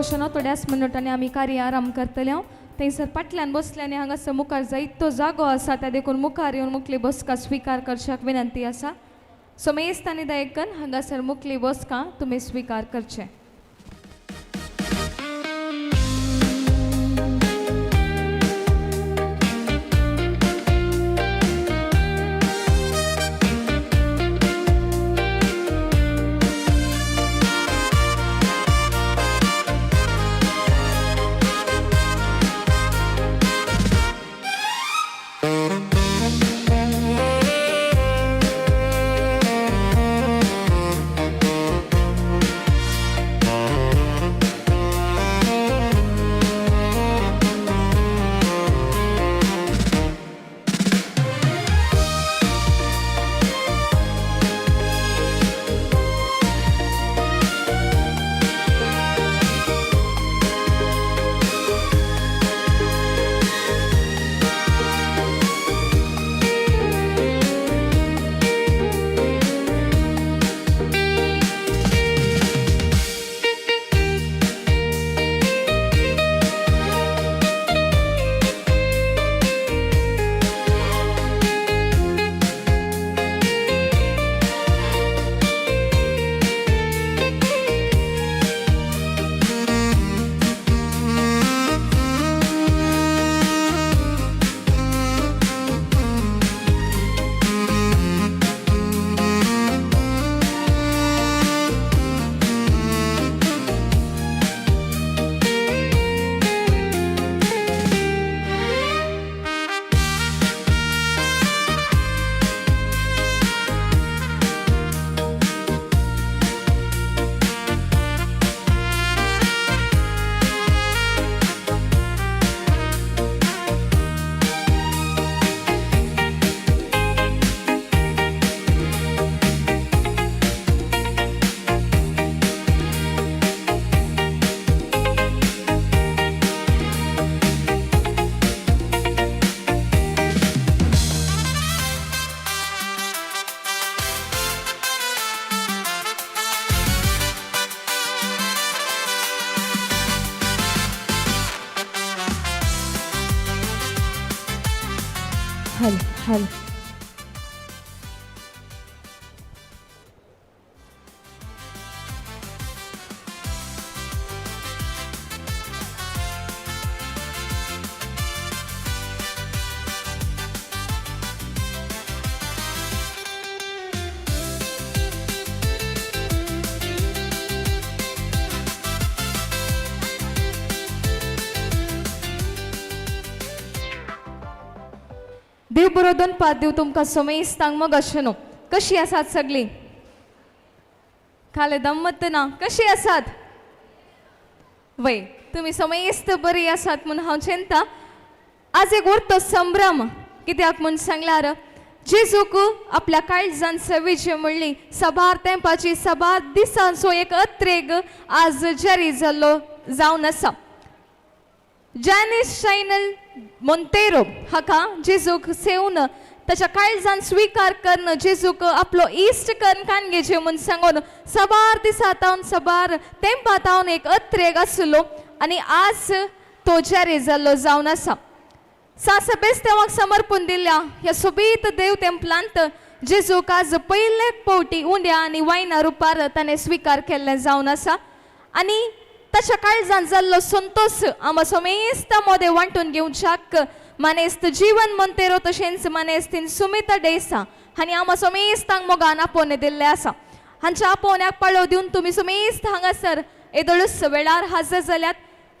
मगशनो थोड्याच मिनटांनी आमी कार्य आराम करतले. हांव थंयसर फाटल्यान बसले आनी हांगासर मुखार जायतो जागो आसा, त्या देखून मुखार येवन मुखली बसका स्विकार करच्याक विनंती आसा. समेस्त आनी दयेकन हांगासर मुखली बसका तुमी स्विकार करचे. हल हल देव बरो दनपार देव तुमकां समेस्तांक मग अशें न्हू. कशी आसात सगळीं? खाले दम्मत ना, कशी आसात? वय तुमी समेस्त बरी आसात म्हूण हांव चिंता. आज एक उरतो संभ्रम कित्याक म्हूण सांगल्यार जेजूक आपल्या काळजान सेवेची म्हणली सबार तेंपाची सबार दिसांचो एक अत्रेग आज जारी जाल्लो जावन आसा. जॅनिस शायनल मोंतेरो हाका जेजूक सेवन ताच्या काळजान स्विकार करून जेजूक आपलो इश्ट करून कानगेचे म्हूण सांगून सबार दिसा तावन सबार तेंपा तावन एक अत्रेग आसलो आनी आज तो जारी जाल्लो जावन आसा. सासबेस्तेवाक समर्पण दिल्या ह्या सोबीत देव तेंपलांत जेजूक आज पयले फावटी उंड्या आनी वायना रुपार ताणें स्विकार केल्लें जावन आसा आनी ताच्या काळजान जाल्लो संतोश आमकां समेस्ता मोदें वांटून घेवच्याक मानेस्त जीवन मोंतेरो तशेंच मानेस्तीन सुमिता डेसा आनी आमकां समेस्तांक मोगान आपोवणें दिल्लें आसा. हांच्या आपोवण्याक पाळो दिवन तुमी समेस्त हांगासर येदोळूच वेळार हजर जाल्यात.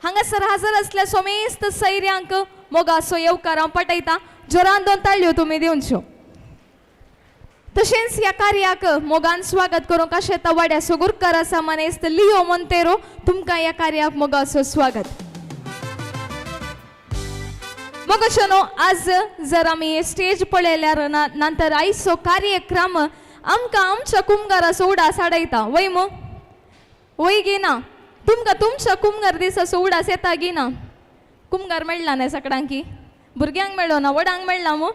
हांगासर हजर आसल्या समेस्त सैऱ्यांक मोगाचो येवकार हांव पटयता. जोरान दोन ताळयो तुमी दिवच्यो. तशेंच ह्या कार्याक मोगान स्वागत करूंक अशें तवाड्या सुगुरकर आसा मानेस्त लियो मोंतेरो, तुमकां ह्या कार्याक मोगाचो स्वागत. मग अशें न्हू, आज जर आमी स्टेज पळयल्यार नंतर आयचो कार्यक्रम आमकां आमच्या कुमगाराचो उडास हाडयता. वय मू? वय गी ना? तुमकां तुमच्या कुमगार दिसाचो उडास येता गी ना? कुमगार मेळ्ळा न्ही सगळ्यांकी? भुरग्यांक मेळ्ळो ना, व्हडांक मेळ्ळा मू?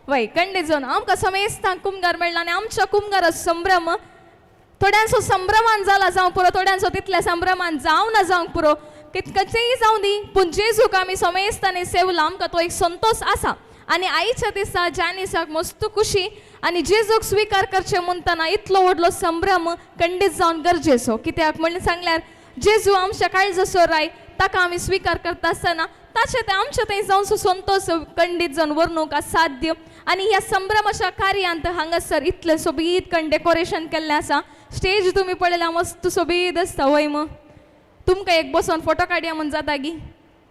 वय कंडे जावन आमकां समेस्तांक कुमगार मेळ्ळा आनी आमच्या कुमगाराचो संभ्रम थोड्यांचो संभ्रमान जाला जावंक पुरो, थोड्यांचो तितल्या संभ्रमान जावं ना जावंक पुरो. कितकचेय जावं दी, पूण जेजूक आमी समेस्तांनी सेवला, आमकां तो एक संतोश आसा. आनी आयच्या दिसा जॅनिसाक मस्त खुशी आनी जेजूक स्विकार करचें म्हणटना इतलो व्हडलो संभ्रम खंडीत जावन गरजेचो. कित्याक म्हणून सांगल्यार जेजू आमच्या काळजाचो राय, ताका आमी स्विकार करता आसतना ताचे ते आमच्या थंय जावन संतोश खंडीत जावन व्हरूंक असाध्य. आनी ह्या संभ्रमाच्या कार्यांत हांगासर इतलें सोबीत कण डेकोरेशन केल्लें आसा. स्टेज तुमी पळयल्या मस्त सोबीत आसता वय मग. तुमकां एक बसोन फोटो काडया म्हूण जाता गी?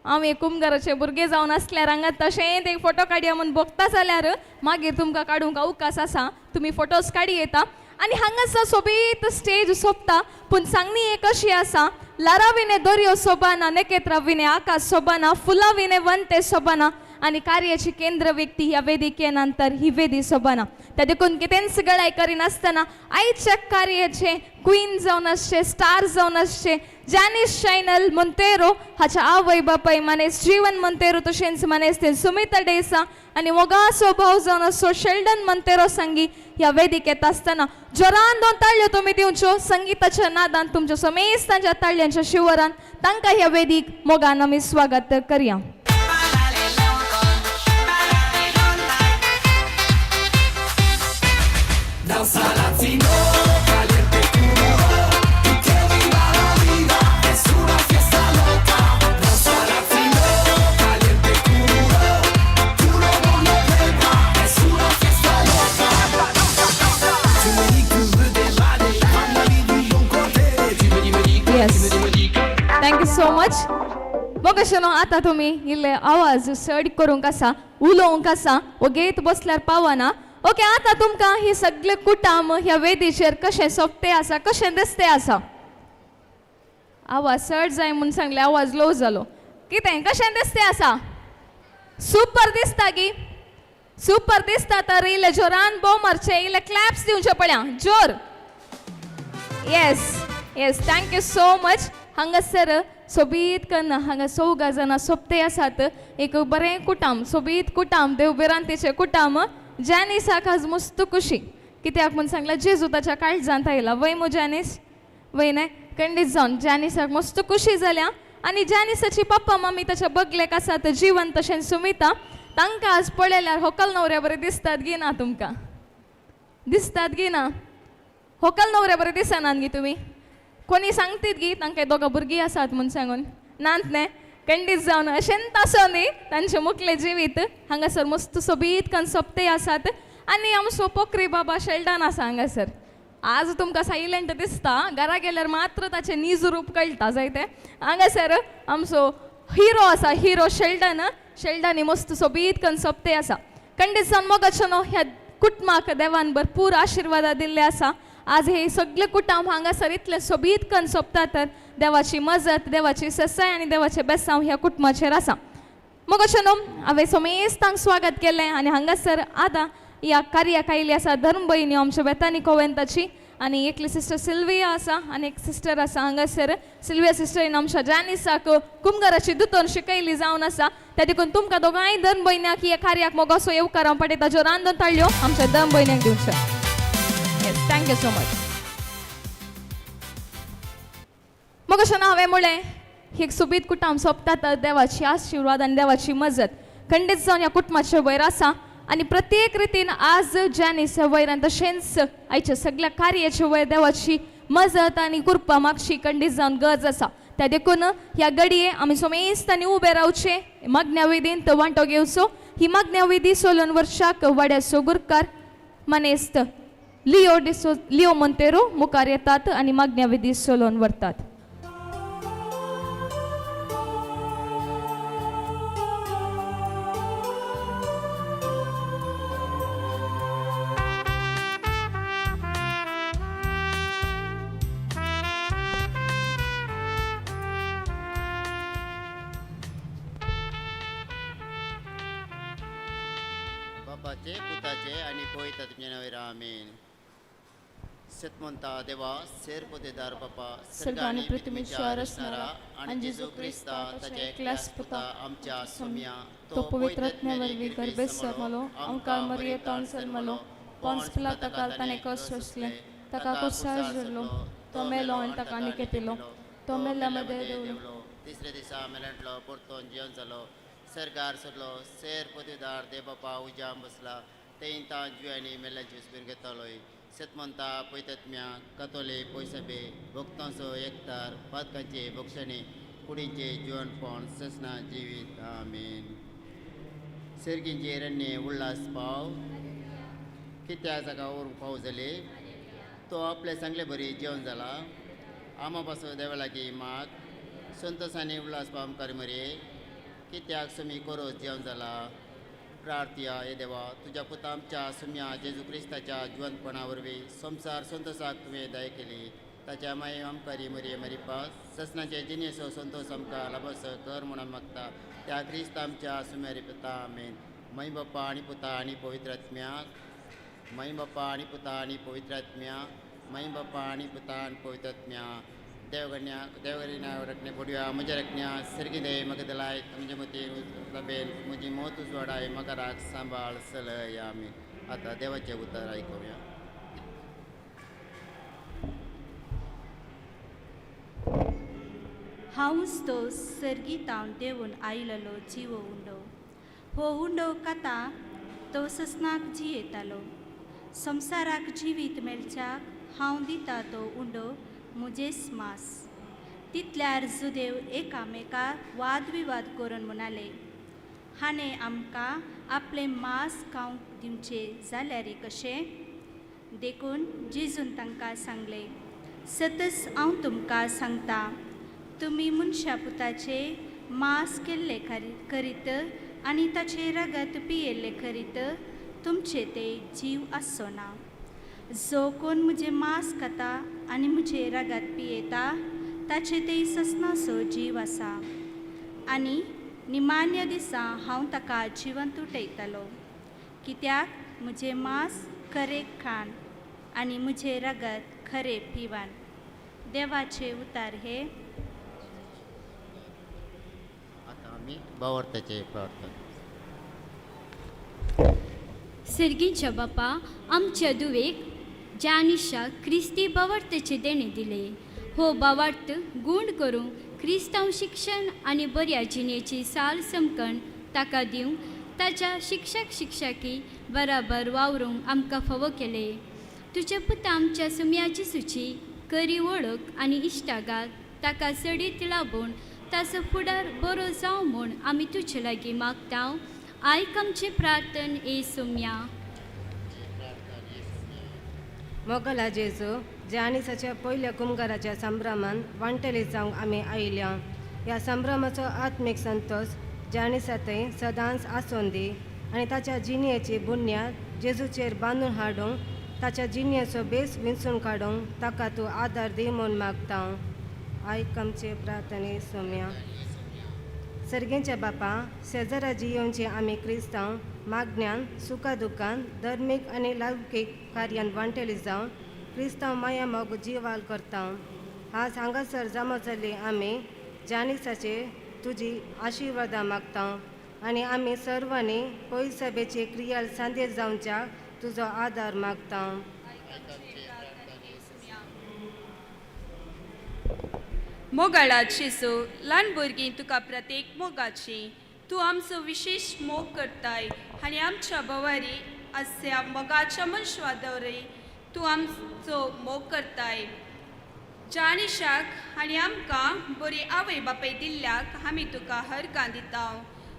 आमी कुमगाराचे भुरगे जावन आसल्यार हांगा तशेंच एक फोटो काडया म्हूण भोगता जाल्यार मागीर तुमकां काडूंक अवकाश आसा, तुमी फोटोज काडी येता. आनी हांगासर सोबीत स्टेज सोबता, पूण सांगणी एक अशी आसा, लारा विणे दर्यो सोबाना, नखेत्रां विणे आकाश सोबाना, फुलां विणे वनते सोबाना आनी कार्याची केंद्र व्यक्ती ह्या वेदिके नंतर ही वेदी सोबाना. त्या देखून कितेंच गळाय करिनासतना आयच्या कार्याचे क्वीन जावन आसचे, स्टार जावन आसचे जॅनिस शैनल मोंतेरो हाच्या आवय बापाय मानेस जीवन मोंतेरो तशेंच मानेस ते सुमिता डेसा आनी मोगासो भाव जावन आसचो शेल्डन मोंतेरो संगी ह्या वेदिकेत आसतना जोरान दोन ताळयो तुमी दिवच्यो. संगिताच्या नादान तुमच्या समेस्तांच्या ताळयांच्या शिवरान तांकां ह्या वेदीक मोगान आमी स्वागत करया. Danza latino, caliente crudo, y que viva la vida, es una fiesta loca. Danza latino, caliente crudo, tout le monde le verra, es una fiesta loca. Tu me dis que tu veux t'évader, prendre la vie du bon côté. Tu me dis, me dis que, Yes. tu me dis, me dis que. Thank you so much. मग न्हू आतां तुमी इल्ले आवाज चड करूंक आसा, उलोवंक आसा, ओगेत बसल्यार पावना. ओके, आतां तुमकां ही सगळे कुटाम ह्या वेदीचेर कशें सोंपते आसा, कशें दिसते आसा. आवाज चड जाय म्हूण सांगलें, आवाज लो जालो. कितें कशें दिसते आसा? सुपर दिसता गी? सुपर दिसता तर इल्ले जोरान बोव मारचे, इल्ले क्लॅप्स दिवचे पळया जोर. Yes yes, thank you so much. हांगासर सोबीत कन्न हांगा चौगां जाणां सोबते आसात. एक बरें कुटाम, सोबीत कुटाम, देवभिरांतीचें कुटाम. जॅनिसाक आज मस्त खुशी, कित्याक म्हूण सांगलां जेजू ताच्या काळजांत आयला. वय मू जॅनीस? वय न्हय? खंडीत जावन जॅनिसाक मस्त खुशी जाल्या. आनी जॅनिसाची पप्पा मम्मी ताच्या बगलेक आसात, जिवन तशेंच सुमिता. तांकां आज पळयल्यार होकल न्हवऱ्या बरें दिसतात गी ना? तुमकां दिसतात गी ना? होकल न्हवऱ्या बरें दिसनात गी तुमी? कोणी सांगतीत गी तांकां दोगां भुरगीं आसात म्हूण सांगून? नात न्हय? खंडीत जावन अशेंच आसो न्ही तांचें मुखलें जिवीत. हांगासर मस्त सोबीत कन सोबते आसात. आनी आमचो पोकरी बाबा शेल्डन आसा हांगासर. आज तुमकां सायलंट दिसता, घरा गेल्यार मात्र ताचें नीज रूप कळटा जायते. हांगासर आमचो हिरो आसा, हिरो शेल्डन. शेल्डन मस्त सोबीत कन सोबते आसा. खंडीत जावन मोगाचो न्हू ह्या कुटुंबाक देवान भरपूर आशिर्वाद दिल्ले आसा. आज हे सगळे कुटुंब हांगासर इतलें सोबीत कन सोबता तर देवाची मजत, देवाची ससाय आनी देवाचें बेसांव ह्या कुटुंबाचेर आसा. मग अशें न्हू हांवें समेस्तांक स्वागत केलें. आनी हांगासर आतां ह्या कार्याक आयिल्ली आसा धर्म भयणी आमच्या बेतानी कोवेंताची आनी एकली सिस्टर सिल्विया आसा आनी एक सिस्टर आसा हांगासर. सिल्विया सिस्टरीन आमच्या जॅनिसाक कुमगाराची दुतोन शिकयली जावन आसा. त्या देखून तुमकां दोगांय धर्म भयण्याक ह्या कार्याक मोगासो येवकार हांव पडयता. ज्यो रांदून ताळयो आमच्या धर्म भयण्याक दिवच्यो. Yes, thank you so much. मग अशें हांवें म्हणलें, ही एक सोबीत कुटुंब सोंपता तर देवाची आशिर्वाद आनी देवाची मजत खंडीत जावन ह्या कुटुंबाचे वयर आसा. आनी प्रत्येक रितीन आज जॅनीस वयर आनी तशेंच आयच्या सगळ्या कार्याचे वयर देवाची मजत आनी कृपा मागची खंडीत जावन गरज आसा. त्या देखून ह्या घडये आमी समेस्तांनी उबे रावचे, मागण्या विधींत वांटो घेवचो. ही मागण्या विधी सोलून वर्षाक वाड्याचो गुरकार मानेस्त लिओ डिसो लिओ मोंतेरो मुखार येतात आनी मागण्या विधी सोलोवन व्हरतात. बापाचे, पुताचे आनी पवित्र तुमच्या नांवार आमेन. सत म्हणता देवा, सेर पोतेदार बापा, स्वर्ग आनी पृथ्वीच्या रचणारा आनी जेजू क्रिस्ता ताच्या एकल्याच पुता आमच्या सोम्या, तो पवित्र आत्म्या वरवीं गर्भेत जल्मलो, आमकां मरियेंत जल्मलो, पोन्स पिलाता ताणें कश्ट सोंसले, ताका कुर्सार झुरलो, तो मेलो आनी ताका निकेतिलो, तो मेल्ल्या मदें देंवलो, तिसऱ्या दिसा मेलेंटलो परतोन जिवन जालो सरकार सरलो सेर पदवीदार देवबापा उज्यान बसला तें तां जिव्यांनी मेल्ल्याची स्पीर घेतालोय. सतमंता पयतत्म्या कतोले पयसबे भक्तांचो एकतार पातकांचे बक्षणे कुडींचे जिवनपण ससना जिवीत. आमेन. सर्गींचे रण्य उल्हास पाव कित्या जागा उरूंक पाव जाले तो आपले सांगले बरी जेवण जाला आमा पासून देवा लागीं माग संतोषाने उल्हास पाव आमकां मरे कित्याक सुमी कोरोस जेवण जाला. प्रार्थया हे देवा तुज्या पुता आमच्या सुम्या जेजू क्रिस्ताच्या जिवंतपणा वरवीं संवसार संतोषाक तुवें दया केली ताच्या माये आमकारी मरये मरिपा ससनाचे जिणेचो संतोष आमकां लाभसो कर म्हणून मागता त्या क्रिस्त आमच्या सुम्या पिता. आमेन. मय बाप्पा आनी पुता आनी पवित्र आत्म्या मय बाप्पा आनी पुता आनी पवित्र आत्म्या मय बाप्पा आनी पुता आनी पवित्र आत्म्या. देवगण्या देवगरिणा रखणे पडया म्हज्या रखण्या सर्गी दे म्हाका दलाय म्हजे मती लबेन म्हजी मोत उजवाडाय म्हाका राग सांबाळ सलय. आमी आतां देवाचें उतर आयकुया. हांवूच तो सर्गीतावन देंवून आयिल्लो जिवो उंडो. हो उंडो कथा तो ससनाक जियेतालो. संवसाराक जिवीत मेळच्याक हांव दिता तो उंडो म्हजेच मास. तितल्यार जुदेव एकामेका वादविवाद करून म्हणाले, हाणें आमकां आपलें मास खावंक दिवचें जाल्यार कशें? देखून जेजून तांकां सांगलें, सतच हांव तुमकां सांगता, तुमी मनशा पुताचे मास केल्ले करीत आनी ताचें रगत पियेल्ले करीत तुमचे ते जीव आसचो ना. जो कोण म्हजें मास खाता आनी म्हजें रगत पियेता ताचे ते ससनाचो जीव आसा आनी निमान्य दिसा हांव ताका जिवंत उठयतलो. कित्याक म्हजें मास खरें खाण आनी म्हजें रगत खरें पिवन. देवाचे उतार हे. आतां आमी भावार्थाचे प्रार्थना. सर्गीच्या बापा आमच्या दुवेक जानिशाक क्रिस्ती बावार्थाचे देणें दिले. हो बावार्थ गूण करूंक क्रिस्तांव शिक्षण आनी बऱ्या जिणेची साल समकण ताका दिवंक ताच्या शिक्षक शिक्षकी बराबर वावरूंक आमकां फावो केले. तुज्या पुता आमच्या सुम्याची सुची करी वळख आनी इश्टागात ताका सडीत लाबून ताचो फुडार बरो जावं म्हूण आमी तुजे लागीं मागता. आयक आमचें प्रार्थन ए सुम्या. मोगला जेजू जानिसाच्या पयल्या कुमगाराच्या संभ्रमान वांटेली जावंक आमी आयल्या. ह्या संभ्रमाचो आत्मीक संतोश जानिसांतय सदांच आसून दी आनी ताच्या जिणेची बुन्याद जेजूचेर बांदून हाडूंक ताच्या जिणेचो बेस विंचून काडूंक ताका तूं आदार दी म्हूण मागता. आयक आमचे प्रार्थने सोम्या. सर्गेंच्या बापा शेजारा जियोवचे आमी क्रिस्तांव मागण्यान सुखा दुखान धर्मीक आनी लौकीक कार्यान वांटेली जावन क्रिस्तांव माया मोग जिवाल करता. आज हांगासर जमा जाल्ली आमी जानिसाचे तुजी आशिर्वादां मागता आनी आमी सर्वांनी पयसभेची क्रियाल सांदेर जावच्याक तुजो आदार मागता. मोगाळा जेजू ल्हान भुरगीं तुका प्रत्येक मोगाची तूं आमचो विशेश मोग करताय आनी आमच्या भवारी आसल्या मोगाच्या मनशा दवरी तूं आमचो मोग करताय. जाणिशाक आनी आमकां बरी आवय बापाय दिल्ल्याक आमी तुका हरकां दिता.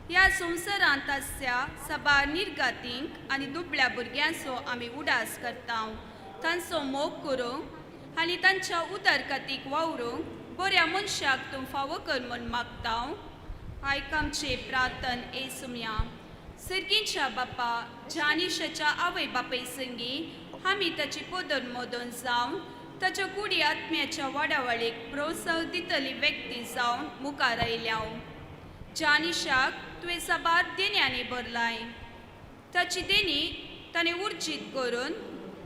ह्या संवसारांत आसल्या साबार निर्गातींक आनी दुबळ्या भुरग्यांचो आमी उडास करता. तांचो मोग करूंक आनी तांच्या उदरगतीक वावरूंक बऱ्या मनशाक तूं फावो कर म्हूण मागता. आयक आमचें प्रार्थन ए सुमया. सर्गीच्या बापा जानिशाच्या आवय बापाय संगी आमी ताची पदर मदन जावन ताच्या कुडी आत्म्याच्या वाडावळीक प्रोत्साह दितली व्यक्ती जावन मुखार आयल्या. जानिशाक तुवें साबार देण्यांनी भरलाय. ताची देणी ताणें उर्जीत करून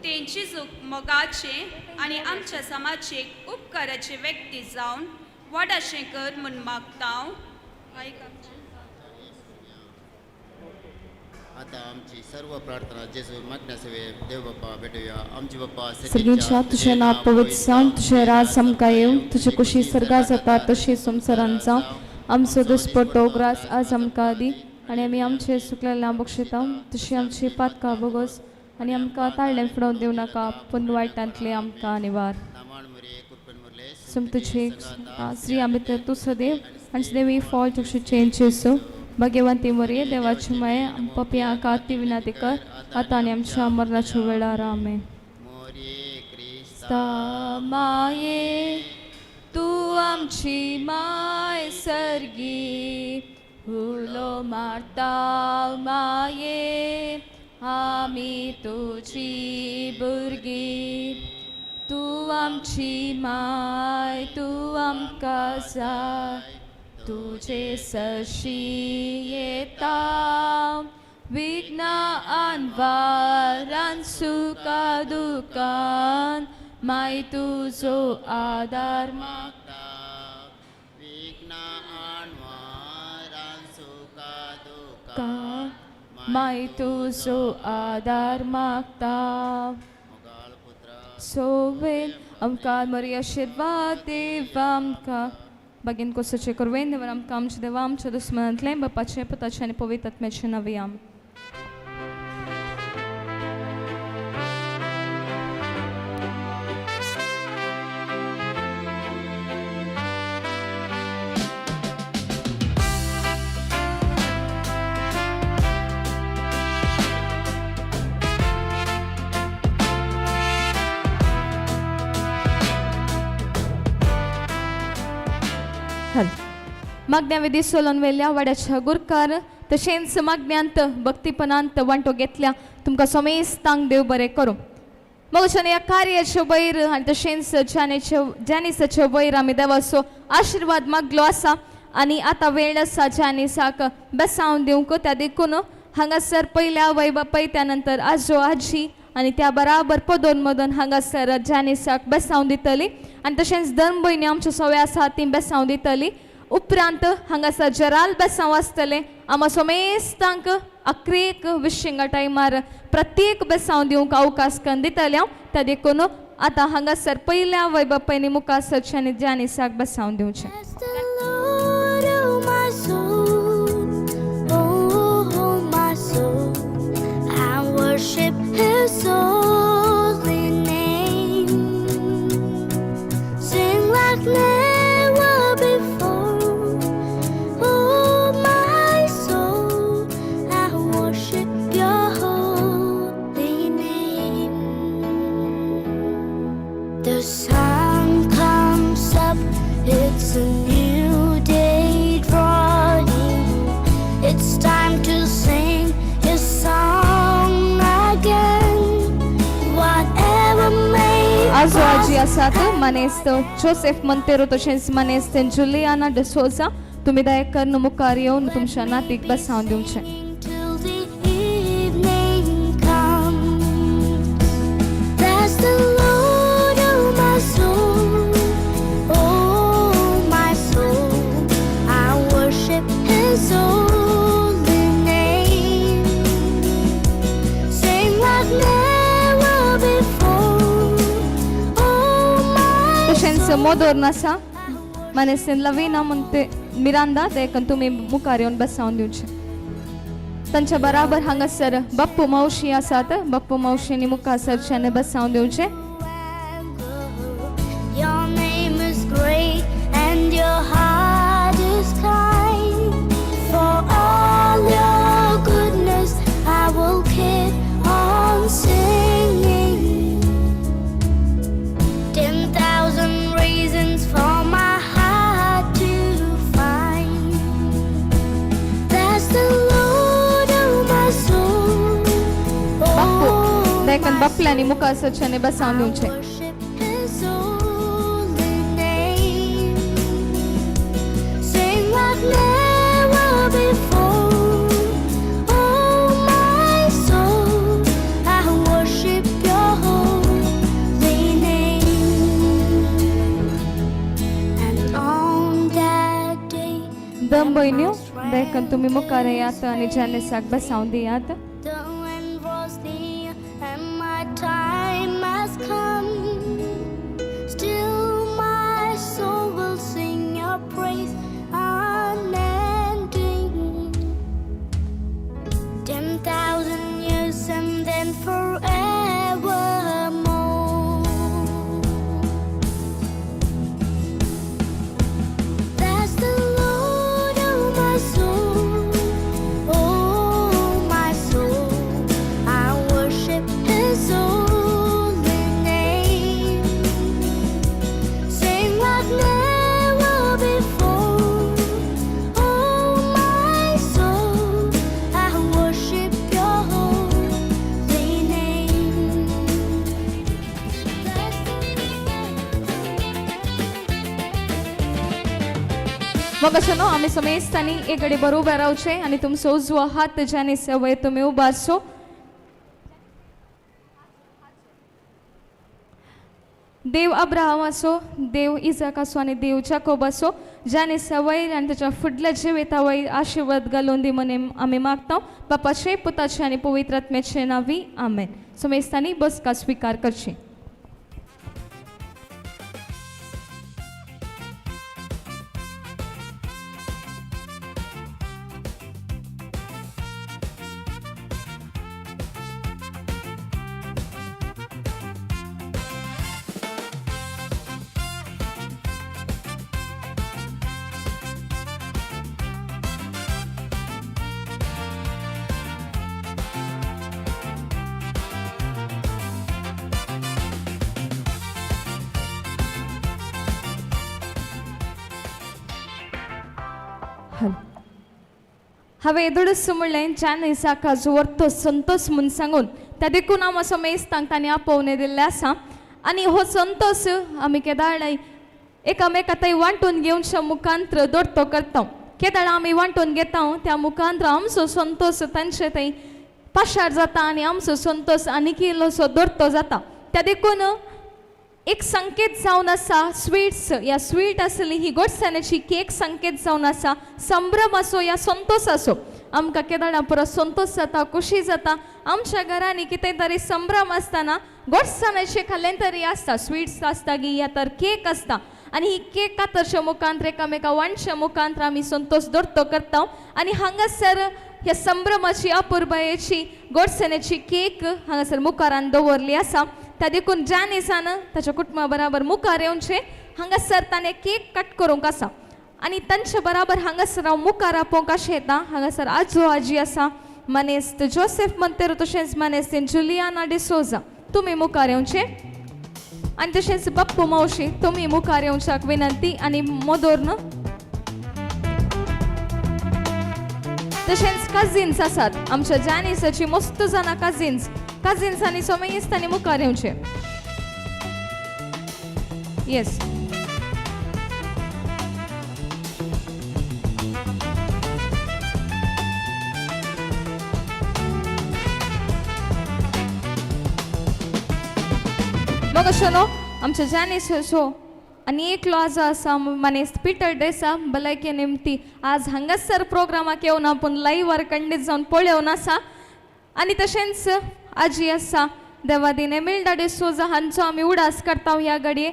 तेंची मोगाचे आनी आमच्या समाजेक उपकाराचे व्यक्ती जावन वाडाशें कर म्हूण मागता. आयक आमचें. आतां आतां आमची सर्व प्रार्थना जेजू मागण्या सेवे देव बाप्पा भेटूया. आमची बाप्पा सर्गीच्या तुझें नांव पवित्र जावं, तुजें राज आमकां येवं, तुजे कुशी सर्गा जाता तशी संवसारांत जावं. आमचो दुस्पटो ग्रास आज आमकां दी आनी आमी आमचे सुकलेल्या बक्षिता तशी आमची पातकां बोगस आनी आमकां ताळ्ळें फुडोवन दिवं नाका पूण वायटांतलें आमकां निवार. नामान मुरे कृपेन मुरले. सुमतुचे श्री अमित तूं सदैव आनी सदैव फॉल तुक्षी चेंज चेसो भाग्यवंती मोरये देवाची माये पपया काती विनाती कर आतां आनी आमच्या मरणाच्या वेळार. आमेन. मोरे क्रिस्ता माये तूं आमची माय सर्गी, उलो मारता माये आमी तुजी भुरगीं. तूं आमची माय, तूं आमकां जाय, तुजे सरशी येता विघ्ना अनवारान सुखा दुखान माय तुजो आदार मागता. विघ्ना आणवारान सुखा दुखा मागता, माय तुजो आदार मागता. मोगाळ पुत्रा सोवेन आमकां मरी आशिर्वाद देव आमकां बागेन कोसोचें करवेन देवान आमकां आमच्या देवा आमच्या दुस्मनांतलें बापाचें पुताचें आनी पवित्र आत्म्याचें नांव आम. हल मागण्या विधी सोलोन वेल्या वाड्याच्या गुरकार तशेंच मागण्यांत भक्तीपणांत वांटो घेतल्या तुमकां समेस्तांक देव बरें करूं. मगच्यान ह्या कार्याचे वयर आनी तशेंच ज्यानेचे ज्यानिसाचे वयर आमी देवाचो आशिर्वाद मागलो आसा आनी आतां वेळ आसा ज्यानिसाक बेसावन दिवंक. त्या देखून हांगासर पयल्या आवय बापाय त्या नंतर आजो आजी आनी त्या बराबर पदोन मदन हांगासर ज्यानिसाक बेसावन दितली आनी तशेंच धर्म भयणी आमच्यो सवय आसा ती बेसावन दितली. उपरांत हांगासर जराल बेसांव आसतलें. आमा समेस्तांक अक्रेक विशिंगा टायमार प्रत्येक बेसांव दिवंक अवकाश करून दितले हांव. त्या देखून आतां हांगासर पयल्या आवय बापायनी मुखार सरचें आनी ज्यानिसाक बेसावन दिवचें. Bless the Lord, oh my soul, oh my soul, I worship His holy name. Sing like never before, oh my soul, I worship Your holy name. The sun comes up, it's a new day dawning. It's time to sing your song again. Whatever may आजो आजी आसात मानेस्त Joseph Monteiro तशेंच मानेस्त Juliana D'Souza तुमी दया करून मुखार येवन तुमच्या नातीक बेसावन दिवचें. Till the evening comes. Bless the Lord, oh my soul, oh my soul. I worship His holy name. Sing like never before, oh my तशेंच मोदोर्न आसा मानेस्त लवीना म्हणते मिरांदा देखून तुमी मुखार येवन बेसावन दिवचें. तांच्या बराबर हांगासर बाप्पू मावशी आसात. बाप्पू मावशींनी मुखार सरचें आनी बेसावन दिवचें. Your name is great and your heart is kind. For all your goodness, I will keep on singing. 10,000 reasons for my heart to find. Bless the Lord, oh my soul. Bappu Oh, देखून my बापल्यांनी मुखार सरचें आनी बेसावन दिवचें. Worship His holy name. Sing like never before. Oh, my soul, I worship Your holy name. And on that day, दम भयण्यो देखून तुमी मुखार येयात आनी ज्यानिसाक बेसावन दियात. the and then forevermore. Bless the Lord, oh my soul, oh my soul. I worship His holy name. Sing like never before, oh my soul. I worship Your holy name. मग अशें न्हू आमी समेस्तांनी एक कडेन बरोबर रावचें आनी तुमचो उजवो हात ज्याने सवय तुमी उबारचो. देव अब्राहमाचो, देव इजाकाचो आनी देव जाकोबाचो ज्याने सवय आनी ताच्या फुडल्या जिविता वयर आशिर्वाद घालून दी म्हूण आमी मागता. बापाचे, पुताचे आनी पवित्र आत्म्याचे नांवी, आमेन. समेस्तांनी बसका स्विकार करची. हांवें येदोळूच म्हणलें ज्यान इसाकाचो वर्तो संतोष म्हूण सांगून त्या देखून हांव असो मेस्तांक तांणी आपोवणें दिल्लें आसा. आनी हो संतोष आमी केदाळाय एकामेका थंय वांटून घेवच्या मुखांत्र दोडतो करता. केदाळ आमी वांटून घेता त्या मुखांत्र आमचो संतोष तांचे थंय पाशार जाता आनी आमचो संतोष आनीक इल्लोसो दोडतो जाता. त्या देखून एक संकेत जावन आसा स्वीट्स या स्वीट आसली ही गोडसाण्याची केक संकेत जावन आसा संभ्रम असो या संतोष असो. आमकां केदाळा पुरो संतोष जाता, खुशी जाता. आमच्या घरांनी कितें तरी संभ्रम आसतना गोडसाण्याचे खाल्लें तरी आसता, स्वीट्स आसता गी या तर केक आसता. आनी ही केक कातरच्या मुखांत एकामेका वांटच्या मुखांत आमी संतोष दोडतो करता. आनी हांगासर ह्या संभ्रमाची अपुरबायेची गोडसाण्याची केक हांगासर मुखारान दवरली आसा. त्या देखून ज्या दिसान ताच्या कुटुंबा बराबर मुखार येवचें हांगासर ताणें केक कट करूंक आसा आनी तांचे बराबर हांगासर हांव मुखार आपोवंक अशें येता. हांगासर आजो आजी आसा, मानेस्त जोसेफ मंतेरो तशेंच मानेस्त जुलियाना डिसोजा, तुमी मुखार येवचें. आनी तशेंच बाप्पू मावशी तुमी मुखार येवच्याक विनंती. आनी मोदोर्न तशेंच कजिन्स आसात आमच्या जॅनिसाची मस्त जाणां कजिन्स, कजिन्स आनी सोमेस्तांनी मुखार येवचें. येस, मग अशें न्हू आमच्या जॅनिसाचो आनी एकलो आजो आसा मानेस्त पिटर डेसा भलायके निमती आज हांगासर प्रोग्रामाक येवना पूण लायव्हार खंडीत जावन पळोवन आसा. आनी तशेंच आजी आसा देवादीन एमिल्डा डिसोजा हांचो आमी उडास करता ह्या घडये.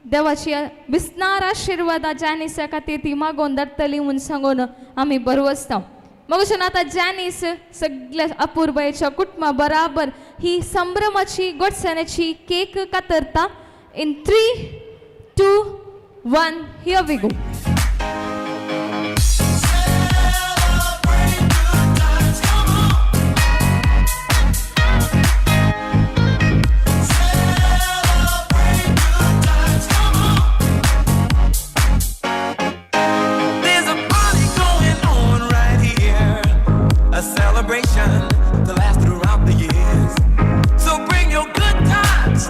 देवाची विस्नार आशिर्वादा जॅनिसा खातीर ती मागोवन धाडटली म्हूण सांगून आमी बरवसता. मग अशें आतां जॅनीस सगल्या अपुरबायेच्या कुटुंबा बराबर ही संभ्रमाची गोडसाण्याची cake कातरता. In 3, 2, 1, here we go. There's a party going on right here, a celebration to last throughout the years. So bring your good times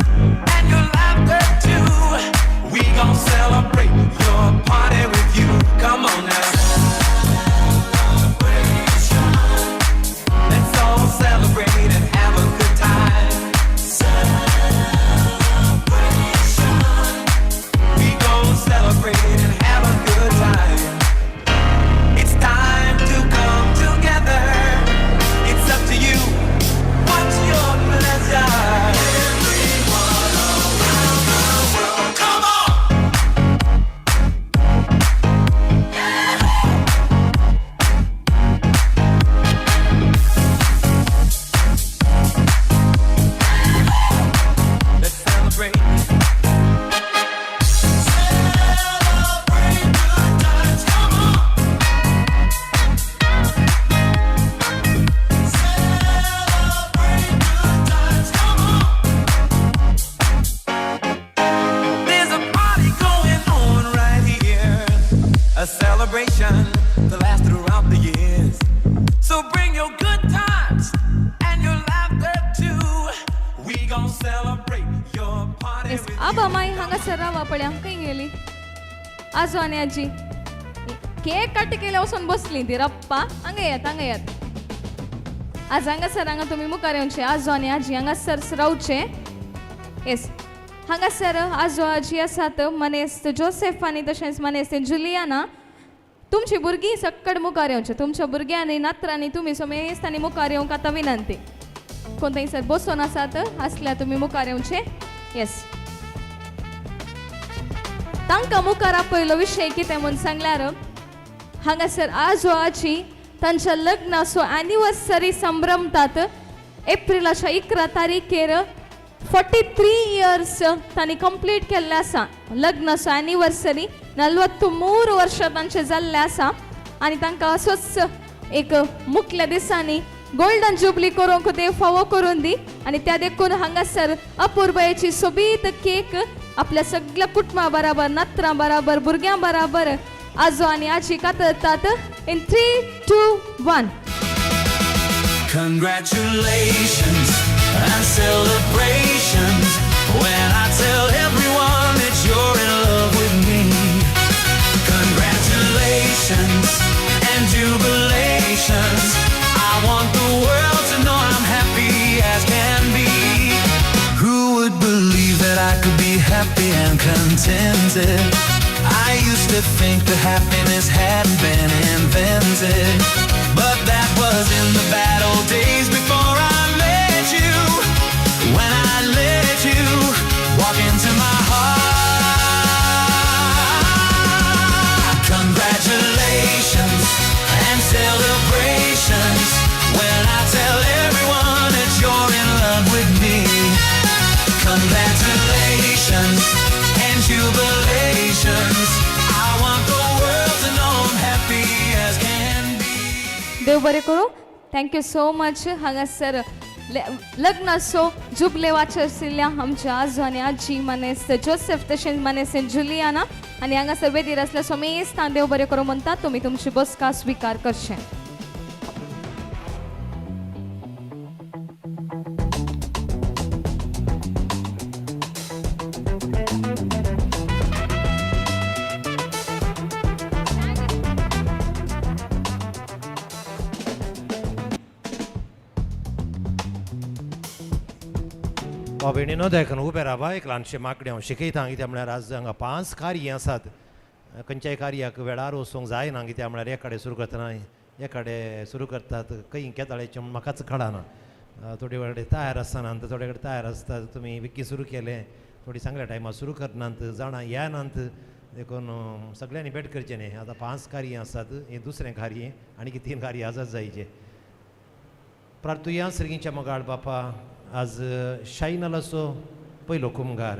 and your laughter too. We gon' celebrate your party. बाबा माई हांगासर रावा पळया, खंय गेली आजो आनी आजी? Cake cut केल्या वचून बसली ती रप्पा. हांगा येयात, हांगा येयात. आज हांगासर हांगा तुमी मुखार येवचे. आजो आनी आजी हांगासर रावचे. येस, हांगासर आजो आजी आसात मनेस्त जोसेफ आनी तशेंच मनेस्त जुलियाना. तुमची भुरगीं सक्कड मुखार येवचे. तुमच्या भुरग्यांनी नात्रांनी तुमी समेस्तांनी मुखार येवंक आतां विनंती. कोण थंयसर बसून आसात आसल्यार तुमी मुखार येवचे. येस, तांकां मुखार आपयलो विशय कितें म्हूण सांगल्यार, हांगासर आजो आजी तांच्या लग्नाचो एनिवर्सरी संभ्रमतात. एप्रिलाच्या 11 तारीखेर 43 इयर्स तांणी कंप्लीट केल्लें आसा. लग्नाचो एनिवर्सरी 43 वर्सां तांचें जाल्लें आसा आनी तांकां असोच एक मुखल्या दिसांनी गोल्डन जुबली करूंक देव फावो करून दी. आनी त्या देखून हांगासर अपुरबायेची सोबीत केक आपल्या सगळ्या कुटुंबा बराबर, नात्रां बराबर, भुरग्यां बराबर आजो आनी आजी कातरतात. In 3 2 1. Congratulations and celebrations when I tell everyone that you're in love with me. Congratulations and jubilations. I want the world to know I'm happy as can be. Who would believe that I could be happy and contented? I used to think that happiness hadn't been invented. But that was in the bad old days before I met you. When I let you walk into my heart. Congratulations and celebrations when I tell everyone that you're in love with me. Congratulations and jubilations. I want the world to know I'm happy as can be. देव बरें करूं. Thank you so much. हांगासर लग्नाचो जुबले watcher आशिल्ल्या आमच्या आजो आनी आजी मानेस्त जोसेफ तशेंच मानेस्त जुलियाना आनी हांगासर वेदीर आसल्या समेस्तां देव बरें करूं म्हणटा. तुमी तुमची बसका स्विकार करचें. भाव भयणीनो, देखून उबे रावा. एक ल्हानशें मागणें हांव शिकयता. कित्याक म्हळ्यार आज हांगा 5 कार्यां आसात. खंयच्याय कार्याक वेळार वचूंक जायना. कित्याक म्हळ्यार एकाडे सुरू करतना एकाडे सुरू करतात, खंय केदाळेचें म्हूण म्हाकाच कळना. थोडे कडेन तयार आसना, थोडे कडेन तयार आसतात. तुमी विकी सुरू केलें, थोडी चांगल्या टायमार सुरू करनात, जाणां येनात. देखून सगळ्यांनी भेट करचें न्ही. आतां 5 कार्यां आसात, हें दुसरें कार्य, आनी 3 कार्य आसात जायचें. प्रार्थुया. सर्गीच्या मोगाळ बापा, आज शायनालाचो पयलो कुमगार,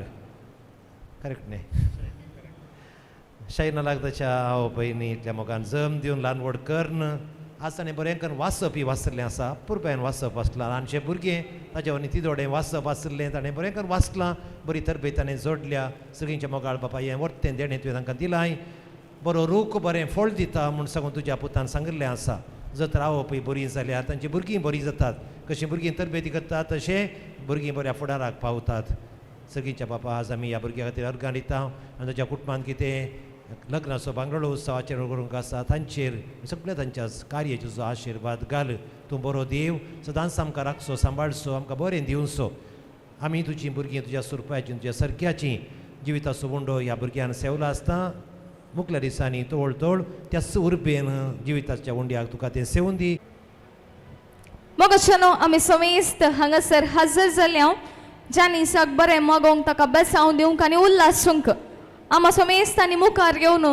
करेक्ट न्ही? शायनालाक ताच्या आवय पयनी इतल्या मोगान जम दिवन ल्हान व्हड कर्न आज ताणें बरें करून वाचप ही वाचलें आसा. पुरबायन वाचप वाचलां. ल्हानशें भुरगें ताच्या वनी तिदोडें वाचप आसलें, ताणें बरें करून वाचलां, बरी तरबेत ताणें जोडल्या. सगळींच्या मोगाळ बापा, हें वर्तें देणें तुवें तांकां दिलाय. बरो रूख बरें फळ दिता म्हूण सांगून तुज्या पुतान सांगिल्लें आसा. जर तर आवय बरीं जाल्यार तांची भुरगीं बरीं जातात. कशीं भुरगीं तरबेती करतात तशें भुरगीं बऱ्या फुडाराक पावतात. सगळींच्या बापा, आज आमी ह्या भुरग्यां खातीर अर्गां दिता आनी ताच्या कुटुंबान कितें लग्नाचो भांगराळो उत्सवाचेर करूंक आसा तांचेर सगळ्या तांच्या कार्याचो तुजो आशिर्वाद घाल. तूं बरो देव, सदांच आमकां राखचो, सांबाळचो, आमकां बरें दिवचो. आमी तुजीं भुरगीं, तुज्या सुरपाची, तुज्या सरक्याची जिविताचो उंडो ह्या भुरग्यान सेवला आसता, मुखल्या दिसांनी तोळ तोळ त्याच उर्बेन जिविताच्या उंड्याक तुका तें सेवून दी. मोगाच्यानो, आमी समेस्त हांगासर हजर जाल्या जानिसाक बरें मागोवंक, ताका बेसांव दिवंक आनी उल्हासूंक. आमा समेस्तांनी मुखार येवन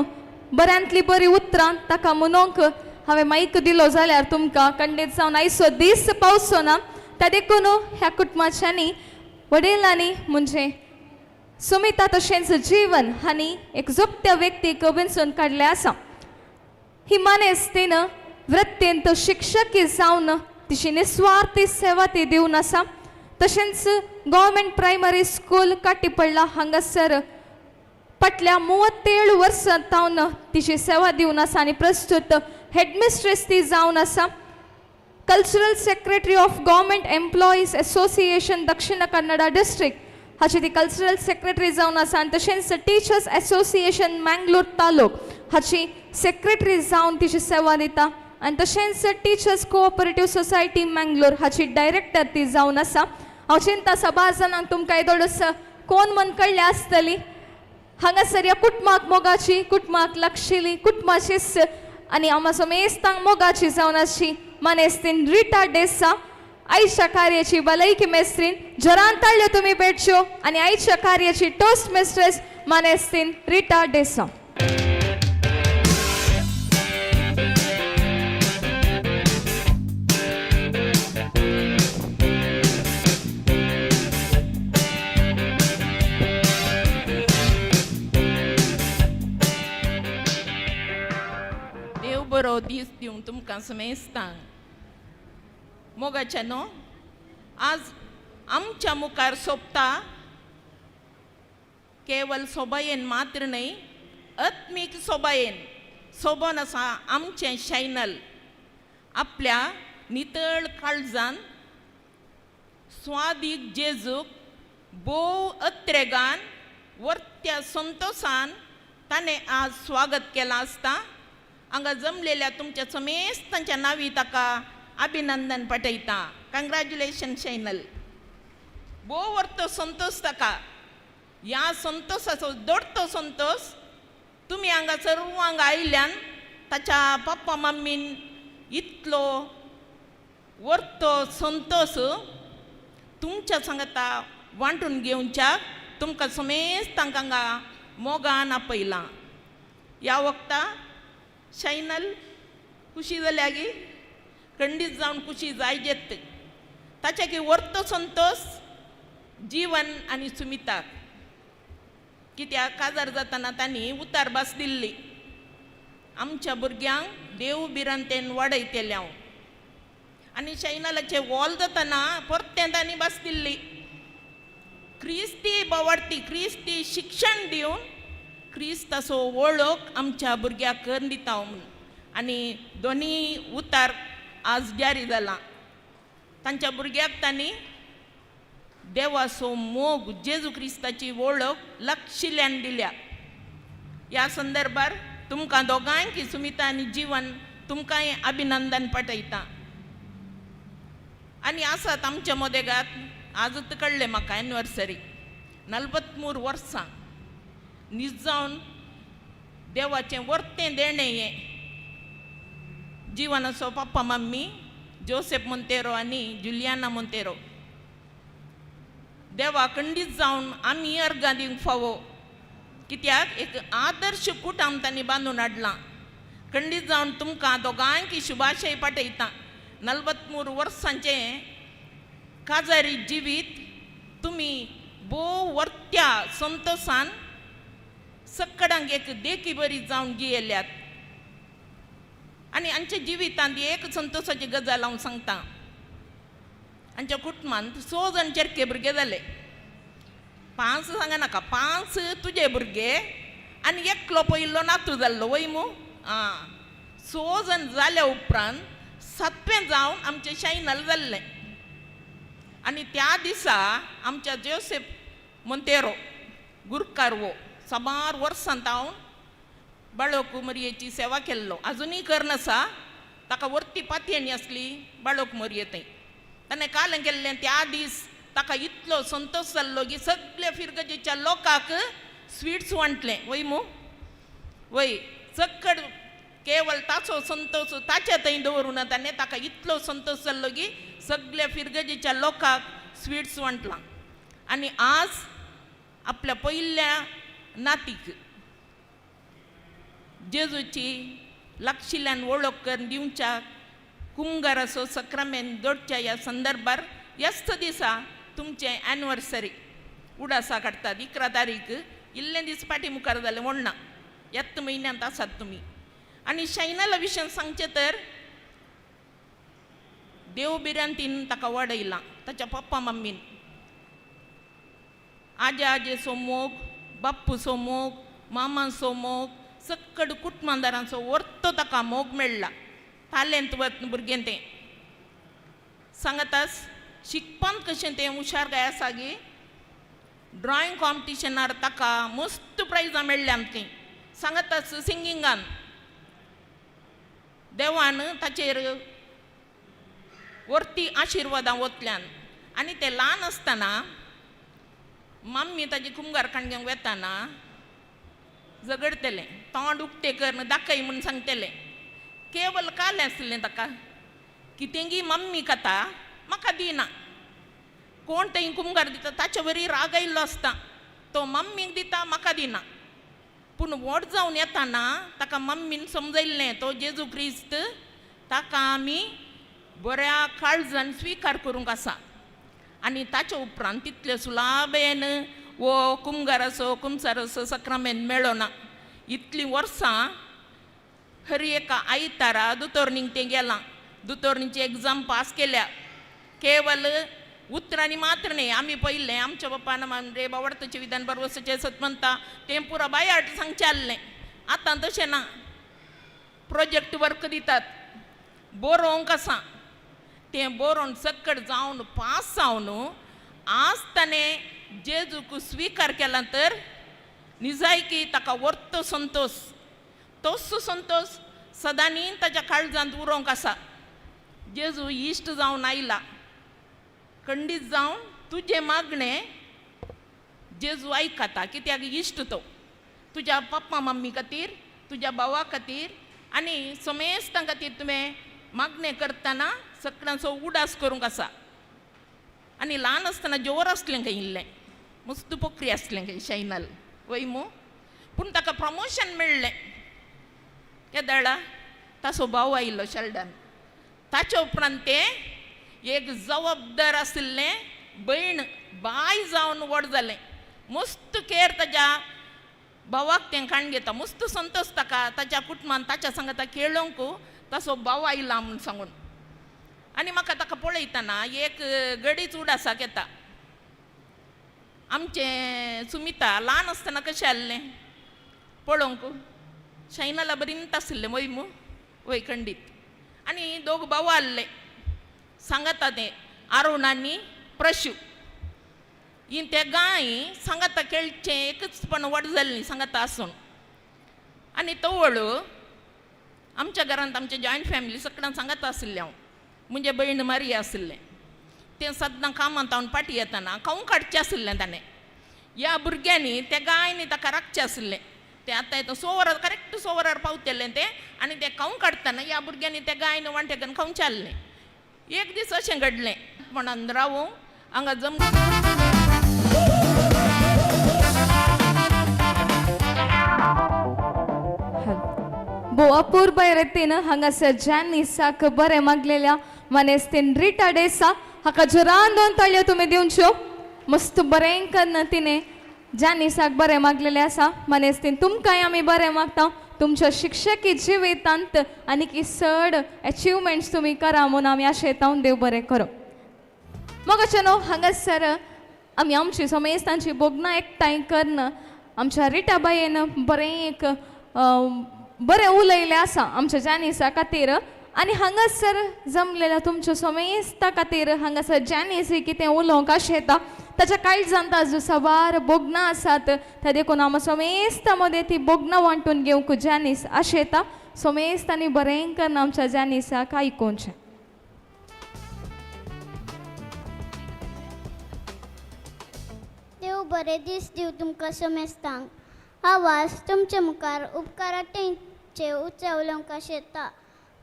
बऱ्यांतली बरी उतरां ताका म्हणोंक हांवें मायक दिलो जाल्यार तुमकां कंडीत जावन आयचो दीस पावचो ना. त्या देखून ह्या कुटुंबाच्यांनी वडिलांनी म्हणजे सुमिता तशेंच जीवन हांणी एक जोपत्या व्यक्तीक विंचून काडलें आसा. ही मानेस्तीन वृत्तींत शिक्षकी जावन तिची निस्वार्थी सेवा ती दिवन आसा. तशेंच गव्हर्मेंट प्रायमरी स्कूल काटीपडला हांगासर फाटल्या 37 वर्सां तावन तिची सेवा दिवन आसा आनी प्रस्तुत हेडमिस्ट्रेस ती जावन आसा. Cultural secretary of Government Employees Association Dakshina Kannada District. हाची ती कल्चरल सेक्रेटरी जावन आसा आनी तशेंच टिचर्स एसोसिएशन मँगलोर तालूक हाची सेक्रेटरी जावन तिची सेवा दिता आनी तशेंच टिचर्स कोऑपरेटीव सोसायटी मँगलोर हाची डायरेक्टर ती जावन आसा. हांव चिंता साबार जाणांक तुमकां येदोळच कोण म्हण कळ्ळ्या आसतली. हांगासर ह्या कुटुंबाक मोगाची, कुटुंबाक लागशिली, कुटुंबाचीच आनी आमा समेस्तांक मोगाची जावन आसची मानेस्तीन रिटा डेसा आयच्या कार्याची भलायकी मेस्त्रीन जोरान ताळ्यो तुमी भेटच्यो आनी आयच्या कार्याची टोस्ट मिस्ट्रेस मानेस्तीन रिटा डेसा. देव बरो दीस दिवं तुमकां समेस्तांक. मोगाच्या न्हू आज आमच्या मुखार सोंपता केवल सोबायेन मात्र न्हय, आत्मीक सोबायेन सोबोन आसा आमचें शैनल आपल्या नितळ काळजान स्वादीक जेजूक भोव अत्रेगान वर्त्या संतोसान ताणें आज स्वागत केलां आसता. हांगा जमलेल्या तुमच्या समेस्तांच्या नांवी ताका अभिनंदन पाठयता. कंग्रेच्युलेशन शैनल. भोव वर्तो संतोश ताका. ह्या संतोसाचो दोडतो संतोश तुमी हांगा सर्व हांगा आयिल्ल्यान ताच्या पप्पा मम्मीन इतलो वर्तो संतोश तुमच्या सांगता वांटून घेवच्याक तुमकां समेस्तांक हांगा मोगान आपयलां. ह्या वखता शैनल खुशी जाल्या गी खंडीत जावन खुशी जायजेत ताच्या की वर्तो संतोश जीवन आनी सुमिताक कित्याक काजार जातना तांणी उतार भास दिल्ली आमच्या भुरग्यांक देव भिरांतेन वाडयतलें हांव आनी शैनलाचें वॉल जातना परतें तांणी भास दिल्ली क्रिस्ती बावडती क्रिस्ती शिक्षण दिवन क्रिस्ताचो वळख आमच्या भुरग्याक करून दिता म्हूण आनी दोनी उतार आज जारी जाला. तांच्या भुरग्याक तांणी देवाचो मोग जेजू क्रिस्ताची वळख लक्षिल्यान दिल्या. ह्या संदर्भार तुमकां दोगांयकी सुमिता आनी जीवन तुमकांय अभिनंदन पाठयता. आनी आसात आमच्या मदेगात आजूच कळ्ळें म्हाका एनिवर्सरी 43 वर्सां नीज जावन देवाचें वर्तें देणें हें जिवनाचो पप्पा मम्मी जोसेफ मोंतेरो आनी जुलियाना मोंतेरो. देवा खंडीत जावन आमी अर्गां दिवंक फावो कित्याक एक आदर्श कुटुंब तांणी बांदून हाडलां. खंडीत जावन तुमकां दोगांयकी शुभाशय पाठयता. 43 वर्सांचें काजारी जिवीत तुमी भोव वर्त्या संतोसान सक्कडांक एक देखी बरी जावन जियेल्यात. आनी आमच्या जिवितांत एक संतोसाची गजाल हांव सांगता. आमच्या कुटुंबांत 6 जाण चेरके भुरगे जाले. 5 सांगा नाका, 5 तुजे भुरगे आनी एकलो पयलो नातू जाल्लो वय मू. आं 6 जाण जाल्या उपरांत 7वें जावन आमचें शायनल जाल्लें. आनी त्या दिसा आमच्या जोसेफ मोंतेरो गुरकार वो साबार वर्सां हांव बाळोक मरयेची सेवा केल्लो आजुनूय करनासा. ताका वर्ती पातयेणी आसली बाळोक मरये थंय ताणें काल केल्लें. त्या दीस ताका इतलो संतोश जाल्लो की सगल्या फिरगजेच्या लोकांक स्विट्स वांटलें वय मू वय चक्कड केवल ताचो संतोश ताच्या थंय दवरूं ना ताणें ताका इतलो संतोश जाल्लो की सगल्या फिरगजेच्या लोकांक स्विट्स वांटलां. आनी आज आपल्या पयल्या नातीक जेजूची लागशिल्ल्यान वळख करून दिवच्या कुंगाराचो सक्रामेन जोडच्या ह्या संदर्भार ह्याच दिसा तुमचें एनिवर्सरी उडासा काडटात 11 तारीख इल्लें दीस फाटीं मुखार जालें म्हणना ह्याच म्हयन्यांत आसात तुमी. आनी शैनाला विशयान सांगचें तर देव भिरांतीन ताका वाडयलां ताच्या पप्पा मम्मीन. आजे आजेचो मोग, बाप्पूचो मोग, मामाचो मोग, सक्कड कुटुंबादारांचो वर्तो ताका मोग मेळ्ळा. तालेंत वत भुरगें तें सांगतास शिकपांत कशें तें हुशार काय आसा गी. ड्रॉइंग कॉम्पिटिशनार ताका मस्त प्रायजां मेळ्ळ्या आमचीं सांगाताच सिंगिंगान देवान ताचेर वरती आशिर्वादां वतल्यान. आनी ते ल्हान आसतना मम्मी ताजी कुमगार घेवंक वेताना झगडतलें, तोंड उक्तें कर दाखय म्हूण सांगतलें. केवल कालें आसलें ताका, कितेंगी मम्मी खाता म्हाका दिना, कोण थंय कुमगार दिता ताचे वरी राग आयिल्लो आसता, तो मम्मीक दिता म्हाका दिना. पूण व्हड जावन येताना ताका मम्मीन समजयल्लें तो जेजू क्रिस्त ताका आमी बऱ्या काळजान स्विकार करूंक आसा. आनी ताचे उपरांत तितले सुलाबेन वो कुमगाराचो कुमसाराचो सक्रामेन मेळना. इतलीं वर्सां हर एका आयतारा दोतोरणीक तें गेलां, दोतोरणीची एग्जाम पास केल्या. केवल उतरांनी मात्र न्ही, आमी पळयलें आमच्या बापान रे बावडताचें विधान बरवसाचें सत म्हणटा तें पुरा बायाट सांगचें आहलें. आतां तशें ना, प्रोजेक्ट वर्क दितात, बरोवंक आसा, तें बरोवन सक्कड जावन पास जावन आज ताणें जेजूक स्विकार केला तर निजायकी ताका वर्तो संतोश, तोच संतोश सदांनी ताच्या काळजांत उरोवंक आसा. जेजू इश्ट जावन आयला, खंडीत जावन तुजें मागणें जेजू आयकता, कित्याक इश्ट तो तुज्या पप्पा मम्मी खातीर, तुज्या भावा खातीर आनी समेस्तां खातीर तुवें मागणें करतना सगळ्यांचो उडास करूंक आसा. आनी ल्हान आसतना जोर आसलें खंय इल्लें, मस्त पोकरी आसलें खंय शैनल वय मू, पूण ताका प्रमोशन मेळ्ळें. केदळा ताचो भाव आयिल्लो शेल्डन, ताचे उपरांत तें एक जबाबदार आशिल्लें भयण बाय जावन व्हड जालें. मस्त केर ताज्या भावाक तें काण घेता, मस्त संतोश ताका ताच्या कुटुंबान ताच्या सांगाता खेळोंक ताचो भाव आयला म्हूण सांगून. आनी म्हाका ताका पळयतना एक गडीच उडासाक येता. आमचें सुमिता ल्हान आसतना कशें आहलें पळोवंक, शैनाला बरींत आशिल्लें वय मू वय खंडीत. आनी दोग भाव आहले सांगाता तें अरुण आनी प्रशू, ही ते गाय सांगाता खेळचें एकच पण व्हड जाल्लीं सांगाता आसून. आनी तवळ आमच्या घरांत आमच्या जॉयंट फॅमिली सगळ्यांक सांगाता आशिल्लें हांव, म्हजे भयण मारिया आशिल्लें, तें सद्दां कामांत हांव पाटी येतना खावंक काडचें आशिल्लें ताणें. ह्या भुरग्यांनी त्या गायनी ताका राखचें आशिल्लें, तें आतां येता स वरां करेक्ट 6 वरार पावतलें तें, आनी तें खावंक काडटना ह्या भुरग्यांनी त्या गायन वांटेकन खावचें आहलें. एक दीस अशें घडलें म्हणून रावूं हांगा जम भोव अपूर्बाय रेतीन हांगासर जॅनिसाक बरें मागलेल्या मानेस्तीन रिटा डेसा हाका जोरान दोन ताळयो तुमी दिवच्यो. मस्त बरें कन्न तिणें जॅनिसाक बरें मागलेलें आसा. मानेस्तीन तुमकांय आमी बरें मागता, तुमच्या शिक्षकी जिवितांत आनीक चड एचिवमेंट्स तुमी करा म्हूण आमी आशेता, देव बरें करूं. मोगाचे न्हू हांगासर आमी आमची समेस्तांची भोगणां एकठांय करून आमच्या रिटाबायेन बरें एक बरें उलयलें आसा आमच्या जॅनिसा खातीर. आनी हांगासर जमलेल्या तुमच्या समेस्ता खातीर हांगासर जॅनीस कितें उलोवंक आशेता, ताच्या काळजांत आजू साबार भोगणां आसात, त्या देखून आमी समेस्ता मदें ती भोगणां वांटून घेवंक जॅनीस आशेता. समेस्तांनी बरें करून आमच्या जॅनिसाक आयकुचें. देव बरें दीस दिवं तुमकां समेस्तांक. आवाज तुमचे मुखार उपकाराटेंचे उंच उलोवंक आशेता.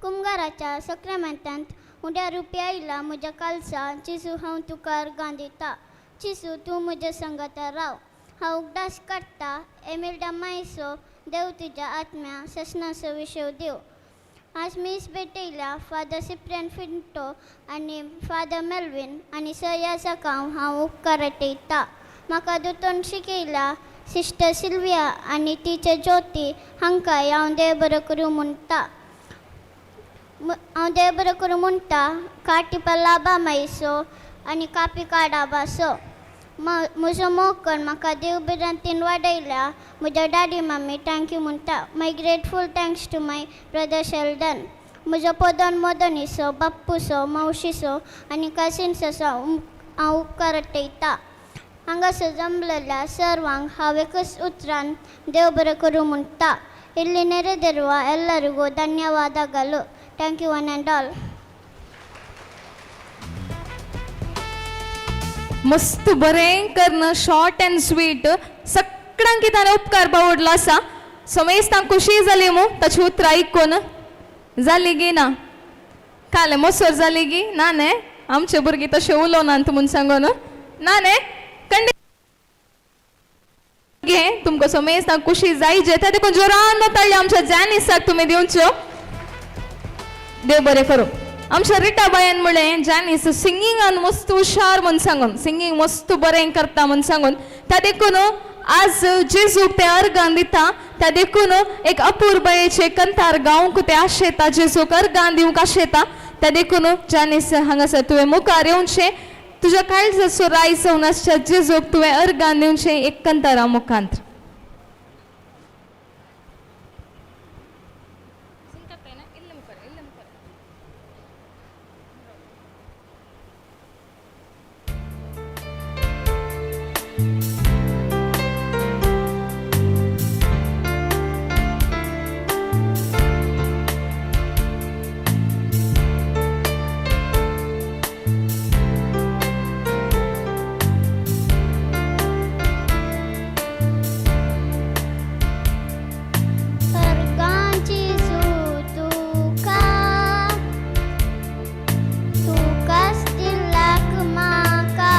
कुमगाराच्या सक्रामेंतांत उड्या रुपया आयला म्हज्या कालसा, जेजू हांव तुका अर्गां दिता, जेजू तूं म्हज्या संगाता राव. हांव उगडास काडटा एमिल्डा मायसो, देव तुज्या आत्म्या ससनाचो विशव देव. आज मीस भेटयल्या फादर सिप्रियन फिंटो आनी फादर मेल्विन आनी सया जाकांव हांव उपकार आटयता. म्हाका दोतोन शिकयला सिस्टर सिल्विया आनी टिचर ज्योती हांकांय हांव देव बरो करूं म्हणटा. हांव देव बरो करूं म्हणटा. काटी लाबा मायसो आनी कापी काडाबासो म्हजो मोग कर म्हाका देव भिरांतीन वाडयल्या म्हज्या डॅडी मम्मी thank you म्हणटा. My grateful thanks to my brother Sheldon. म्हजो पदन मदनीसो बाप्पूसो मावशीसो आनी कजिन्साचो हांव उपकार आटयता. हांगासर जमलेल्या सर्वांक हांव एकच उतरान देव बरें करूं म्हणटा. ಇಲ್ಲಿ ನೆರೆದಿರುವ ಎಲ್ಲರಿಗೂ ಧನ್ಯವಾದಗಳು. Thank you one and all. मस्त बरें करून शॉर्ट अँड स्वीट सगळ्यांक ताणें उपकार बावडलो आसा. समेस्तांक खुशी जाली मू ताची उतरां आयकून जाली गी ना? काले मोसर जाली गी ना न्हे? आमचे भुरगीं तशें उलोवनात म्हूण सांगून ना न्हे? खंडीत घे तुमकां समेस्तांक खुशी जायचे त्या देखून जोरान ताळयो आमच्या जॅनिसाक तुमी दिवच्यो. देव बरें करूं. आमच्या रिटा बायन म्हणलें जॅनीस सिंगिंगान मस्त हुशार म्हूण सांगून, सिंगींग मस्त बरें करता म्हूण सांगून, त्या देखून आज जेजूक ते अर्गान दिता. त्या देखून एक अपुरबायेचे कंतार गावंक ते आशेता, जेजूक अर्गान दिवंक आशेता. त्या देखून जॅनीस हांगासर तुवें मुखार येवचें, तुज्या काळजाचो राय जावन आसच्या जेजूक तुवें अर्गान दिवचें एक कंतारा मुखांत. अर्गांची तुका तुकाच दिलाक म्हाका,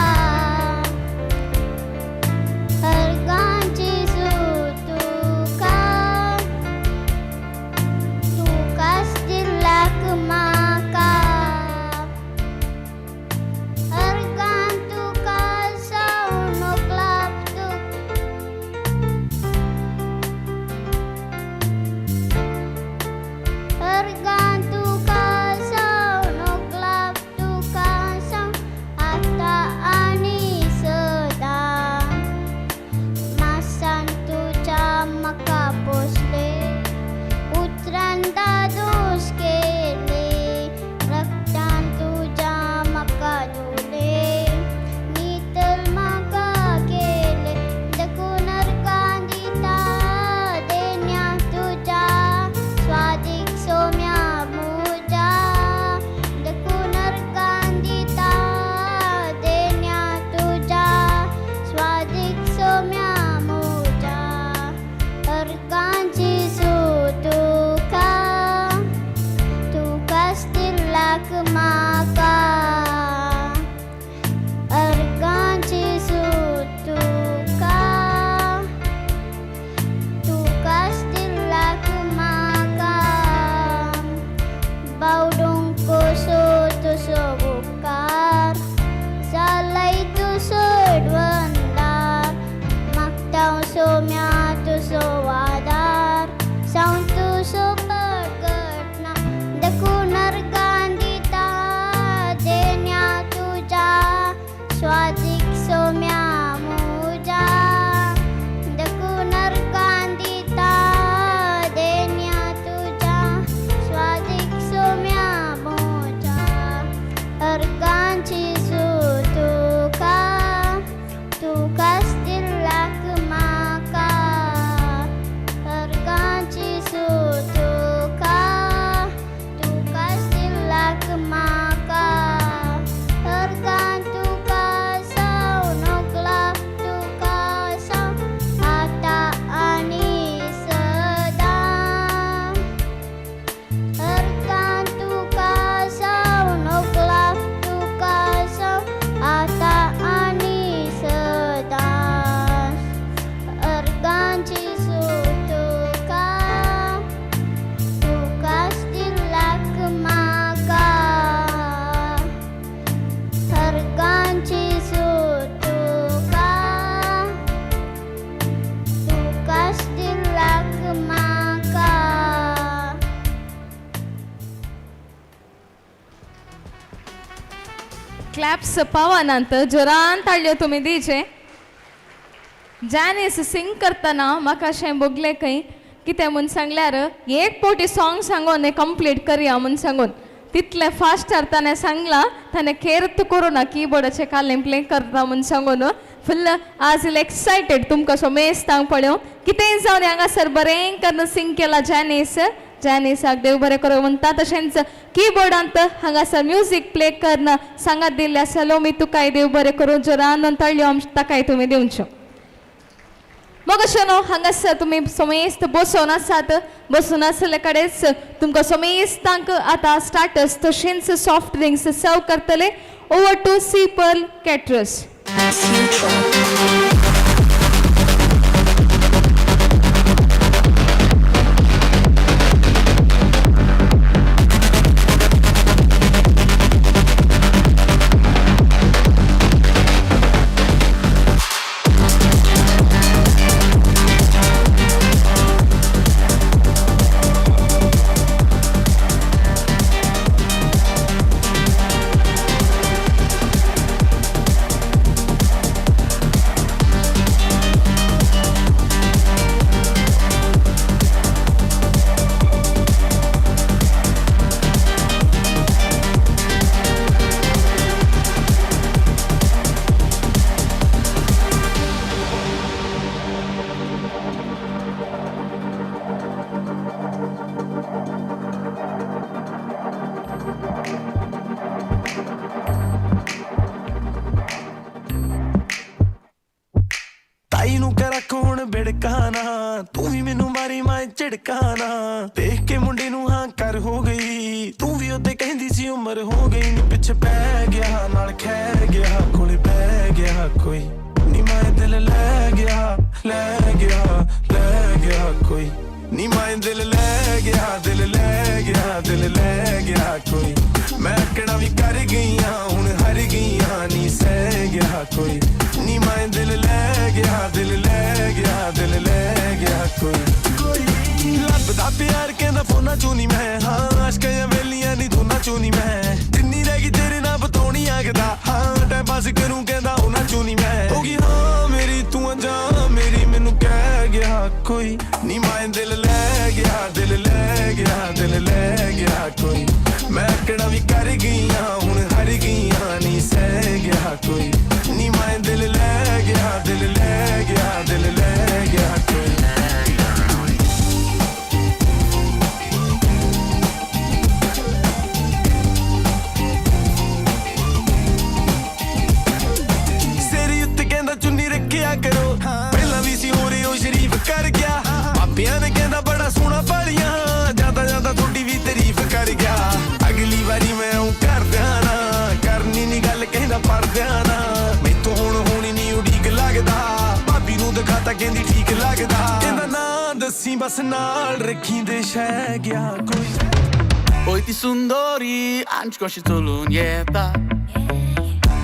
अर्गांची तुका तुकाच दिलाक म्हाका, अर्गां तुका जावन क्लाप तुका, अर्गां तुका जावन क्लाप तुका जावन आतां आनी सदां. मासान तुज्या म्हाका पोसले, उतरान दादोस केले, रक्तान तुज्या म्हाका धुले, नितळ म्हाका केले. देखून अर्गां दिता देण्या तुज्या स्वादीक सोम्या म्हज्या, देखून अर्गां दिता देण्या तुज्या स्वादीक सोम्या म्हज्या. अर्गांची तुका तुकाच दिलाक म्हाका, अर्गांची तुका तुकाच दिलाक म्हाका. बावडूंक कसो तुजो उपकार जालाय तूं सोडवंदार, मागता सोम्या तुजो आदार जावन तुजो प्रगटना. देखून अर्गां दिता देण्या तुज्या स्वादीक सोम्या म्हज्या, देखून अर्गां दिता देण्या तुज्या स्वादीक सोम्या म्हज्या. अर्गांची तुका तुकाच दिलाक म्हाका, अर्गांची तुका तुकाच दिलाक म्हाका, अर्गां तुका जावन क्लाप तुका जावन आतां आनी सदां, अर्गां तुका जावन क्लाप तुका जावन आतां आनी सदां. अर्गांची तुका तुकाच दिलाक म्हाका, अर्गांची तुका तुकाच दिलाक म्हाका. क्लॅप्स पावनात, जोरान ताळयो तुमी दिवचे. जॅनीस सिंग करतना म्हाका अशें भोगलें खंय कितें म्हूण सांगल्यार एक फावटी सॉंग सांगून कंप्लीट करया म्हूण सांगून तितलें फास्ट ताणें सांगलां. ताणें केर्त करूं ना किबोर्डाचें कालें प्ले करता म्हूण सांगून. फुल्ल आज इल्लें एक्सायटेड तुमकां सोमेस्तांक पळोवन कितेंय जावन हांगासर बरें करून सिंग केला जॅनीस. जॅनीसाक देव बरें करूं म्हणटा. तशेंच किबोर्डांत हांगासर म्युजीक प्ले करून सांगात दिल्ल्या सलोमी तुकाय देव बरें करूं. जोरान ताळयो आमच्या ताकाय तुमी दिवच्यो. मग अशें न्हू हांगासर तुमी सोमेस्त बसून आसात. बसून आसले कडेच तुमकां सोमेस्तांक आतां स्टार्टर्स तशेंच सॉफ्ट ड्रिंक्स सर्व करतले. Over to Sea Pearl caterers. ਤਾਈ ਨੂੰ ਕਹਿ ਰੱਖ ਹੁਣ ਬਿੜਕਾ ਨਾ, ਤੂੰ ਵੀ ਮੈਨੂੰ ਮਾਰੀ ਮੈਂ ਝਿੜਕਾ ਨਾ। ਦੇਖ ਕੇ ਮੁੰਡੇ ਨੂੰ ਹਾਂ ਕਰ ਹੋ ਗਈ, ਤੂੰ ਵੀ ਉਹਦੇ ਕਹਿੰਦੀ ਸੀ ਉਮਰ ਹੋ ਗਈ। ਨੀ ਪਿੱਛੇ ਪੈ ਗਿਆ ਨਾਲ ਖਹਿ ਗਿਆ, ਕੋਲੇ ਬਹਿ ਗਿਆ ਕੋਈ ਨੀ, ਮੈਂ ਦਿਲ ਲੈ ਗਿਆ ਲੈ ਗਿਆ ਲੈ ਗਿਆ ਕੋਈ ਨੀ, ਮੈਂ ਦਿਲ ਲੈ ਗਿਆ ਦਿਲ ਲੈ ਗਿਆ ਦਿਲ ਲੈ ਗਿਆ ਕੋਈ। ਮੈਂ ਕਿਹੜਾ ਵੀ ਕਰ ਗਈਆਂ ਹੁਣ ਹਰ ਗਈਆਂ ਨੀ, ਸਹਿ ਗਿਆ ਕੋਈ ਨੀ, ਮੈਂ ਦਿਲ ਲੈ ਗਿਆ ਦਿਲ ਲੈ ਗਿਆ ਦਿਲ ਲੈ ਗਿਆ ਕੋਈ। ਕੋਈ ਲੱਭਦਾ ਪਿਆਰ ਕਹਿੰਦਾ ਫੋਨਾਂ ਚੋਂ ਨੀ ਮੈਂ, ਹਾਂ ਆਸ਼ਕਾਂ ਵੇਲੀਆਂ ਨੀ ਦੋਨਾਂ ਚੋਂ ਨੀ ਮੈਂ। ਜਿੰਨੀ ਰਹਿ ਗਈ ਤੇਰੇ ਨਾਲ ਬਤਾਉਣੀ ਆਗਦਾ, ਹਾਂ ਟਾਈਮ ਪਾਸ ਕਰੂੰ ਕਹਿੰਦਾ ਉਹਨਾਂ ਚੋਂ ਨੀ ਮੈਂ। ਹੋ ਗਈ ਹਾਂ ਮੇਰੀ ਤੂੰ ਅਜਾ ਮੇਰੀ, ਮੈਨੂੰ ਕਹਿ ਗਿਆ ਕੋਈ ਨੀ, ਮੈਂ ਦਿਲ ਲੈ ਗਿਆ ਦਿਲ ਲੈ ਗਿਆ ਦਿਲ ਲੈ ਗਿਆ ਕੋਈ। ਮੈਂ ਕਿਹੜਾ ਵੀ ਕਰ ਗਈਆਂ ਹੁਣ ਹਰ ਗਈਆਂ ਨੀ, ਸਹਿ ਗਿਆ ਕੋਈ ਨੀ, ਮੈਂ ਦਿਲ ਲੈ ਗਿਆ ਦਿਲ ਲੈ ਗਿਆ ਦਿਲ ਲੈ ਗਿਆ ਕੋਈ। ਸਿਰ ਉੱਤੇ ਕਹਿੰਦਾ ਚੁੰਨੀ ਰੱਖਿਆ ਕਰੋ, ਪਹਿਲਾਂ ਵੀ ਸੀ ਹੋਰੇ ਉਹ ਸ਼ਰੀਫ ਕਰ ਗਿਆ। ਮਾਪਿਆਂ ਨੇ ਕਹਿੰਦਾ ਬੜਾ ਸੋਹਣਾ ਪਾਲੀਆਂ, ਜਾਂਦਾ ਜਾਂਦਾ ਤੁਹਾਡੀ ਵੀ ਤਾਰੀਫ ਕਰ ਗਿਆ। ਅਗਲੀ ਵਾਰੀ ਮੈਂ ਉਹ ਕਰ ਦਿਆਂ ਨਾ, ਕਰਨੀ ਨੀ ਗੱਲ ਕਹਿੰਦਾ ਪਰ ਦਿਆਂ ਨਾ। ਮੈਥੋਂ ਹੁਣ ਹੋਣੀ ਨੀ ਉਡੀਕ ਲੱਗਦਾ, ਭਾਬੀ ਨੂੰ ਦਿਖਾਤਾ ਕਹਿੰਦੀ ਠੀਕ ਲੱਗਦਾ। ਕਹਿੰਦਾ ਨਾ ਦੱਸੀ ਬਸ ਨਾਲ ਰੱਖੀ ਦੇ ਸ਼ਹਿ ਗਿਆ ਕੋਈ। ओय ती सुंदरी आंच कशी चलून येता,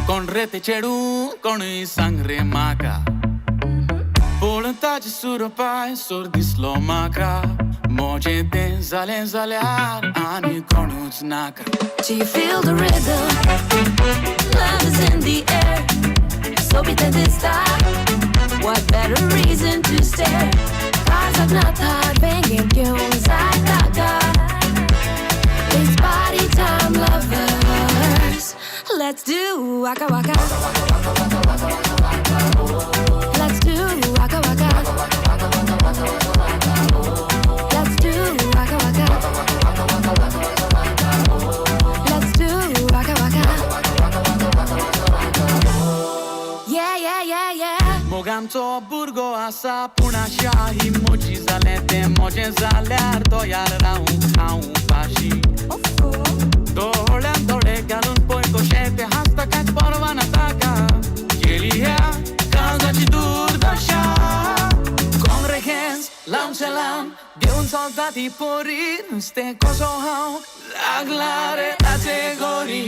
कोण रे ते चेडूं कोणूय सांग रे म्हाका। पळोवन ताजे सुरपाय सोर दिसलो म्हाका, म्हजें तें जालें जाल्यार आनी कोणूच नाका। Do you feel the rhythm? Love is in the air. So be the star. What better reason to stare? Cars are not hard, banging tunes like gaga. It's party time, lovers. Let's do waka waka. Let's do waka waka. Let's do waka waka. Let's do waka waka. Yeah, yeah, yeah, yeah. मोगांचो भुरगो आसा पूण आशा ही म्हजी जालें तें म्हजें जाल्यार तयार रावूंक हांव उपाशी। दोळ्यान दोळे घालून पळय कशें तें हांसता कांयच पर्वा ना ताका, केली ह्या काळजाची दुर्दशा। काँग्रेस लांबचे लांब घेवन चलता ती पोरी, नुस्तें कसो हांव लागला रे ताचे गोरी।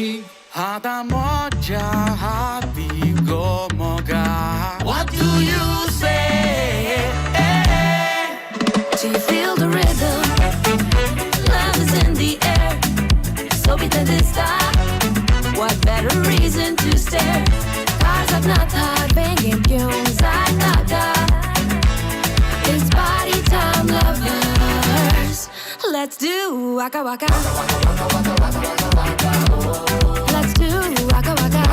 हाता म्हज्या हाती गो मोगा। What do you say? Do you feel the rhythm? Love is in the air. So be the star. What better reason to stare? Cars are not hard, banging tunes like gaga. It's party time, lovers. Let's do waka waka. Let's do waka waka.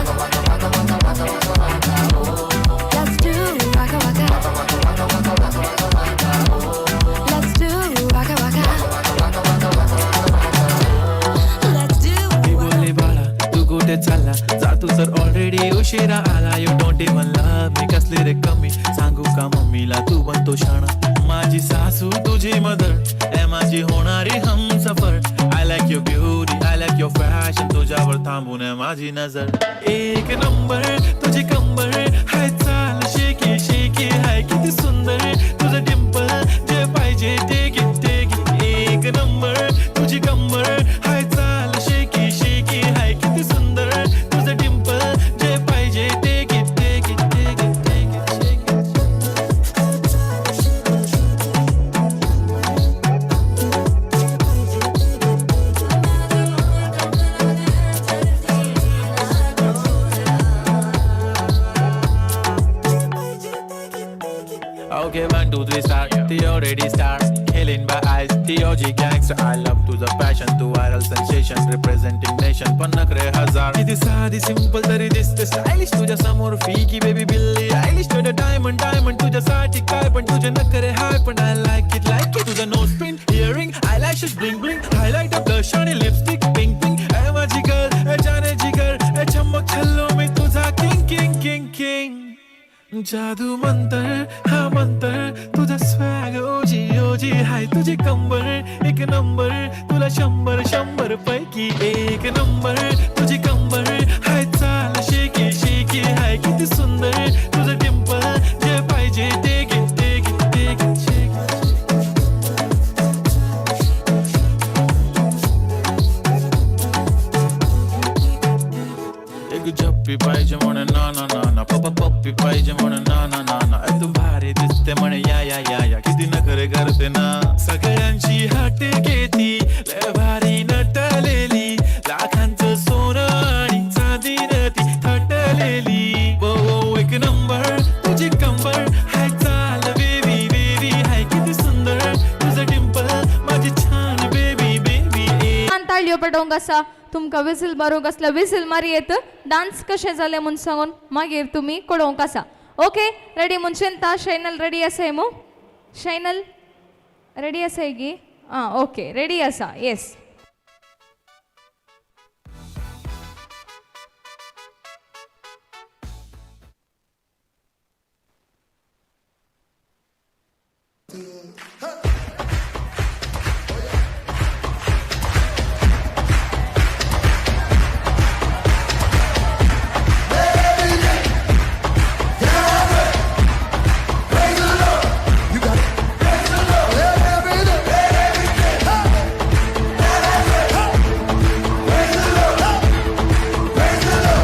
जातू sir already उशिरा आला. You don't even love me, कसली रे कमी सांगू का मम्मीला, तू बनतो शाणा. माझी सासू तुझी मदर, ए माझी होणारी Humsafar. I like your beauty, I like your fashion, तुझ्यावर थांबून आहे माझी नजर. एक नंबर तुझी कंबर, हाय चाल शेकी शेकी, हाय किती सुंदर तुझं डिंपल, जे पाहिजे ते घे ते घे. एक नंबर तुझी कंबर, हाय चाल शेकी शेकी, हाय किती सुंदर तुझं डिंपल, जे पाहिजे ते घे ते घे ते घे ते घे शेकी. Okay, 1, 2, 3, start. The already start. Killing by eyes. The OG gangster. I love to the passion, to viral sensation, representing nation. पण नखरे हजार. किती साधी सिंपल तरी दिसते स्टायलिश, तुझ्या समोर फीकी बेबी बिल्ली आयलिश. तुझं डायमंड डायमंड तुझ्यासाठी काय पण, तुझे नखरे हाय पण I like it like it. तुझं nose pin, earring, eyelashes bling bling, highlight blush आणि लिपस्टिक पिंक पिंक. ए माझी गर्ल, ए जाने जिगर, ए चमक छल्लो मी तुझा किंग किंग किंग किंग. जादू मंतर हा मंतर, तुझा स्वॅग ओजी ओजी, हाय तुझी कंबर एक नंबर, तुला 100 100 पैकी एक नंबर. तुझी कंबर, हाय चाल शेकी शेकी, हाय किती सुंदर तुझं डिंपल, जे पाहिजे ते घे ते घे ते घे शेकी. एक झप्पी पाहिजे म्हणे ना ना ना ना, पप्पा पप्पी पाहिजे म्हणे ना ना ना ना, ए तू भारी दिसते म्हणे या या या या, किती नखरे करते ना, सगळ्यांची हट घेती, लय भारी नटलेली, लाखांचं सोनं आणि चांदी ती थटलेली. वो वो एक नंबर तुझी कंबर, हाय चाल बेबी बेबी, हाय किती सुंदर तुझं डिंपल, माझी छान बेबी बेबी. ताळयो पडोवंक आसा तुमकां, विजील मारूंक आसल्यार विजील मारयेत. डान्स कशें जालें म्हूण सांगून मागीर तुमी कळोवंक आसा. ओके, रेडी म्हूण चिंता. शैनल रेडी आसाय मू? शैनल रेडी आसाय गी? आं, ओके, रेडी आसा. येस.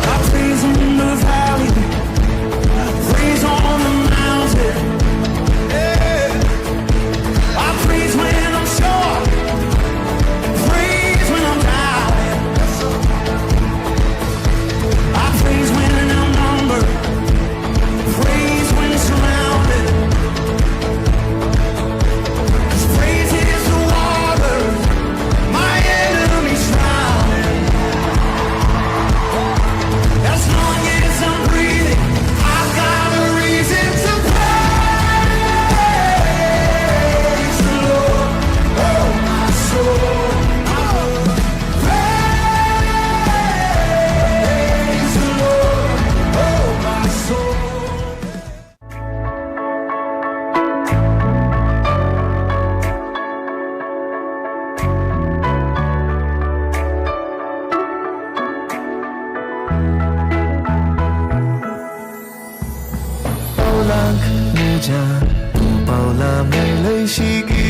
I praise in the valley, praise on the mountain. Yeah. I praise when I'm sure, praise when I'm doubting. I praise when I'm numbered, praise when surrounded. 'Cause praise is the water, my enemies drowning. As long as I'm breathing, I've got a reason to praise the Lord. Oh, my soul. Praise the Lord. Oh, my soul. पावलांक म्हज्या तूं पावलां मेळयशी गी.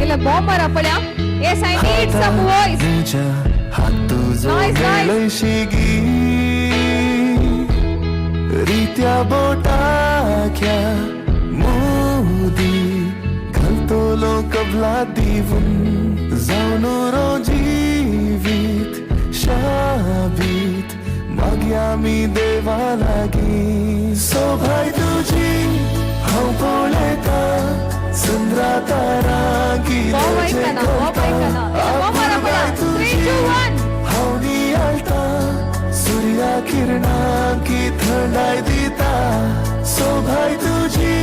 इल्ले bomb मारा पळया. Yes, I need some voice. म्हज्या हात तुजो Noise, noise. मेळयशी गी. रित्या बोटाख्या मुदी घालतलो कबला दिवन, जावन रो जिवीत शाबीत, मागीर आमी देवा लागीं. सोभाय तुजी हांव पळयतां, चंद्रा तारा बॉम्ब आयकना, बॉम्ब आयकना. इल्ले बॉम्ब मारा पळया. 3 2 1. हांव नियाळटा सुर्या किरणां की थंडाय दिता. सोभाय तुजी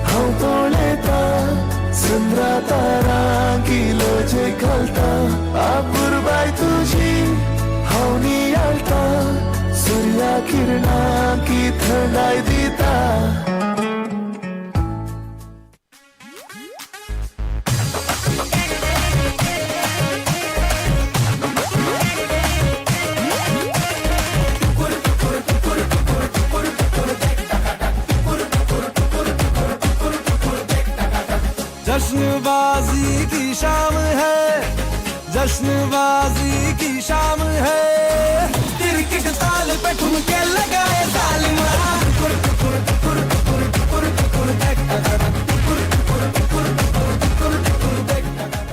हांव पळयतां, चंद्रा तारा किलोचे घालता. अपुरबाय तुजी हांव नियाळटा. किरणां की थंडाय दिता. जश्नबाजी की शाम है, जश्नबाजी की शाम है, तिरकिट ताल पे ठुमके लगाए जालिमा. टुकुर टुकुर टुकुर टुकुर टुकुर टुकुर देख टकर, टुकुर टुकुर टुकुर टुकुर टुकुर टुकुर देख टकर.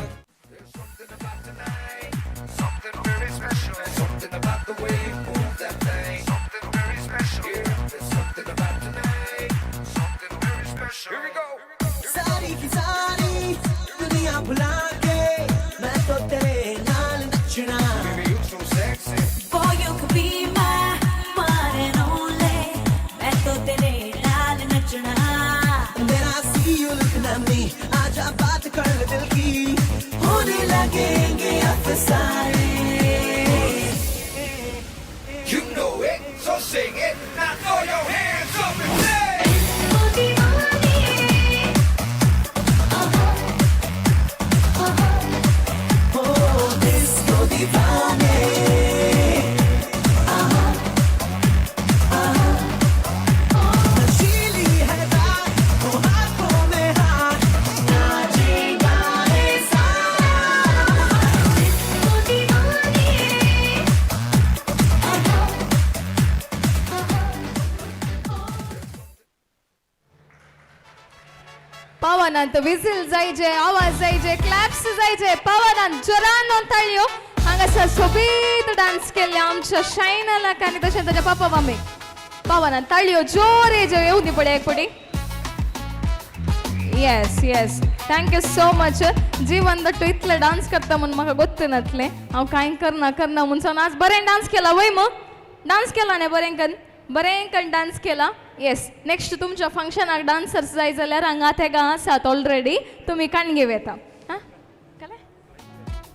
Something very special. Something about the way you move that thing. Something very special. Yeah, there's something about tonight. Something very special. Here we go. सारी की सारी दुनिया भुला के मैं तो तेरे नाल नचना. Baby, you so sexy. Boy, you could be my one and only. मैं तो तेरे नाल नचना. Then I see you looking at me, आजा बात कर ले दिल की, होने लगेंगे अफसाने. You know it, so sing it. Now throw your hands up and say. Oh, disco दीवाने. आहा, आहा. नशीली है रात, हो हाथों में हाथ, नाचे गाए साथ. डिस्को दीवाने. पवनांत विजील जायजे, आवाज जायजे, क्लॅप्स जायजे. पवनान जोरान ताळयो. हांगासर सोबीत डान्स केल्ले आमच्या शायनालाक आनी तशें ताच्या पापा मामीक. पवनान ताळयो जोर येजे येवनी पळय एक पटी. Yes yes, thank you so much. Jeevan Dattu इतले डान्स करता म्हूण म्हाका गोत्त नातलें. हांव कांय करना करना म्हूण सांगून आज बरें डान्स केला वय मग. डान्स केला न्ही बरें कन्न, बरें कन्न डान्स केला. येस, नेक्स्ट तुमच्या फंक्शनाक डान्सर्स जाय जाल्यार हांगा तेगा आसात ऑलरेडी, तुमी काणगे येता. आं कळ्ळें?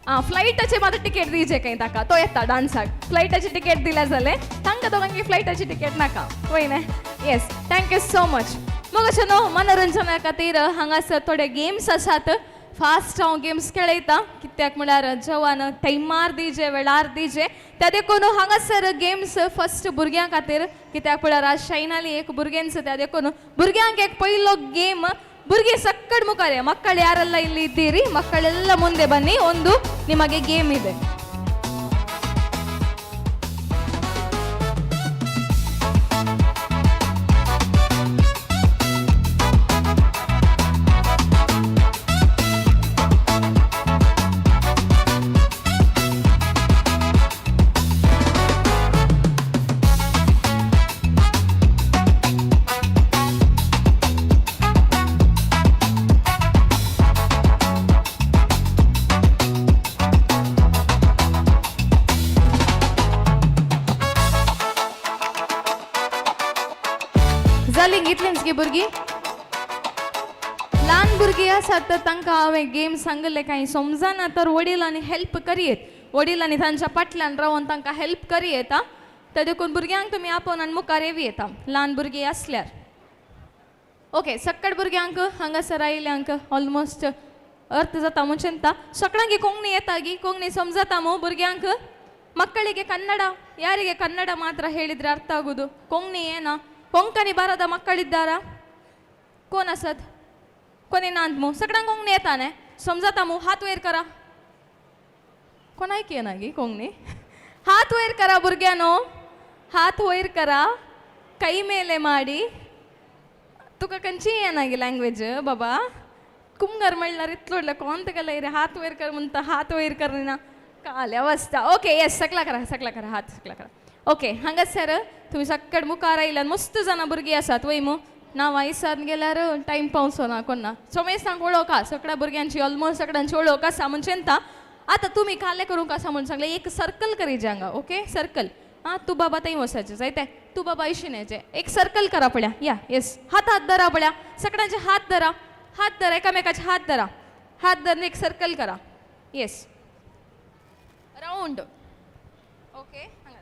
आं, फ्लायटाचे मात्र टिकेट दिवचे खंय ताका, तो येता डान्साक. फ्लायटाची टिकेट दिल्या जालें तांकां दोगांकी फ्लायटाची टिकेट नाका वय न्ही. Yes, thank you so much. मग अशें न्हू मनोरंजना खातीर हांगासर थोडे गेम्स आसात. फास्ट हांव गेम्स खेळयता कित्याक म्हळ्यार जेवण टायमार दिजे वेळार दिजे, त्या देखून हांगासर गेम्स फस्ट भुरग्यां खातीर कित्याक म्हळ्यार आज शायनाली एक भुरग्यांच, त्या देखून भुरग्यांक एक पयलो गेम. ಭುರ್ಗೆ ಸಕ್ಕಡ್ ಮುಖಾರೆ ಮಕ್ಕಳು ಯಾರೆಲ್ಲ ಇಲ್ಲಿ ಇದ್ದೀರಿ ಮಕ್ಕಳೆಲ್ಲ ಮುಂದೆ ಬನ್ನಿ, ಒಂದು ನಿಮಗೆ ಗೇಮ್ ಇದೆ. जाली इतलींच गे भुरगीं, ल्हान भुरगीं आसात तर तांकां हांवें गेम सांगले कांय समजना तर वडिलांनी हेल्प करयेत, वडिलांनी तांच्या फाटल्यान रावन तांकां हेल्प करयेत. आं, ते देखून भुरग्यांक तुमी आपोवन आनी मुखार येवं येता ल्हान भुरगीं आसल्यार. ओके, सक्कड भुरग्यांक हांगासर आयिल्ल्यांक ऑलमोस्ट अर्थ जाता म्हूण चिंता. सगळ्यांक कोंकणी येता गी, कोंकणी समजता मू ಭುರ್ಗ್ಯಾಂಕ್? ಮಕ್ಕಳಿಗೆ ಕನ್ನಡ, ಯಾರಿಗೆ ಕನ್ನಡ ಮಾತ್ರ ಹೇಳಿದ್ರೆ ಅರ್ಥ ಆಗುದು? ಕೊಂಗ್ಣಿ ಏನಾ? ಕೊಂಕಣಿ ಬರದ ಮಕ್ಕಳಿದ್ದಾರಾ? कोण आसत? कोणी नात मू? सगळ्यांक कोंकणी येता न्ही, समजता मू? हात वयर करा. कोणाक येना गी कोंकणी? हात वयर करा भुरग्यांनो, हात वयर करा, ಕೈ ಮೇಲೆ ಮಾಡಿ. तुका खंयची येना गी लँग्वेज बाबा? कुमगार म्हणल्यार इतलो व्हडलें कोण तुका रे हात वयर कर म्हणटा, हात वयर करना काल्या वसता. ओके, येस, सकला करा, सकला करा, हात सकला करा. ओके, हांगासर तुमी सक्कड मुखार आयल्यान मस्त जाणां भुरगीं आसात वय मू? नांवां इसात गेल्यार टायम पावचो ना कोन्ना. सोमेस्तांक वळख आहा सगळ्या भुरग्यांची, ऑलमोस्ट सगळ्यांची वळख आसा म्हूण चिंता. आतां तुमी काले करूंक आसा म्हूण सांगलें, एक सर्कल करी हांगा. Okay, circle. आं, तूं बाबा थंय वसाचें जायते, तूं बाबा इशीन येचें. एक सर्कल करा पळया. या, येस, हात हात धरा पळया, सगळ्यांचे हात धरा, हात धरा, एकामेकाचे हात धरा, हात धरून एक सर्कल करा. येस, रावंड. ओके, हांगा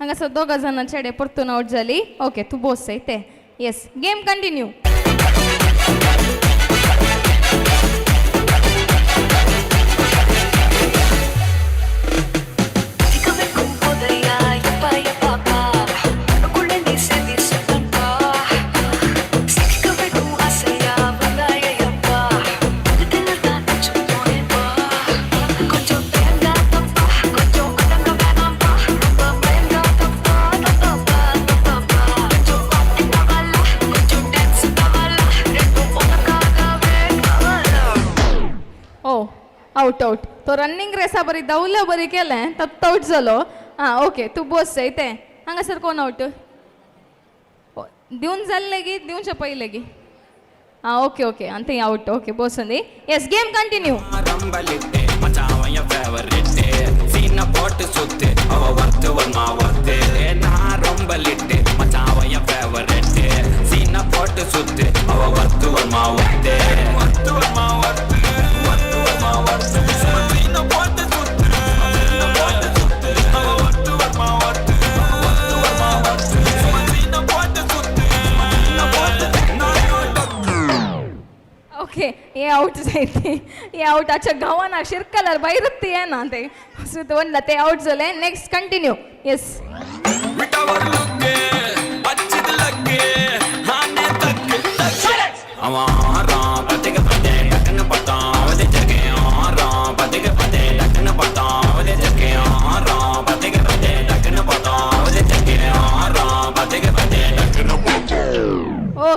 हांगासर दोगां जाणां चेडे परतून आवट जाली. ओके, तूं बोस ते. Yes, game continue. Oh, out out. तो रनिंग रेसा बरी धांवलो, बरी केलें, तो आउट जालो. आं, ओके, तूं बोस ते. हांगासर कोण आवट दिवन जाल्लें गी दिवचे पयलें गी? आं, ओके ओके, आनी थंय आवट. ओके, बसून दी. Yes, game continue. Okay, हे आवट जायते, हे आवटाच्या गांवान शिरकलार भायरूच ती येना ते सुत ते आवट जाले. Next continue. Yes,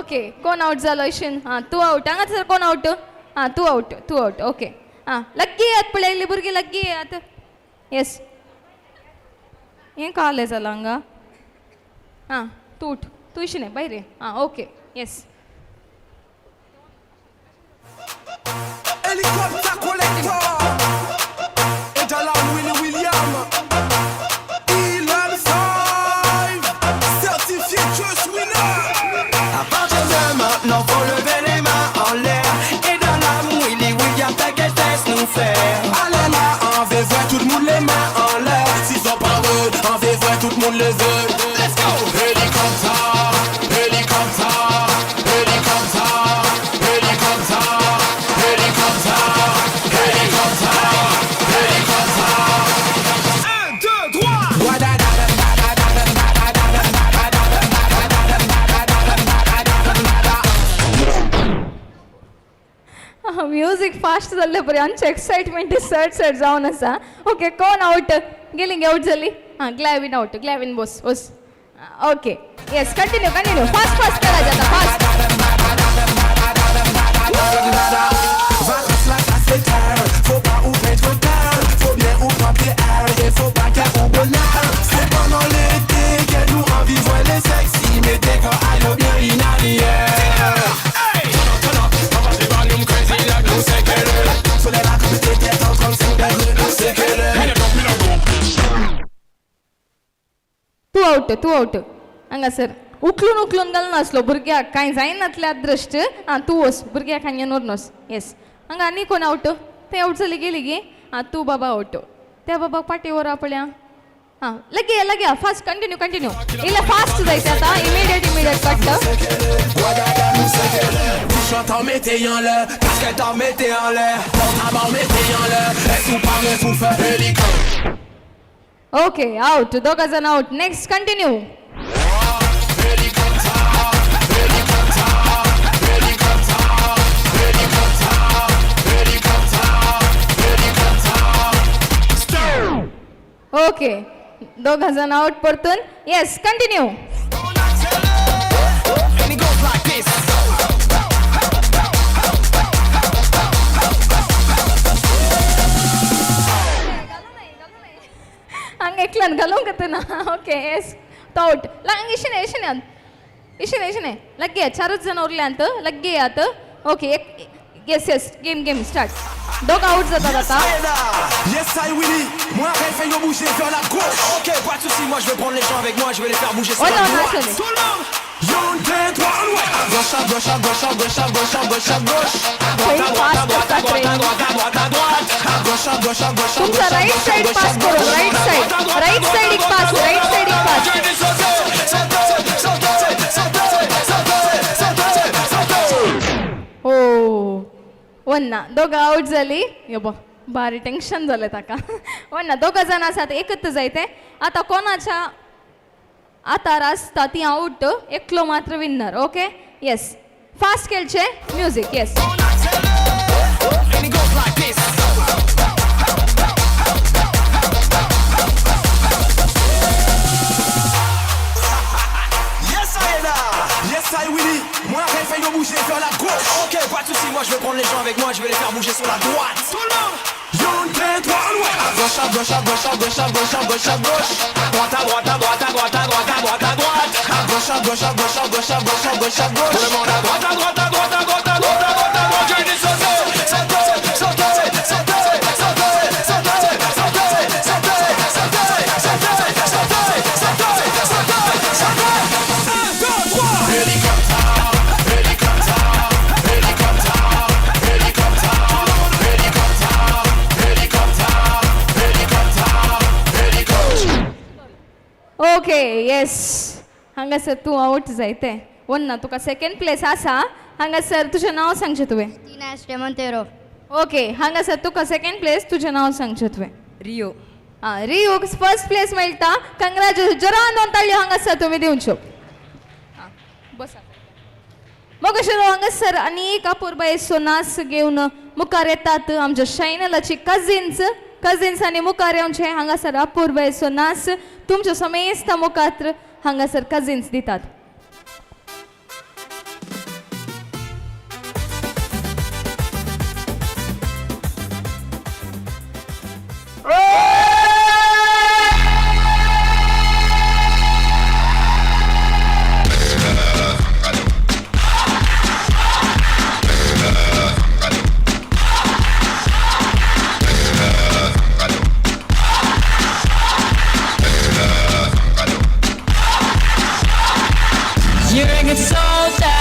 okay, कोण आवट जालो इशीन? हां, तूं आवट. हांगासर कोण आवट? हां, तूं आवट, तूं आवट. ओके, हां, लग्गी येयात पळय, भुरगीं लग्गी येयात. येस, हें कालें जालां हांगा. हां, तूं उठ, तूं इशीन भायर ये. हां, okay, yes. Helicopter collector, Ejalan Willy William, Elon 5, certifié Just Winner. À partir de maintenant, faut lever les mains en l'air. Et dans la Willy William, t'inquiète, laisse-nous faire. Allez là, en VV, tout le monde les mains en l'air. S'ils sont pas eux, en VV, tout le monde les veut. Let's go! Hélicoptère, hélicoptère, hélicoptère, hélicoptère, hélicoptère, hélicoptère, hélicoptère. 1, 2, 3. Music fast जाल्लें बरें, आमचें excitement चड चड जावन आसा. Okay, कोण out गेली? Out जाली. हां, ग्लॅवीन आवट. ग्लॅवीन बोस बोस. Okay, yes, continue continue. Fast fast करा जाता, fast. Vacances là, ça c'est clair. Faut pas ouvrir trop tard. Faut bien ouvrir pied air. Et faut pas qu'à ou bonheur. C'est pendant l'été que nous en vivons les sexy. Mais dès qu'on aille bien inallié. Hey! Turn up, turn up, the volume crazy like nous c'est que le. Soleil là comme t'étais en train de c'est que le. तूं out, तूं out. हांगासर उखलून उखलून घालनासलो भुरग्याक, कांय जायनातलें अदृश्ट. आं, तूं वच, भुरग्याक हांगा व्हर नोस. येस, हांगा आनी कोण आवट? तें आवट जाली गेली गी. आं, तूं बाबा आवट. त्या बाबाक पाटी व्हरा पळया. हां, लगे लगे, फास्ट कंटिन्यू कंटिन्यू. इल्लें फास्ट जायते आतां, इमिडिएट इमिडिएट कट्ट. T-shirt en mettez en l'air, casquette en mettez en l'air, portable en mettez en l'air, et sous parler sous fait hélicoptère. Okay, out, दोगां जाण out. Next continue. Okay, दोगां जाण out परतून. Yes, continue. And it goes like this. हांगा एकल्यान घालूंक ना. Okay, येस, तो आवट. हांगा इशें इशें इशें इशें लग्गे चारूच जाण उरल्यांत, लग्गे येयात. ओके, एक yes yes, game game start. दोग आवट जातात आतां. Yes, I Willy. Moi, rêve, yo bouger vers la gauche. Ok, pas de soucis, moi je vais prendre les gens avec moi, je vais les faire bouger Oh sur la non, non, droite. attendez. Tout le monde. Un, deux, trois, ouais. À gauche, à gauche, à gauche, à gauche, à gauche, à gauche, à gauche. À droite, à droite, à droite, à droite, à droite, à droite, à droite. À gauche, à gauche, à gauche, à तुमचा gauche, à right gauche, à side gauche, pass à करो gauche. Right side right साइडीक pass right साइडीक pass. हो वन्ना दोगां out जाली यो बो भारी टेन्शन जालें ताका. वन्ना दोगां जाण आसात एकच जाय ते आतां कोणाच्या आतार आसता ती आवट एकलो मात्र विन्नर. ओके येस फास्ट खेळचे music yes. And it goes like this. Yes, I am. Yes, I Willy. Moi, après, fais nos bouger vers la gauche. Ok, pas de soucis, moi je vais prendre les gens avec moi, je vais les faire bouger sur la droite. Tout le monde. Un, deux, trois, ouais. À gauche, à gauche, à gauche, à gauche, à gauche, à gauche, à gauche. À droite, à droite, à droite, à droite, à droite, à droite, à droite. À gauche, à gauche, à gauche, à gauche, à gauche, à gauche, à gauche. Tout le monde à droite, à droite, à droite, à droite, à droite, à droite, à droite. Je dis sauter, sauter, sauter, sauter, sauter, sauter, sauter, sauter, sauter, sauter, sauter, sauter, sauter, sauter. Un, deux, trois. Hélicoptère, hélicoptère, hélicoptère, hélicoptère, hélicoptère, hélicoptère, hélicoptère, hélicoptère. Okay yes हांगासर तूं out जायते वन्ना तुका second place आसा. हांगासर तुजें नांव सांगचें तुवें. Tina Monteiro. Okay हांगासर तुका सेकंड प्लेस तुजें नांव सांगचें तुवें. रियो. आं रियोक फर्स्ट प्लेस मेळटा. कंग्रेच्युलेशन जरान दोन ताळयो हांगासर तुमी दिवच्यो. आं बसा मोगशरो हांगासर आनी एक अपुरबायेचो नाच घेवन मुखार येतात आमच्या शैनलाची कजिन्स कजिन्स आनी मुखार येवचे हांगासर अपुरबायेचो नाच तुमच्या समेस्त मुखार हांगासर कजिन्स दितात. You're a good soldier,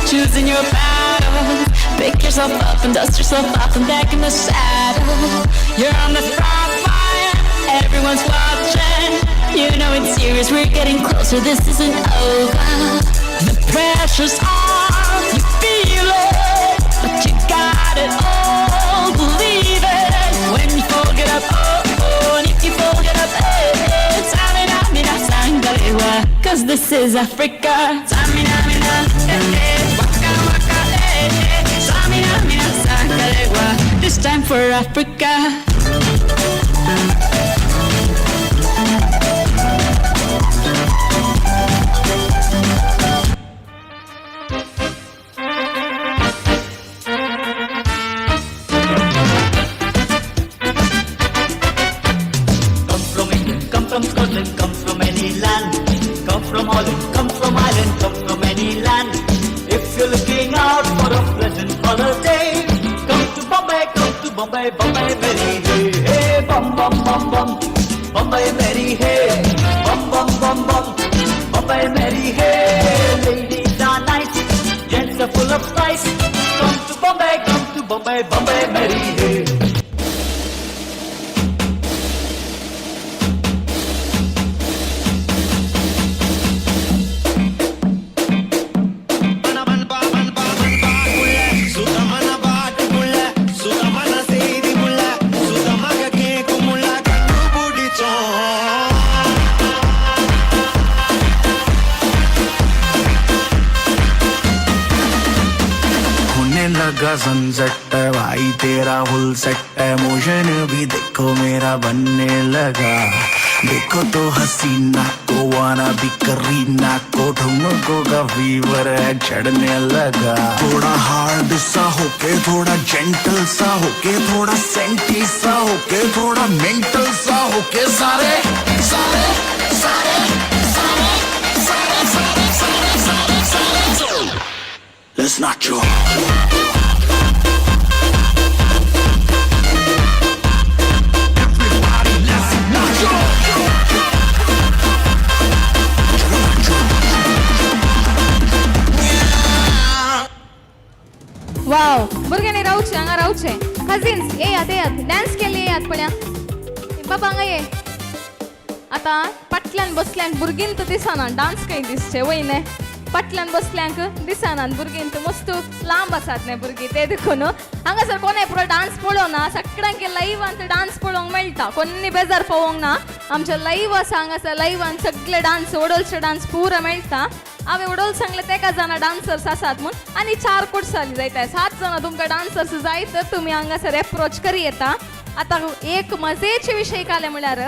choosing your battles. Pick yourself up and dust yourself off and back in the saddle. You're on the front line, everyone's watching. You know it's serious, we're getting closer, this isn't over. The pressure's on, you feel it, but you got it all, believe it. When you fall, get up, oh, oh, and if you fall, get up, eh, eh. Tamina, mina, sangalewa, cause this is Africa. Tamina, mina, eh, eh, waka, waka, eh, eh. Tamina, mina, sangalewa, this time for Africa. Come from England, come from Scotland, come from any land. Come from Holland, come from Ireland, come from any land. If you're looking out for a pleasant holiday, come to Bombay, Bombay Meri hey, hey, bum bum bum bum. Bombay Meri hey, bum bum bum bum. Bombay Meri hey, ladies are nice, gents are full of spice. Come to Bombay, Bombay Meri hey. சுத்தமான பாட்டுக்குள்ள சுத்தமான செய்திக்குள்ள சுத்தமாக கேட்குமுள்ள கண்டுபிடிச்சோம். होने लगा sunset है भाई तेरा फुल set है motion भी देखो मेरा बनने लगा. देखो तो हसीना को वाना भी करीना को ठुमको का फीवर है चढ़ने लगा. थोड़ा हार्ड सा होके थोड़ा जेंटल सा होके थोड़ा सेंटी सा होके थोड़ा मेंटल सा होके सारे सारे सारे सारे सारे सारे सारे सारे सारे Let's nacho. Everybody, let's nacho. वाव भुरग्यांनी रावचें हांगा रावचें. कजिन्स येयात येयात डान्स केल्ले येयात पळया. बाबा हांगा ये. आतां फाटल्यान बसल्यांक भुरगीं तर दिसना डान्स खंय दिसचे वय न्ही. फाटल्यान बसल्यांक दिसना भुरगीं तर मस्त लांब आसात न्ही भुरगीं ते देखून हांगासर कोणें पुरो डान्स पळोवना सगळ्यांक लायव्हान डान्स पळोवंक मेळटा. कोणी बेजार पळोवंक ना. आमचे लायव्ह आसा हांगासर लायव्हान सगळे डान्स ओडोलचे डान्स पुरो मेळटा. हांवें ओडोल सांगलें तेका जाणां डान्सर्स आसात म्हूण आनी 4 कुडसाली जायते 7 जाणां तुमकां डान्सर्स जाय तर तुमी हांगासर एप्रोच करी येता. आतां एक मजेचे विशय काले म्हळ्यार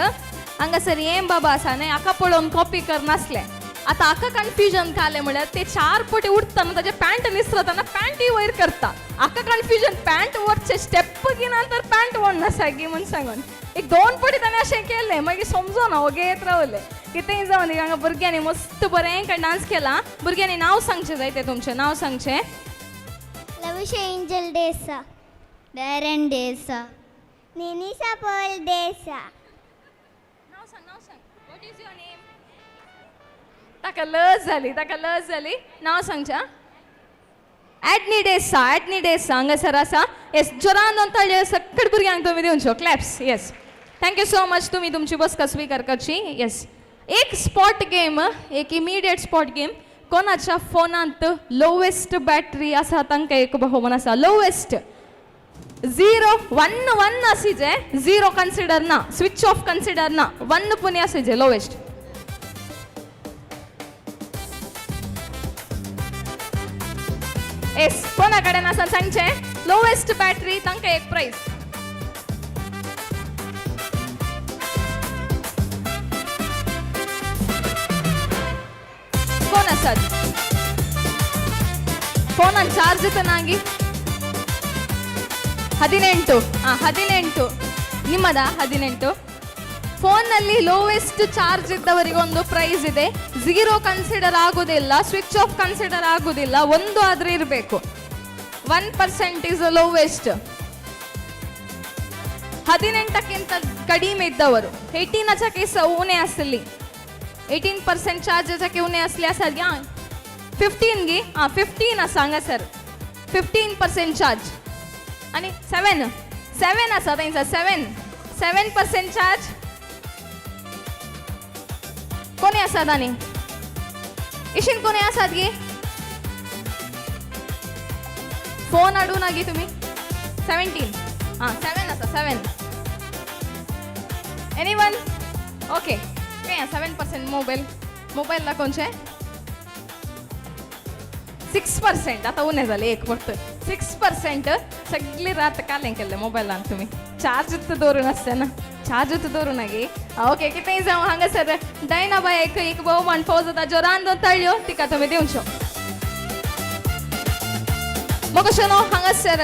हांगासर हें बाबा आसा न्ही हाका पळोवन कॉपी करनासलें. आतां हाका कन्फ्युजन कालें म्हळ्यार ते 4 पटी उठतना ताजें पॅन्ट निसरतना पॅन्टय वयर करता. हाका कन्फ्युजन पॅन्ट वरचें स्टेप घेना तर पॅन्ट ओडनासा गी म्हूण सांगून एक 2 पटी ताणें अशें केलें. मागीर समजोना ओगेत रावलें. कितेंय जावन हांगा भुरग्यांनी मस्त बरें काय डान्स केला. भुरग्यांनी नांव सांगचें जाय तें तुमचें नांव सांगचें. Lavish Angel D'Sa, Darren D'Sa, Ninisa Paul D'Sa. नांव सांग नांव सांग. What is your name? ताका लज जाली ताका लज जाली. नांव सांगचें. एडनी डेसा एडनी डेसा हांगासर आसा. येस जोरान दोन ताळयो सगळे भुरग्यांक तुमी दिवच्यो claps. Yes thank you so much. तुमी तुमची बसका स्विकार करची. येस एक स्पॉट गेम एक इमिडिएट स्पॉट गेम. कोणाच्या फोनांत लोवेस्ट बॅटरी आसा तांकां एक भोवमान आसा. लोवेस्ट 0 1 1 आसी जे 0 कन्सिडर ना स्विच ऑफ कन्सिडर ना 1 पुणे आसी जे लोवेस्ट. येस कोणा कडेन आसा सांगचें लोवेस्ट बॅटरी तांकां एक प्रायज. कोण आसात फोनान चार्ज ना गी? 18 ಹಾಂ 18 ನಿಮ್ಮದ 18 ಫೋನ್ನಲ್ಲಿ ಲೋವೆಸ್ಟ್ ಚಾರ್ಜ್ ಇದ್ದವರಿಗೊಂದು ಪ್ರೈಸ್ ಇದೆ. 0 ಕನ್ಸಿಡರ್ ಆಗೋದಿಲ್ಲ ಸ್ವಿಚ್ ಆಫ್ ಕನ್ಸಿಡರ್ ಆಗೋದಿಲ್ಲ. 1 ಆದ್ರೆ ಇರಬೇಕು. 1% is lowest. 18ಕ್ಕಿಂತ ಕಡಿಮೆ ಇದ್ದವರು 18 ಕೇಸ ಉಣೆ ಆಸಲಿ 18% ಚಾರ್ಜ್ ಉಣೆ ಆಸಲಿ आसात गे 15 गे हां 15 आसा हांगासर 15% चार्ज आनी 7 7 आसा थंयसर 7 7% चार्ज. कोणी आसात आनी इशीन कोणी आसात गे? फोन हाडूं ना गे तुमी? 17 आं 7 आसा 7. एनी वन ओके खंय 7% मोबायल मोबायल कोणचें 6% आतां उणें जालें एक फक्त 6% सगळी रात कालें केल्लें मोबायलान तुमी चार्ज दवरून आसतना चार्ज दवरून गे. ओके कितेंय जावं हांगासर डायना बायक एक भोवमान फावो जाता जोरान दोन ताळयो तिका तुमी दिवच्यो. म्हाका न्हू हांगासर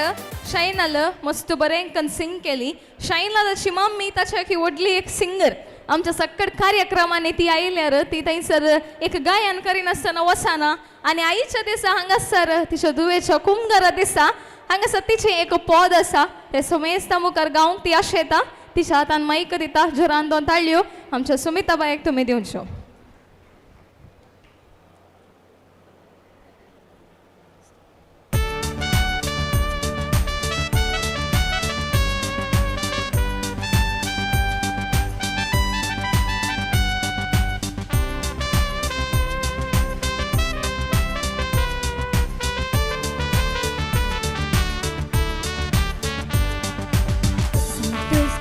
शायनाल मस्त बरें कन सिंग केली. शायनालाची मम्मी ताच्या एक व्हडली एक सिंगर. आमच्या सक्कड कार्यक्रमांनी ती आयल्यार ती थंयसर एक गायन करिनासतना वचना आनी आईच्या दिसा हांगासर तिच्या धुवेच्या कुमगरा दिसा हांगासर तिचें एक पद आसा तें समेस्ता मुखार गावंक ती आशेता. तिच्या हातान मायक दिता. जोरान दोन ताळयो आमच्या सुमिता बायक तुमी दिवच्यो.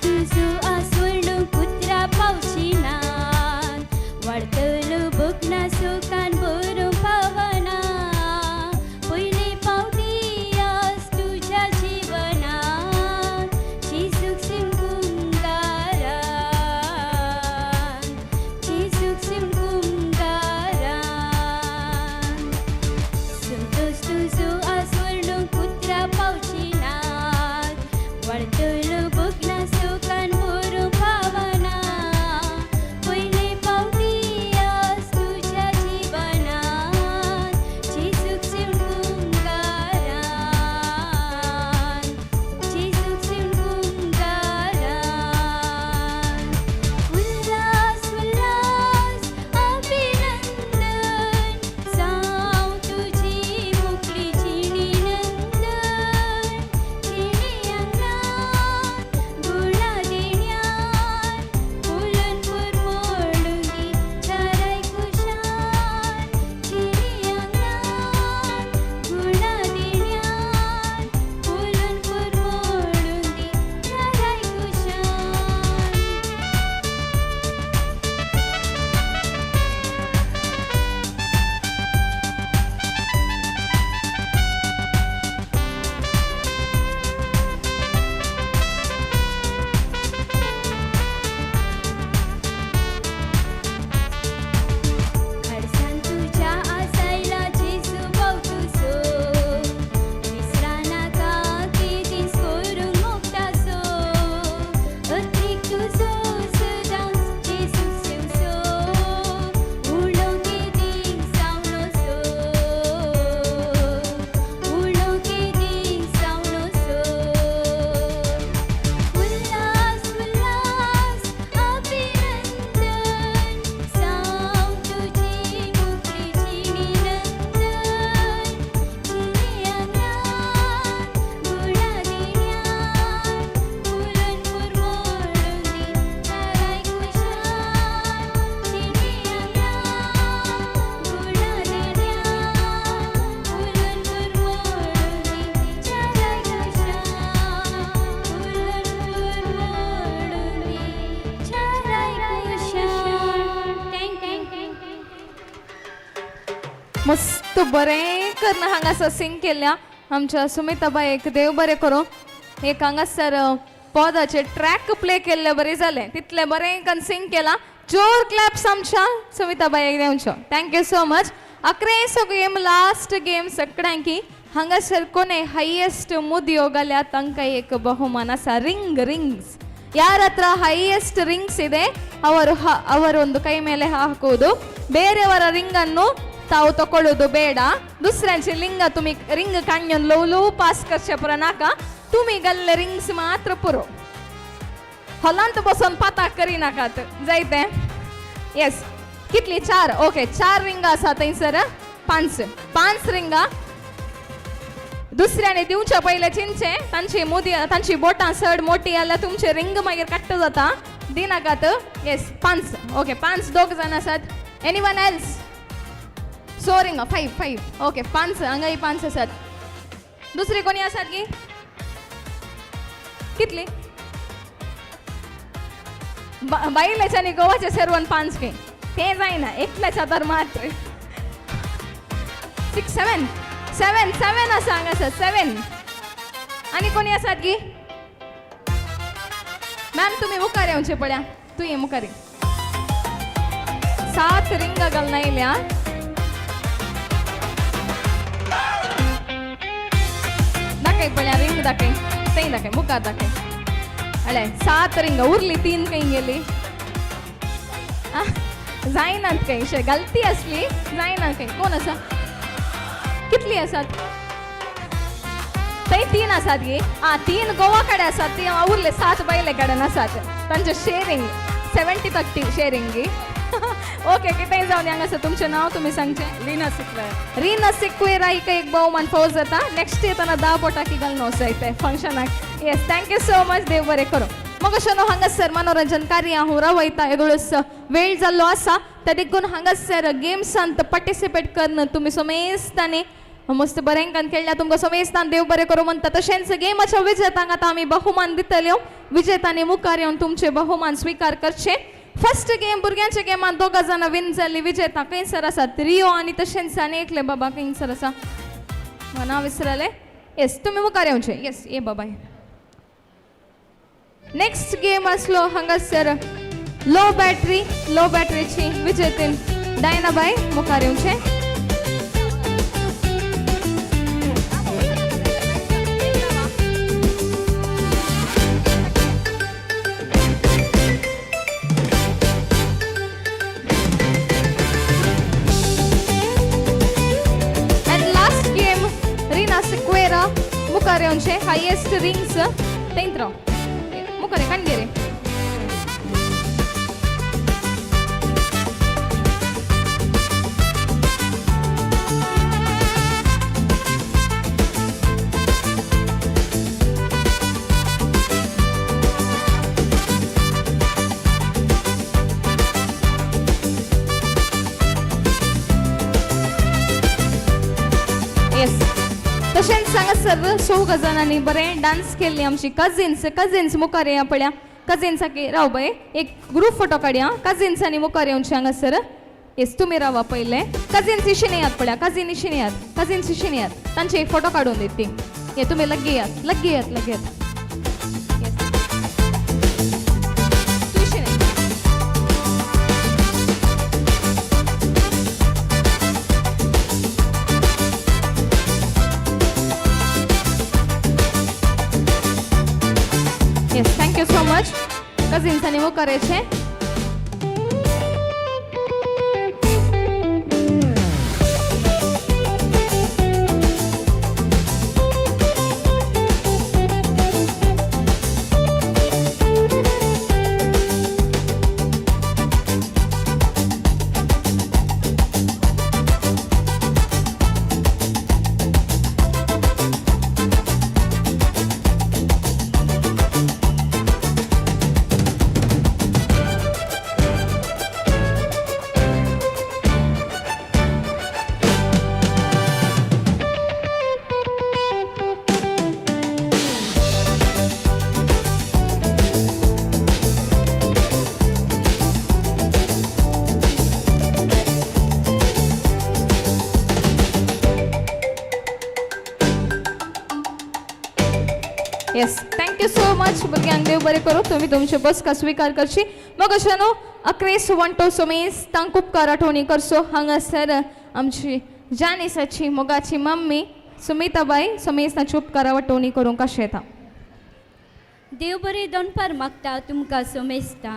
तुझो आसवण कुत्रा पावची ना. मस्त बरें करून हांगासर सिंग केल्या आमच्या सुमिताबायक देव बरें करूं. एक हांगासर पदाचे ट्रॅक प्ले केल्ले बरें जालें, तितलें बरें करून सिंग केलां. जोर क्लॅप्स आमच्या सुमिताबायक दिवच्यो. Thank you so much. अकरेचो गेम लास्ट गेम सगळ्यांकी हांगासर कोणे हायेस्ट मुदयो घाल्या तांकां एक बहुमान आसा. रिंग रिंग्स ಯಾರ ಹತ್ರ ಹೈಯೆಸ್ಟ್ ರಿಂಗ್ಸ್ ಇದೆ ಅವರು ಅವರೊಂದು ಕೈ ಮೇಲೆ ಹಾಕುವುದು, ಬೇರೆಯವರ ರಿಂಗನ್ನು ತಾವು ತಗೊಳ್ಳೋದು ಬೇಡ. दुसऱ्यांचे लिंग तुमी रिंग काडून ल्हव ल्हव पास करचे पुरो नाका, तुमी घाल्ले रिंग्स मात्र पुरो. हॉलांत बसून पाताक करिनाकात जायते. येस, कितली? 4. ओके, 4 रिंगां आसा थंयसर. 5 5 रिंगां दुसऱ्याने दिवच्या पयले चिंचे तांची मुदी तांची बोटां चड मोटी जाल्यार तुमचे रिंग मागीर काडटा जाता, दिनाकात. येस, 5. ओके, 5 दोग जाण आसात. Any one else? 6 रिंगां. 5 5. ओके, 5. हांगाय 5 आसात. दुसरी कोणी आसात की? कितली? बायलेच्या गोवाचे सर्वन 5 की ते जायना, एकल्याच्या तर मात्र. 6 7 7 7 आसा हांगासर. 7. आनी कोणी आसात की? मॅम तुमी मुखार येवचे पळया, तूं ये मुखार. 7 रिंगां घालून आयल्या. दाखय पळया रिंग दाखय, थंय दाखय, मुखार दाखय. अळे 7 रिंगां उरली, 3 खंय गेली? जायनात खंय, शे गलती आसली, जायना खंय. कोण आसा? कितली आसात? थंय 3 आसात गे. आं, 3 गोवा कडेन आसात, ती उरले 7 बायले कडेन आसात. तांचे शेरींग 70-30 शेरींग गी. ओके, कितेंय जावन हांगासर तुमचें नांव तुमी सांगचें. रीना सिक्वेरा. रीना सिक्वेरा हिका एक भोवमान फावो जाता. नेक्स्ट येतना 10 बोटां घालून वचय फंक्शनाक. Yes, thank you so much. देव बरें करूं. मग अशें न्हू हांगासर मनोरंजन कार्य हांव रावयता. एदोळच वेळ जाल्लो आसा त्या देखून हांगासर गेम्सांत पार्टिसिपेट करून तुमी समेस्तांनी मस्त बरें करून खेळ्ळ्या, तुमकां समेस्तान देव बरें करूं म्हणटा. तशेंच गेमाच्या विजेतांक आतां आमी बहुमान दितल्यो. विजेतांनी मुखार येवन तुमचे बहुमान स्विकार करचे. फर्स्ट गेम भुरग्यांच्या गेमान 2 जाणां विन जाल्ली विजेता खंयसर आसात? रियो आनी तशेंच आनी एकले बाबा खंयसर आसा? म्हाका नांव विसरलें. येस, तुमी मुखार येवचे. येस, ये बाबा. नेक्स्ट गेम आसलो हांगासर लो बॅटरी. लो बॅटरीची विजेतीन डायनाबाय मुखार येवचे. And last game Reena Sequeira मुखार येवचे. हायेस्ट रिंग्स तेंत्र मुखार काणगेरे. येस, तशेंच हांगासर चौग जाणांनी बरें डांस केल्ली आमची कजिन्स. कजिन्स मुखार येया पळया. कजिन्साक राव बाय, एक ग्रूप फोटो काडया. कजिन्सांनी मुखार येवचे हांगासर. येस, तुमी रावा पयले. कजिन्स इशीन येयात पळया. कजीन इशीन येयात, कजिन्स इशीन येयात. तांचे एक फोटो काडून दित ती. ये तुमी लागीं येयात, लागीं येयात, लागीं येयात. तूं इशीन ये. Yes, thank you so much. कजिन्सांनी मुखार येवचें. Yes, thank you so much. भुरग्यांक देव बरें करूं. तुमी तुमचे बसका स्विकार करची. मग अशें न्हू अक्रेस वण्टो सोमेस तांक उपकार आठवणी करचो. हांगासर आमची जानिसाची मोगाची मम्मी सुमिताबाई सोमेस तांची उपकारा वाटोवणी करूंक आशेता. देव बरें दनपार मागता तुमकां सोमेस्ता.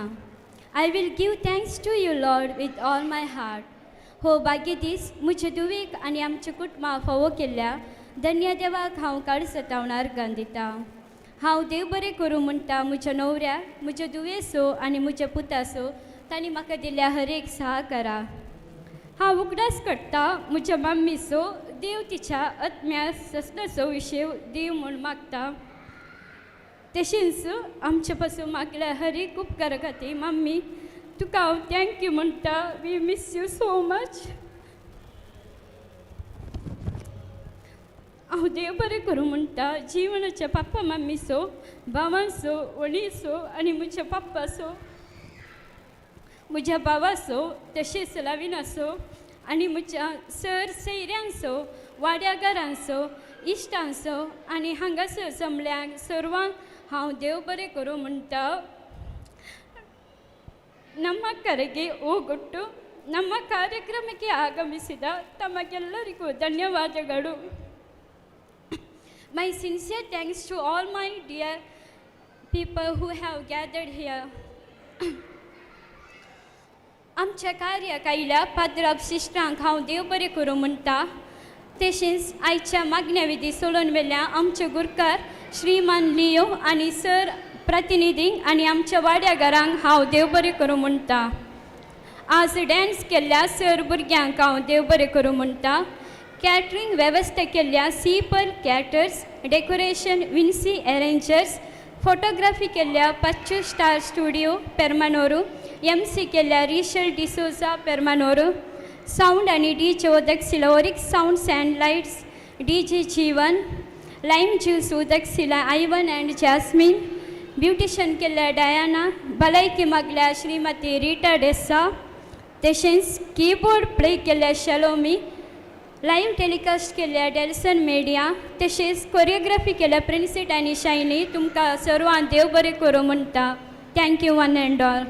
I will give thanks to you Lord with all my heart. हो भाग्य दीस म्हजे धुवेक आनी आमच्या कुटुंबा फावो केल्ल्या धन्य देवाक हांव काड सतावणार दिता. हांव देव बरें करूं म्हणटा म्हज्या न्हवऱ्याक, म्हज्या धुवेसो आनी म्हज्या पुतासो, तांणी म्हाका दिल्ल्या हर एक सहकारा. हांव उगडास करता म्हज्या मम्मीचो, देव तिच्या आत्म्या ससनाचो विशय देव म्हूण मागता. तशेंच आमचे पासून मागल्या हर एक उपकारा खातीर मम्मी तुका हांव thank you म्हणटा. We miss you so much. हांव देव बरें करूं म्हणटा जिवनाच्या पप्पा मम्मीचो, भावांचो, व्हडीचो आनी म्हज्या पप्पाचो, म्हज्या भावाचो, तशेंच लाविनाचो आनी म्हज्या सर सैऱ्यांचो, वाड्याघरांचो, इश्टांचो आनी हांगासर जमल्यांक सर्वांक हांव देव बरें करूं म्हणटा. ನಮ್ಮ ಕರೆಗೆ ಓಗೊಟ್ಟು ನಮ್ಮ ಕಾರ್ಯಕ್ರಮಕ್ಕೆ ಆಗಮಿಸಿದ ತಮಗೆಲ್ಲರಿಗೂ ಧನ್ಯವಾದಗಳು. My sincere thanks to all my dear people who have gathered here. आमच्या कार्याक आयिल्ल्या पाद्राब सिस्टरांक हांव देव बरें करूं म्हणटा. तशेंच आयच्या मागण्या विधी सोडून वेल्या आमचे गुरकार श्रीमान लियो आनी सर प्रतिनिधींक आनी आमच्या वाड्या घरांक हांव देव बरें करूं म्हणटा. आज डान्स केल्ल्या सर भुरग्यांक हांव देव बरें करूं म्हणटा. कॅटरींग वेवस्था केल्ल्या सीपल caterers, decoration Vincy arrangers, photography केल्ल्या पच्चू स्टार स्टुडियो पेरमानोरू, एम सी केल्ल्या रिशल डिसोजा पेरमानोरू, सावंड आनी डी जे उदक ओरिक sounds and lights, D J Jeevan, lime juice उदक सिला आयवन अँड जॅस्मीन, ब्युटिशन केल्ल्या डायाना, भलायकी मागल्या श्रीमती रिटा डेसा, तशेंच कीबोर्ड प्ले केल्ल्या शलोमी, लायव्ह टेलिकास्ट केल्ल्या डेल्सन मिडिया, तशेंच कोरियोग्राफी केल्या प्रिन्सिट आनी शायनी, तुमकां सर्वांक देव बरें करूं म्हणटा. Thank you one and all.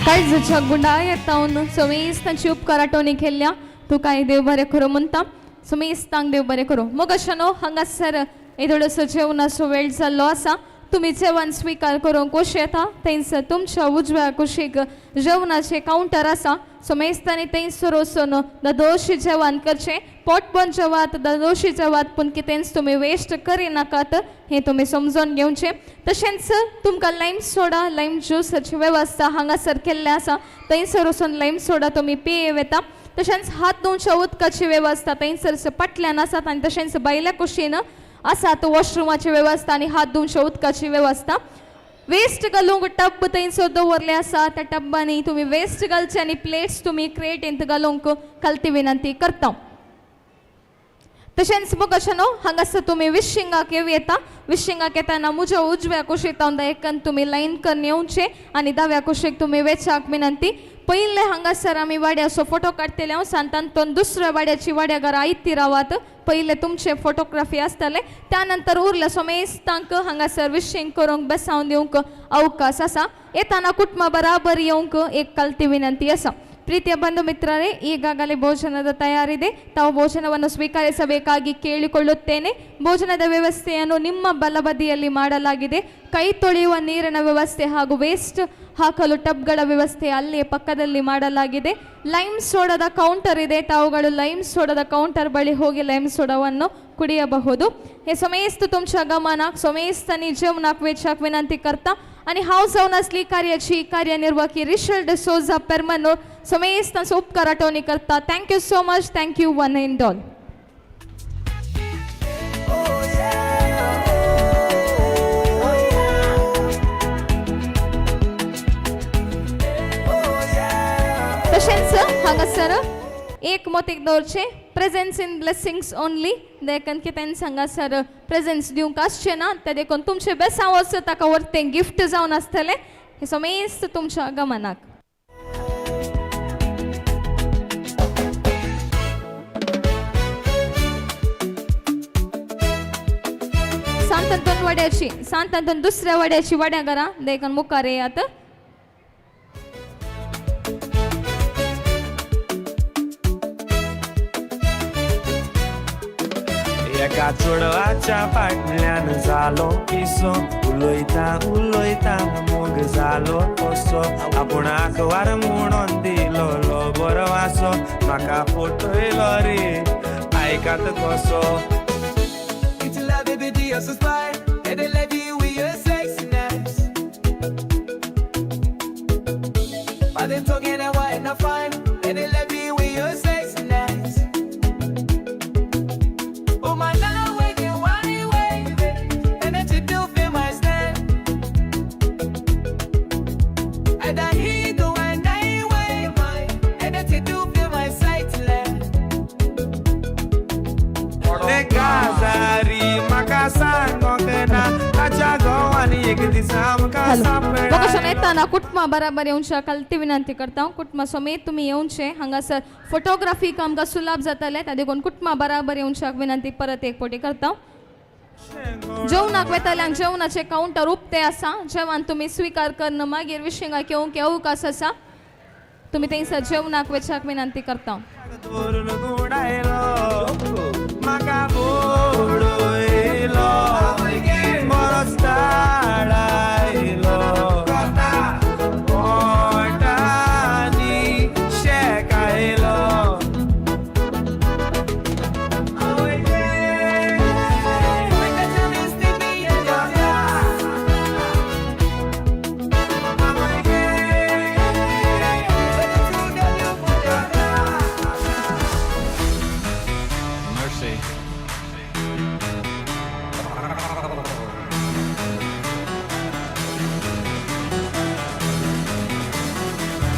काळजाच्या गुंडाळेतावन समेस्तांची तांची उपकार आठवणी केल्ल्या तुकाय देव बरें करूं म्हणटा. समेस्तांक देव बरें करूं. मग अशें न्हू हांगासर येदोळसो जेवणाचो वेळ जाल्लो आसा. तुमी जेवण स्विकार करूंक कशें येता थंयसर तुमच्या उजव्या कुशीक जेवणाचें कावंटर आसा. समेस्तांनी थंयसर वचून ददोशी जेवण करचें. पोट भरून जेवात, ददोशी जेवात, पूण कितेंच तुमी वेस्ट करिनाकात हें तुमी समजून घेवचें. तशेंच तुमकां लायम सोडा, लायम ज्युसाची वेवस्था हांगासर केल्लें आसा. थंयसर वचून लायम सोडा तुमी पियेव येता. तशेंच हात धुवच्या उदकाची वेवस्था थंयसर फाटल्यान आसात आनी तशेंच भायल्या कुशीन आसात वॉशरुमाची वेवस्था आनी हात धुवच्या उदकाची वेवस्था. वेस्ट घालूंक टब थंयसर दवरले आसा. त्या टब्बांनी तुमी वेस्ट घालचे आनी प्लेट्स तुमी क्रेटींत घालूंक खालती विनंती करता. तशेंच मग अशें न्हू हांगासर तुमी विशिंगाक येवं येता. विशिंगाक येताना म्हज्या उजव्या कुशीक एकान तुमी लायन करून येवचें आनी दाव्या कुशीक तुमी वेचाक विनंती. पयले हांगासर आमी वाड्याचो फोटो काडटले हांव सांतांतून दुसऱ्या वाड्याची वाड्या घरा आयती रावात. पयले तुमचे फोटोग्राफी आसतले, त्या नंतर उरले समेस्तांक हांगासर विशींग करूंक बेसावन दिवंक अवकाश आसा. येताना कुटुंबा बराबर येवंक एक कालती विनंती आसा. ಪ್ರೀತಿಯ ಬಂಧು ಮಿತ್ರರೇ, ಈಗಾಗಲೇ ಭೋಜನದ ತಯಾರಿದೆ. ತಾವು ಭೋಜನವನ್ನು ಸ್ವೀಕರಿಸಬೇಕಾಗಿ ಕೇಳಿಕೊಳ್ಳುತ್ತೇನೆ. ಭೋಜನದ ವ್ಯವಸ್ಥೆಯನ್ನು ನಿಮ್ಮ ಬಲಬದಿಯಲ್ಲಿ ಮಾಡಲಾಗಿದೆ. ಕೈ ತೊಳೆಯುವ ನೀರಿನ ವ್ಯವಸ್ಥೆ ಹಾಗೂ ವೇಸ್ಟ್ ಹಾಕಲು ಟಬ್ಗಳ ವ್ಯವಸ್ಥೆ ಅಲ್ಲಿಯೇ ಪಕ್ಕದಲ್ಲಿ ಮಾಡಲಾಗಿದೆ. ಲೈಮ್ ಸೋಡಾದ ಕೌಂಟರ್ ಇದೆ. ತಾವುಗಳು ಲೈಮ್ ಸೋಡಾದ ಕೌಂಟರ್ ಬಳಿ ಹೋಗಿ ಲೈಮ್ ಸೋಡಾವನ್ನು कुडियಬಹುದು. हे समेस्त तुमच्या गमनाक समेस्तांनी जेवणाक वेचाक विनंती करता आनी हांव जावन आसली कार्याची कार्यनिर्वाहकी रिशल डिसोजा पेरमनोर समेस्तांचो उपकार आठवणी करता. Thank you so much. Thank you one and all. तशेंच हांगासर एक मत एक दवरचें, प्रेझेन्स इन ब्लेसिंग्स ओनली. देखून कितें हांगासर प्रेझेन्स दिवंक आसचें ना, तें देखून तुमचें बेसांव वचत ताका वरतें गिफ्ट जावन आसतलें. हें समेस्त तुमच्या गमनाक. सांत अंतोन वाड्याची, सांत अंतोन दुसऱ्या वाड्याची वाड्या घरां देखून मुखार येयात. एका चेडवाच्या फाटल्यान जालो पिसो, उलयता उलयता मोग जालो कसो, आपूणाक वार म्हणून दिलो बरो वासो, म्हाका फटयलो रे आयकात कसो. It's love, baby, you're so spy, and I love you with your sexiness. But them talking and why not fine, and they love you with your sexiness. Oh my love, waking one way, and that you do feel my stand. And I hear the one I way, and that you do feel my sight land. काजारी म्हाका सांगोंक ना ताच्या घोवान एक दिसा आमकां hello, location येताना कुटुंबा बराबर येवचे कलती विनंती करता. कुटुंबा समेत तुमी येवचे. हांगासर फोटोग्राफीक आमकां सुलाभ जातलें, त्या देखून कुटुंबा बराबर येवच्याक विनंती परत एक फावटी करता. जेवणाक वेतल्यांक जेवणाचे कावंटर उक्ते आसा. जेवण तुमी स्विकार करून मागीर विशिंगाक येवंक अवकाश आसा. तुमी थंयसर जेवणाक वचपाक विनंती करता. दवरून गुणायलो म्हाका बोडयलो बरोच ताळायलो ओठांनी शेकायलो. Mercy.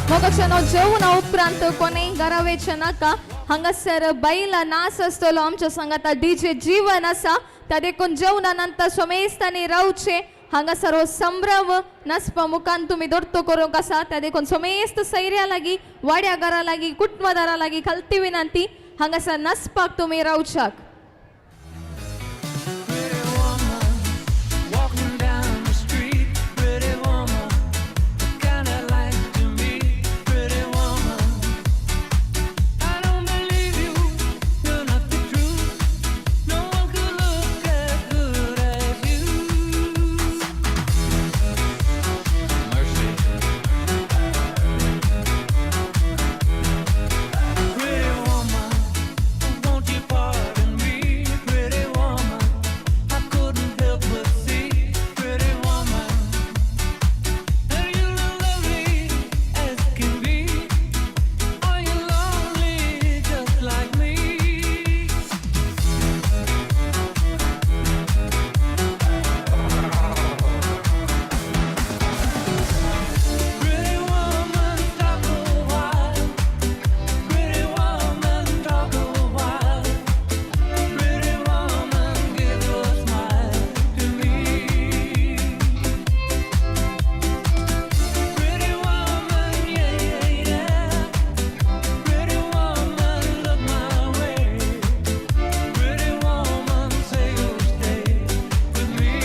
मोगक्षणो जेवणा उपरांत कोणीय घरा वयचें नाका. हांगासर बायलां नाच आसतलो आमच्या सांगाता डीजे जीवन आसा, त्या देखून जेवणा नंतर समेस्तांनी रावचें. हांगासर हो संभ्रम नाचपा मुखान तुमी दोर्तो करूंक आसा, त्या देखून समेस्त सैऱ्या लागीं, वाड्या घरा लागीं, कुटुंबदारा लागीं खालती विनंती, हांगासर नाचपाक तुमी रावच्याक. Walking down the street, pretty woman, the kind I like to meet, pretty woman. I don't believe you, you're not the truth. No one could look as good as you. Mercy. Pretty woman, won't you pardon me, pretty woman? I couldn't help but see, pretty woman, that you look lovely as can be. Are you lonely just like me? Pretty woman, talk a while. Pretty woman, talk a while. Pretty woman, give a smile to me. Pretty woman, yeah, yeah, yeah. Pretty woman, look my way. Pretty woman, say you'll stay with me.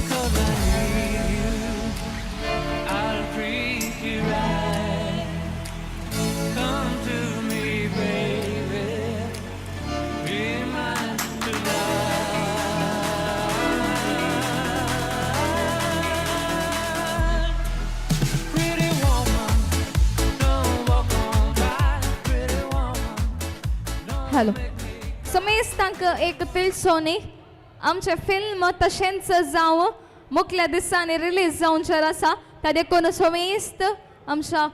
'Cause I need you. I'll treat you right. Come to me, baby. Be mine tonight. Pretty woman, don't walk on by. Pretty woman. Hello, समेस्तांक एक तिळसोनी आमचें film तशेंच जावं मुखल्या दिसांनी release जावचें आसा, त्या देखून समेस्त आमच्या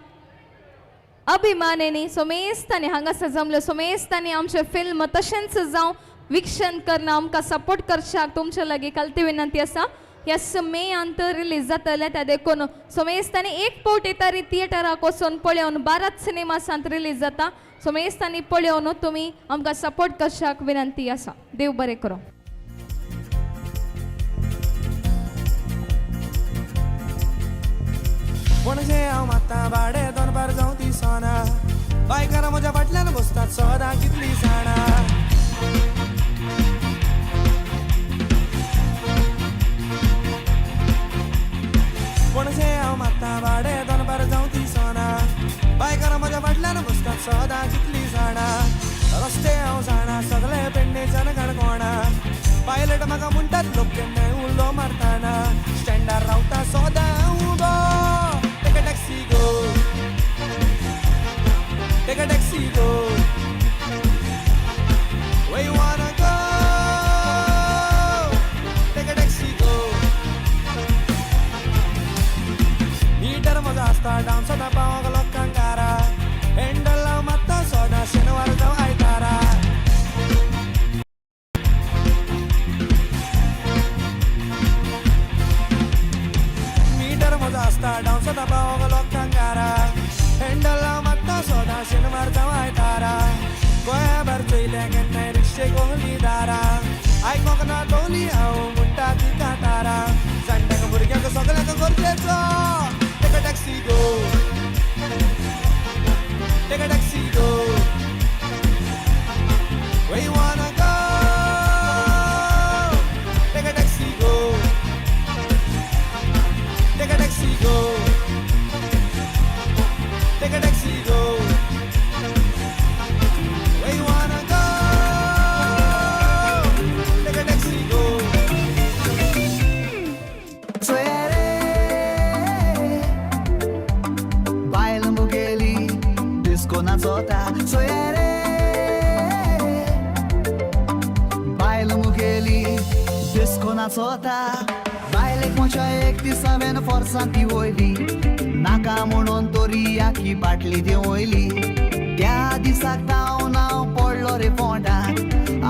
अभिमानेनी समेस्तांनी हांगासर जमले, समेस्तांनी आमचें फिल्म तशेंच जावं विक्षण करून आमकां सपोर्ट करच्याक तुमचे लागीं कलती विनंती आसा. ह्या मेयांत रिलीज जातलें, त्या देखून समेस्तांनी एक फावटी तरी थिएटराक वचून पळोवन, भारत सिनेमासांत रिलीज जाता, समेस्तांनी पळोवन तुमी आमकां सपोर्ट करच्याक विनंती आसा. देव बरें करूं. पणजे हांव मात्ता भाडें दनपार जावं दिसना, बायकारां म्हज्या फाटल्यान बसतात सदां कितलीं जाणां. हांव मारता भाडें दनपार जावं दिसना बायकारां म्हज्या फाटल्यान बसतात सदां जितली जाणा रस्ते हांव जाणा सगळे पेडणेच्यान काणकोणा पायलट म्हाका म्हणटात लोक केन्नाय उलो मारताना स्टँडार रावता सदां उबो. Take a taxi go, take a taxi go, where you wanna go? Take a taxi go. Meter म्हजो आसता डावन सदां पावोंक लोकांक कारा हँडल हांव मारता सदां शेनवार जावं आयतारा. मीटर म्हजो आसता डावन सदां पावोंक लोकांक कारा हँडल हांव मारता सदां शेनवार जावं आयतारा. गोंयाभर चोयलें केन्नाय रिक्षे कोहली दारां आयकोंक ना तोली हांव म्हणटा तिका तारा जाणट्यांक भुरग्यांक सगल्यांक गरजेचो. Take a taxi go, take a taxi go, where you wanna go? Take a taxi go, take a taxi go, take a taxi go, where you wanna go? Take a taxi go. सोयरे बायल मुगेली disco नाचोता सोयरे बायल मुगेली disco नाचोता बायलेक म्हज्या एक दीस हांवें फोर्सान ती वयली नाका म्हणून तरी आखी बाटली ती वयली त्या दिसाक तावन हांव पडलो रे फोंडाक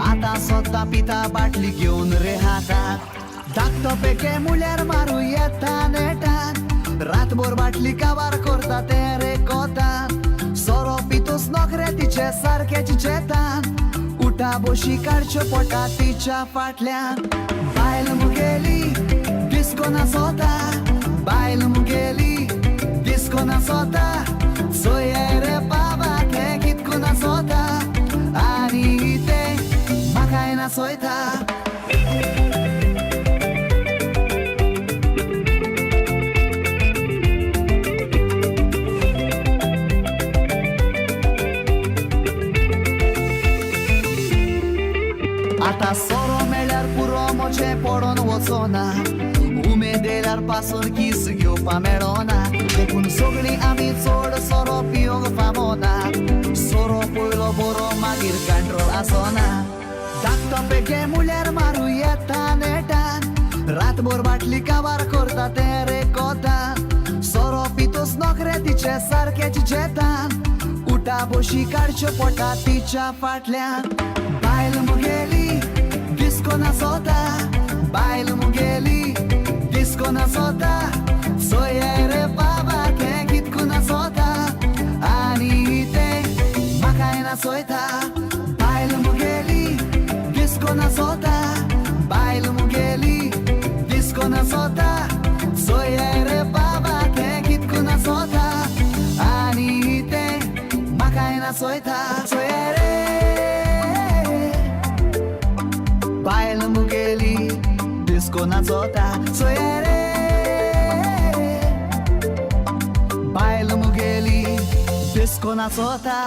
आतां सोदता पिता बाटली घेवन रे हाताक धाकटो पेके मुळ्यार मारू येता नेटान रातभर बाटली काबार करता तें रे कोतान सोरो पितूस नोकरे तिचे सारकें चेतान उठा बोशी काडच्यो पोटा तिच्या फाटल्यान बायल मुगेली डिस्को नाचोता बायल मुगेली डिस्को नाचोता सोये रे बाबा तें कितको नाचोता आनी तें म्हाकाय नाचोयता. आतां सोरो मेळ्यार पुरो म्हजें पडोन वचोना उमेद येयल्यार पासून कीस घेवपा मेळोना देखून सगळीं आमी चड सोरो पिवंक फावना सोरो पयलो बरो मागीर कंट्रोल आसना धाकटो पेके मुळ्यार मारू येता नेटान रातभर बाटली काबार करता तें रे कोतान सोरो पितूस नोकरे तिचे सारकें चेतान उठा बोशी काडच्यो पोटा तिच्या फाटल्यान बायल मुगेली डिस्को नाचोता बायल मुगेली डिस्को नाचोता सोये रे बाबा तें कितको नाचोता आनी तें म्हाकाय नाचोयता बायल मुगेली डिस्को नाचोता बायल मुगेली डिस्को नाचोता सोये रे बाबा तें कितको नाचोता आनी तें म्हाकाय नाचोयता. सोये रे बायल मुगेली डिस्को नाचोता सोये रे बायल मुगेली डिस्को नाचोता.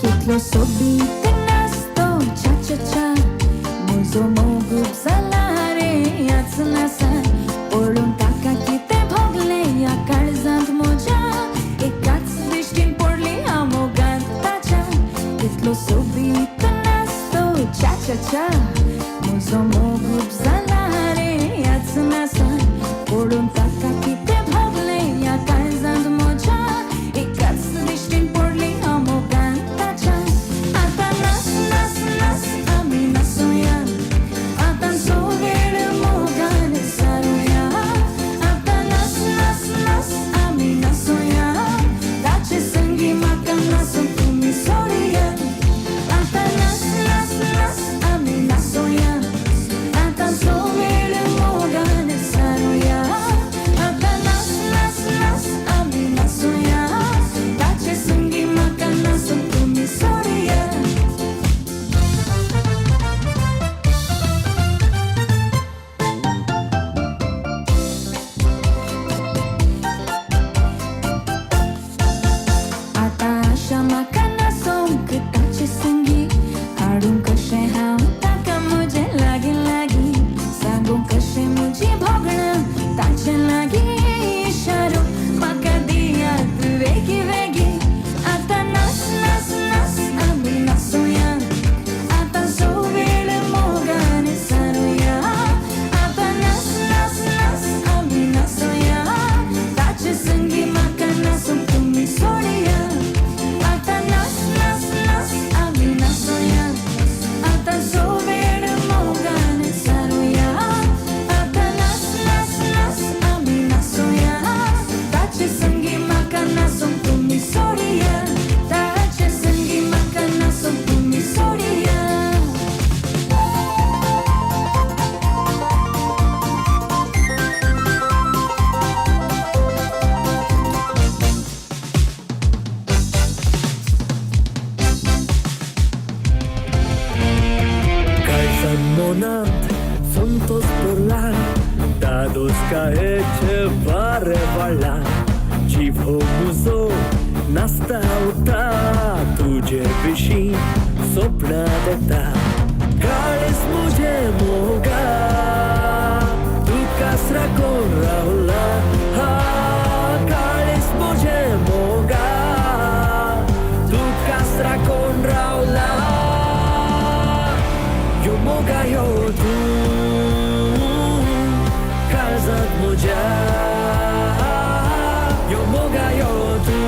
कितलो सोबीत नाचतो चा चा चा म्हजो मोग जाला रे ह्याच नासान पळोवन ताका कितें भोगलें ह्या काळजांत म्हज्या एकाच दिश्टीन पडली हांव मोगांत ताच्या कितलो सोबीत नाचतो चा चा चा म्हजो मोग जाला रे ह्याच नासान पळोवन ताका कितें भोगलें ह्या काळजांत म्हज्या एकाच दिश्टीन पडली हांव मोगांत ताच्या. आतां नाच नाच नाच आमी नाचुया आतां सो वेळ मोगान सारुया आतां नाच नाच नाच आमी नाचुया ताचे संगी म्हाका नाचूंक तुमी सोडया आतां नाच नाच नाच आमी नाचुया. खुशकायेचे वारे वाडला जीव हो मुजो नाचता उरता तुजे विशीं सपनां देखता काळीज मुझे मोगा तूं कासरा कोण रावला हा काळीज मुझे मोगा तूं कासरा कोण रावला यो मोगा यो तूं काळजांत म्हज्या यो मोगा यो तूं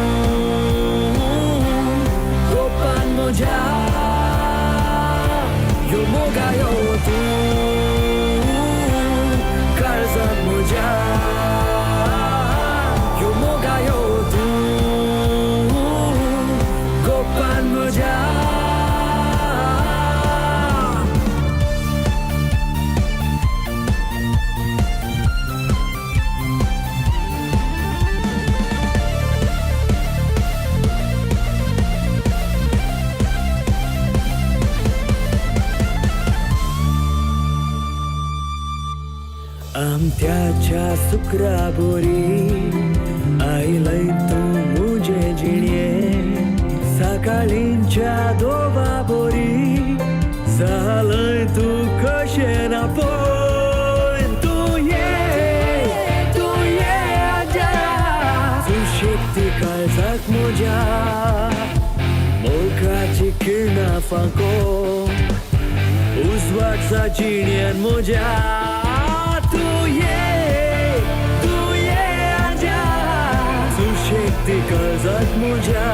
गोपान म्हज्या यो मोगा यो तूं काळजांत म्हज्या यो मोगा यो तूं गोपान म्हज्या. आमत्याच्या सुक्रा बोरी आयलय तूं मुजे जिणये सकाळींच्या दोवा बोरी जालय तूं कशें ना पळय तूं ये आजा सुशेगती काळजाक म्हज्या मोगाची किरणां फांको उजवाडचा जिणेन म्हज्या तूं ये आजा सुशेगती काळजाक म्हज्या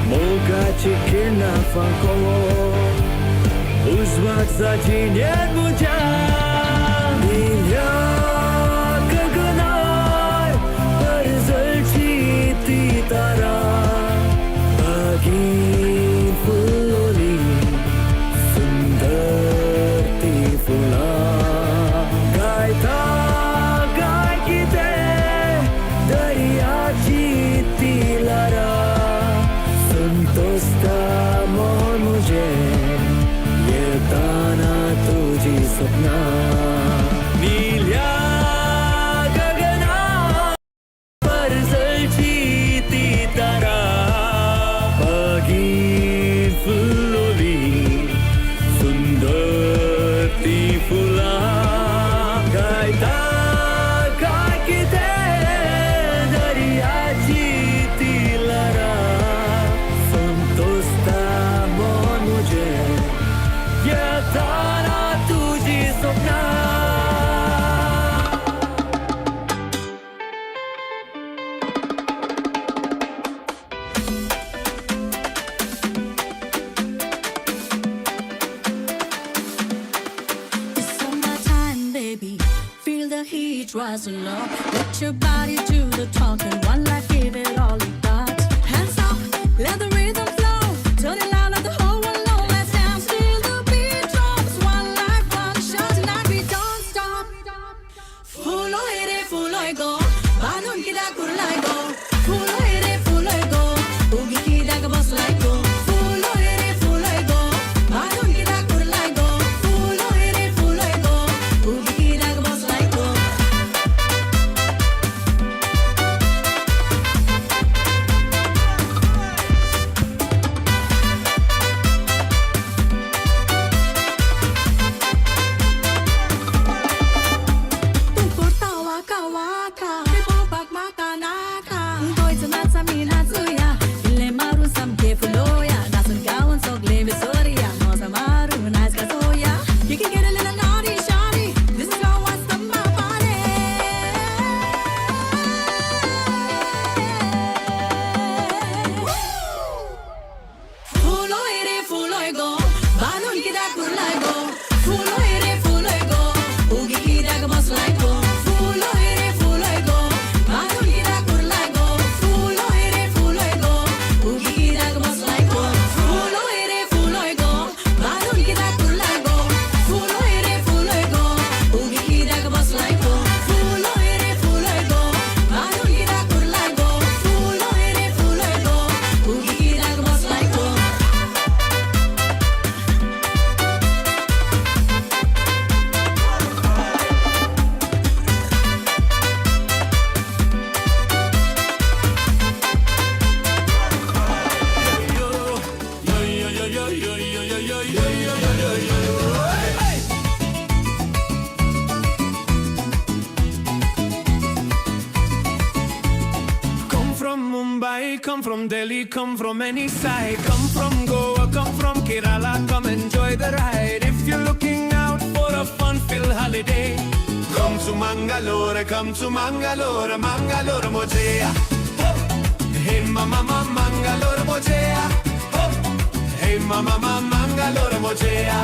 मोगाची किरणां फांको उजवाडचा जिणेन म्हज्या निळ्या गगनार परजळची ती तारा बागेन फुलोली सुंदर ती फुलां गायता गाय कितें दर्याची ती ल्हारां संतोषता मन म्हजें येताना तुजी सपनां निळ्या गगनार परजळची ती तारा बागेन फुलोली सुंदर ती फुलां गायता गाय कितें दर्याची ती ल्हारां संतोषता मन म्हजें येताना तुजी सपनां. It's summertime, baby. Feel the heat rising up. Let your body do the talking. One life, give it all you got. Hands up, let the rhythm flow. Turn it loud, let the whole world know. Let's dance till the beat drops. One life, one shot. Tonight we don't stop. Full ere, full go. Balun kida kurlai go. Full ere, full go. Ugi kida boss like go. Full ere, full go. Balun kida kurlai go. Full ere, full go. Ugi kida boss like go. from Mumbai, come from Delhi, come from any side. Come from Goa, come from Kerala, come enjoy the ride. If you're looking out for a fun-filled holiday, come to Mangalore, come to Mangalore, Mangalore Mojea. Hey mama, mama, Mangalore Mojea. Hey mama, mama, Mangalore Mojea.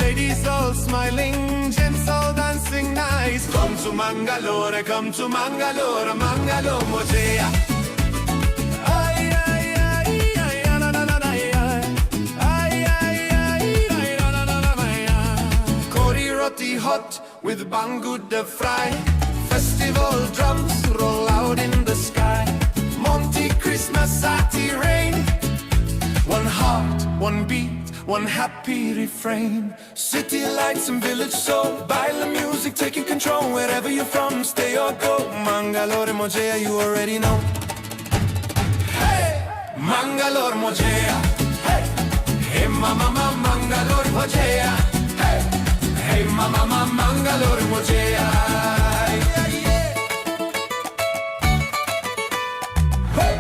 Ladies all smiling, gents all dancing nice. Come to Mangalore, come to Mangalore, Mangalore Mojea. Ay, ay, ay, ay, na, na, na, na, ay. Ay, ay, ay, ay, na, na, na, na, ay, ay. Kori roti hot with banguda fry. Festival drums roll out in the sky. Monty Christmas Ati rain. One heart, one beat, one happy refrain. City lights and village soul, baila music taking control. Wherever you're from, stay or go. Mangalore Mojea, you already know. Hey, Mangalore Mojea. Hey, hey, mama, mama, Mangalore Mojea. Hey, hey, mama, mama, Mangalore Mojea. Yeah, yeah. Hey.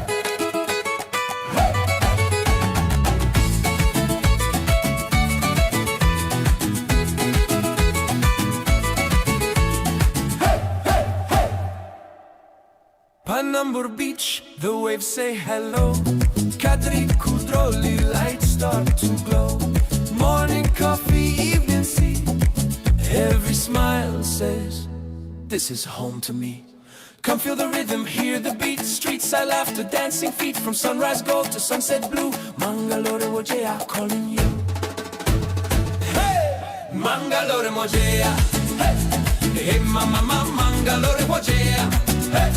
Panambur Beach, the waves say hello. Kadri Kudroli, lights start to glow. Morning coffee, evening sea. Every smile says, this is home to me. Come feel the rhythm, hear the beat. Street side laughter, dancing feet. From sunrise gold to sunset blue. Mangalore Mojea calling you. Hey! Mangalore Mojea. Hey! Hey, mama, mama, Mangalore Mojea. Hey!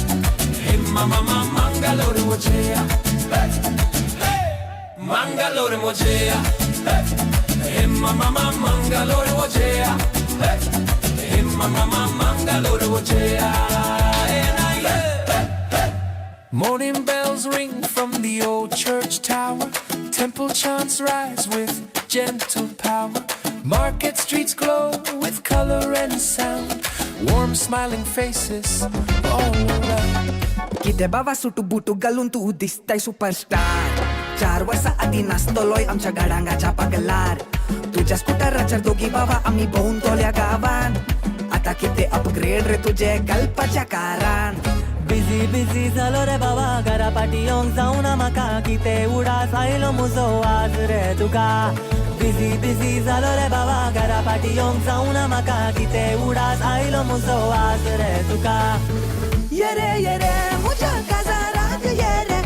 Hey, mama, mama, Mangalore Mojea. Hey! Hey! Mangalore Mojea. Hey! Hey, mama, mama, Mangalore Mojea. Hey! Hey, mama, mama, Mangalore Mojea. Morning bells ring from the old church tower. Temple chants rise with gentle power. Market streets glow with color and sound. Warm smiling faces all around. कितें बाबा सुटू बुटू घालून तूं दिसताय superstar. 4 वर्सां आदीं नासतलोय आमच्या गाडांगाच्या पागलार. तुज्या स्कुटराचेर दोगी बाबा आमी भोंवतल्या गांवान. आतां कितें अपग्रेड रे तुजें घालपाच्या कारान. बिजी बिजी जालो रे बाबा, घरा पाटी येवंक जावना म्हाका. कितें उडास आयलो म्हजो आज रे तुका. बिजी बिजी जालो रे बाबा, घरा पाटी येवंक जावना म्हाका. कितें उडास आयलो म्हजो आज रे तुका. येरे येरे म्हज्या काजाराक येरे,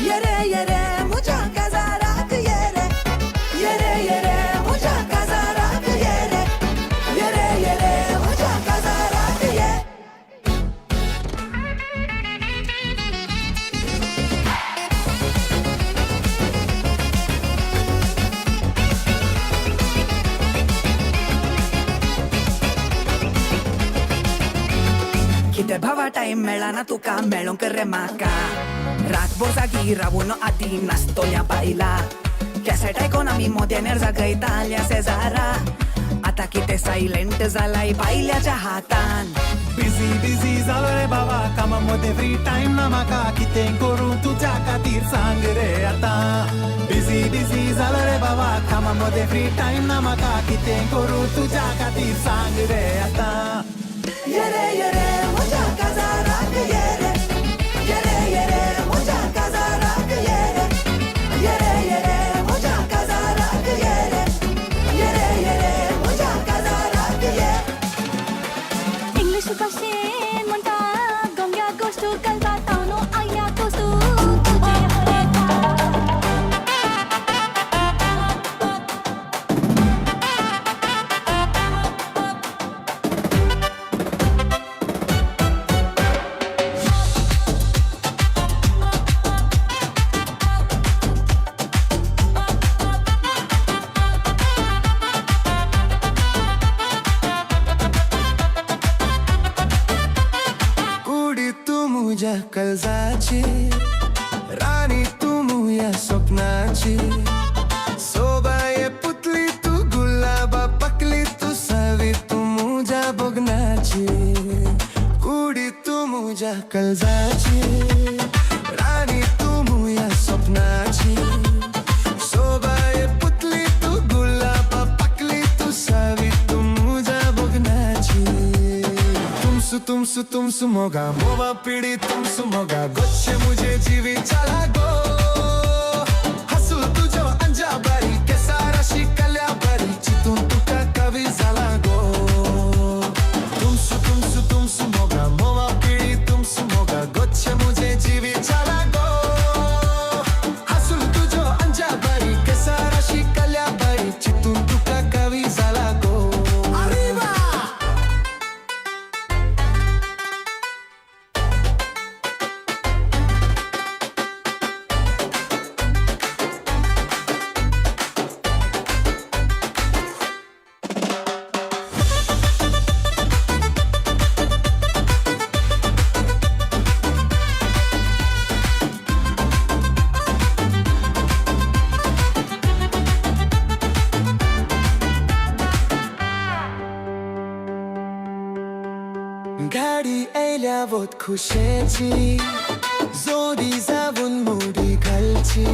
येरे येरे म्हज्या काजाराक येरे, येरे येरे म्हज्या काजाराक येरे, येरे येरे म्हज्या काजाराक ये. कितें भावा टायम मेळना तुका मेळोंक रे म्हाका. रातभर जागी रावून आदी नासतल्या बायला. कॅसेट आयकोन आमी मोद्यानेर जागयताल्या शेजारा. आतां कितें सायलेंट जालाय बायल्याच्या हातान. बिजी बिजी जालो रे बाबा, कामा मदें फ्री टायम ना म्हाका. कितें करूं तुज्या खातीर सांग रे आतां. बिजी बिजी जालो रे बाबा, कामा मदें फ्री टायम ना म्हाका. कितें करूं तुज्या खातीर सांग रे आतां. येरे येरे म्हज्या काजाराक येरे, येरे येरे म्हज्या काजाराक येरे, येरे येरे म्हज्या काजाराक येरे, येरे येरे म्हज्या काजाराक ये. इंग्लीश भाशेन म्हणटा गोंग्या गोश्टू कलबाताव न्हू आयल्या कोस्तू तुजे हरेका. तुमसु तुमसु मोगा मोवा पिढी तुमसु मोगा गोच्छे मुझे जीवी चाला गो हसू तुझो अंजा बारी केसारा शिकल्या बारी चितून तुका कवी झाला गो तुमसु तुमसु तुमसु मोगा मोवा पिढी तुमसु मोगा गोच्छे मुझे जीवी चाला गो हसू तुझो अंजा बारी केसारा शिकल्या बारी चितून तुका कवी झाला गो Arriba! गाडी आयल्या वत खुशेची जोडी जावन मुडी घालची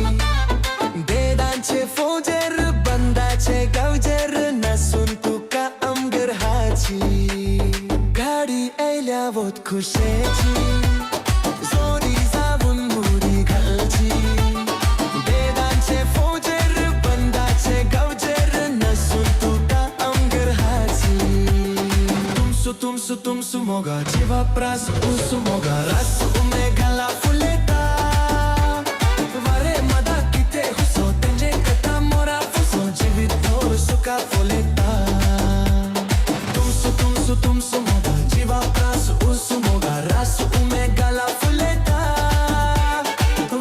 बेदांचे फौजेर बंदाचे गावजेर नासून तुका आमगेर हाची गाडी आयल्या वत खुशेची जोडी जावन मुडी घालची बेदांचे फौजेर बंदाचे गावजेर नासून तुका आमगेर हाची तुमसु तुमसु तुमसु मोगा जीवा प्रास उसु मोगा रस उमे गला फुलेता वारे मदा किते हुसो तेंजे कथा मोरा फुसो जीवित थोर सुका फुलेता तुमसु तुमसु तुमसु मोगा जीवा प्रास उसु मोगा रस उमे गला फुलेता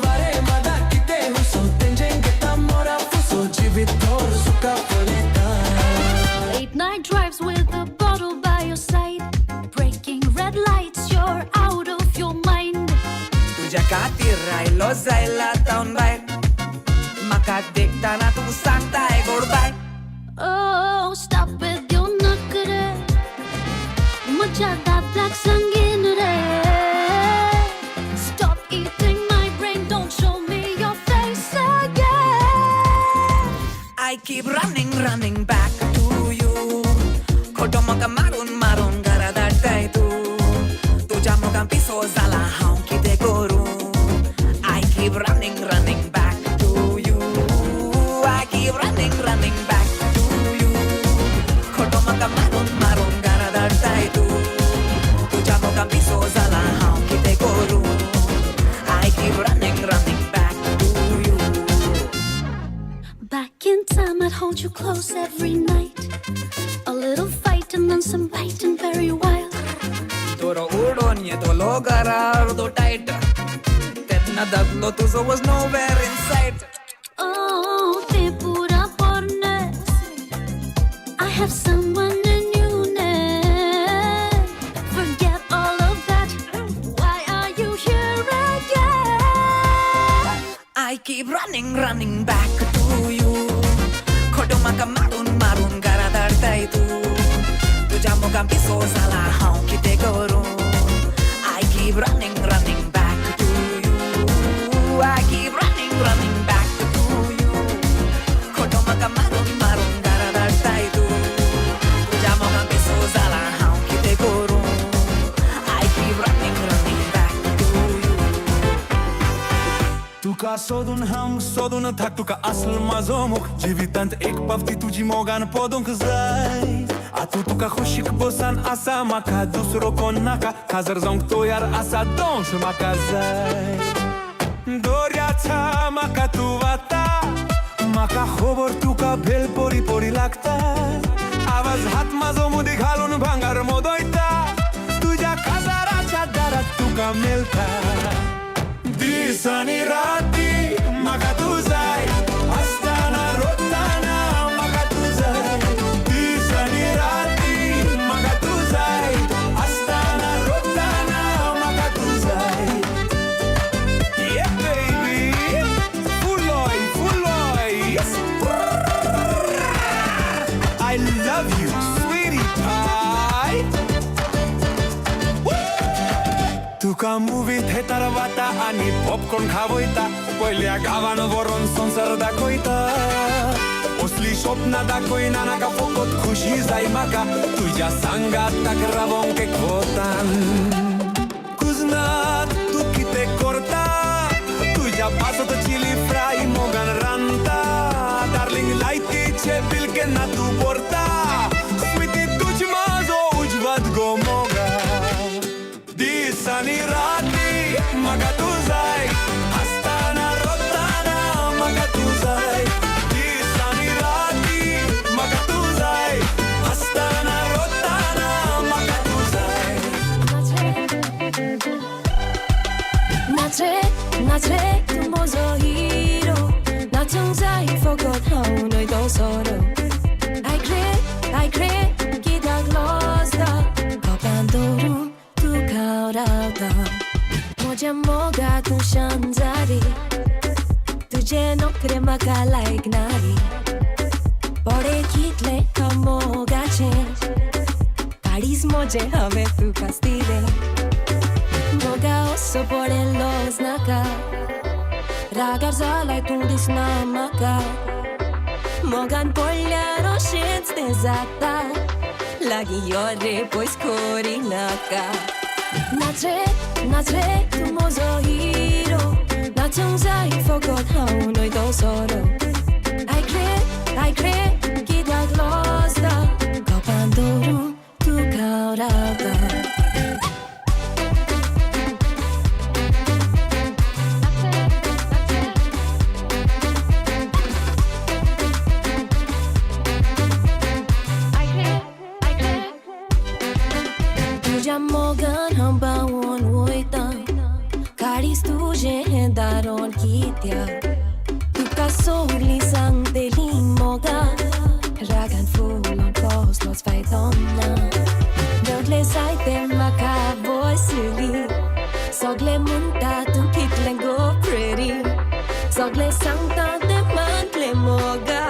वारे मदा किते हुसो तेंजे कथा मोरा फुसो जीवित थोर सुका फुलेता Late night drives with a bottle by your side. Breaking red lights, you're out of your mind. तुझ्या खातीर रायलो जायला तावन भायर म्हाका देखतना तूं सांगताय गोड बाय Oh, stop with your नखरे. म्हज्या दादल्याक सांगीन रे. Stop eating my brain, don't show me your face again. I keep running, running back to you. खोटो म्हाका मारून मारून घरा धाडटाय तूं तुज्या मोगान पिसो जाला हांव कितें करूं I keep running, running back to you. I keep running, running back to you. खोटो म्हाका मारून मारून घरा धाडटाय तूं तुज्या मोगान पिसो जाला हांव कितें करूं I keep running, running back to you. Back in time, I'd hold you close every night. A little fight and then some biting very wild. दोरो उडोन येतलो घरा अर्दो टायट तेन्ना दादलो तुजो was nowhere in sight. Oh, te pura porne. I have someone new now. Forget all of that. Why are you here again? I keep running, running back to you. खोटो म्हाका मारून मारून घरा धाडटाय तूं तुज्या मोगान पिसो जाला हांव कितें करूं I keep running, running back to you. I keep running, running back to you. खोटो म्हाका मारून मारून घरा धाडटाय तूं तुज्या मोगान पिसो जाला हांव कितें करूं I keep running, running back to you. तुका सोदून हांव सोदून थाक तुका आसल म्हाजो मोग जिवितांत एक पावती तुजी मोगान पोदूंक जाय आतां तुका खोशीक बसान आसा म्हाका दुसरो कोण नाका काजर जावंक तयार आसा दोंस म्हाका जाय दोऱ्याचा म्हाका तूं वता म्हाका खबर तुका भेल परी परी लागता आवाज हात म्हाजो मुदी घालून भांगार मोदयता तुज्या काजाराच्या दारात तुका मेळटा दीस आनी राती म्हाका तूं जाय आसतना रोतना म्हाका तूं जाय दीस आनी राती म्हाका तूं जाय आसतना रोतना म्हाका तूं जाय Yeah, baby. Fuloy, fuloy. Yes. I love you, sweetie pie. तुका मुवी थेटर वता आनी पॉपकॉर्न खावयता पयल्या गांवान व्हरोन संवसार दाखयता. असली इतली स्वप्नां दाखयना नाका फकत खुशी जाय म्हाका तुज्या सांगाताक रावोंक एकवटान. कुजनात तूं कितें करता तुज्या पासत चिली फ्राय मोगान रांदता डार्लिंग लायटीचे बील केन्ना तूं भरता स्विती तुज म्हाजो उजवात गो मोगा. दीस आनी राती म्हाका तूं जाय आसतना रोतना म्हाका तूं जाय दीस आनी राती म्हाका तूं जाय आसतना रोतना म्हाका तूं जाय. नाच रे नाच रे तूं म्हजो हिरो नाचूंक जाय फकत हांव न्हय तो सोरो. आयक रे आयक रे कित्याक लजता कोपान दवरून तुका हांव रावता. म्हज्या मोगा तूं शांत जा रे तुजे नोकरे म्हाका लायक ना रे. पडे कितलें हांव मोगाचें काडीच म्हजें हांवें तुकाच दिलें. मोगा असो पडे लज नाका रागार जालाय तूं दिसना म्हाका. मोगान पडल्यार अशेंच तें जाता लागीं यो रे पयस करी नाका. नाच रे नाच रे तूं म्हजो हिरो नाचूंक जाय फकत हांव न्हय तो सोरो. आयक रे कित्याक लजता कोपान दवरून तुका हांव रावता. तुज्या मोगान हांव बावून वयता काडीस तुजें हें दारोन कित्याक तुका सोडली सांगतली मोगा रागान फुलोन कसलोच फायदो ना. मेवटलें जायते म्हाका बसली सगळे म्हणटा तूं कितलें गो प्रेरी सगळे सांगता तें मानलें मोगा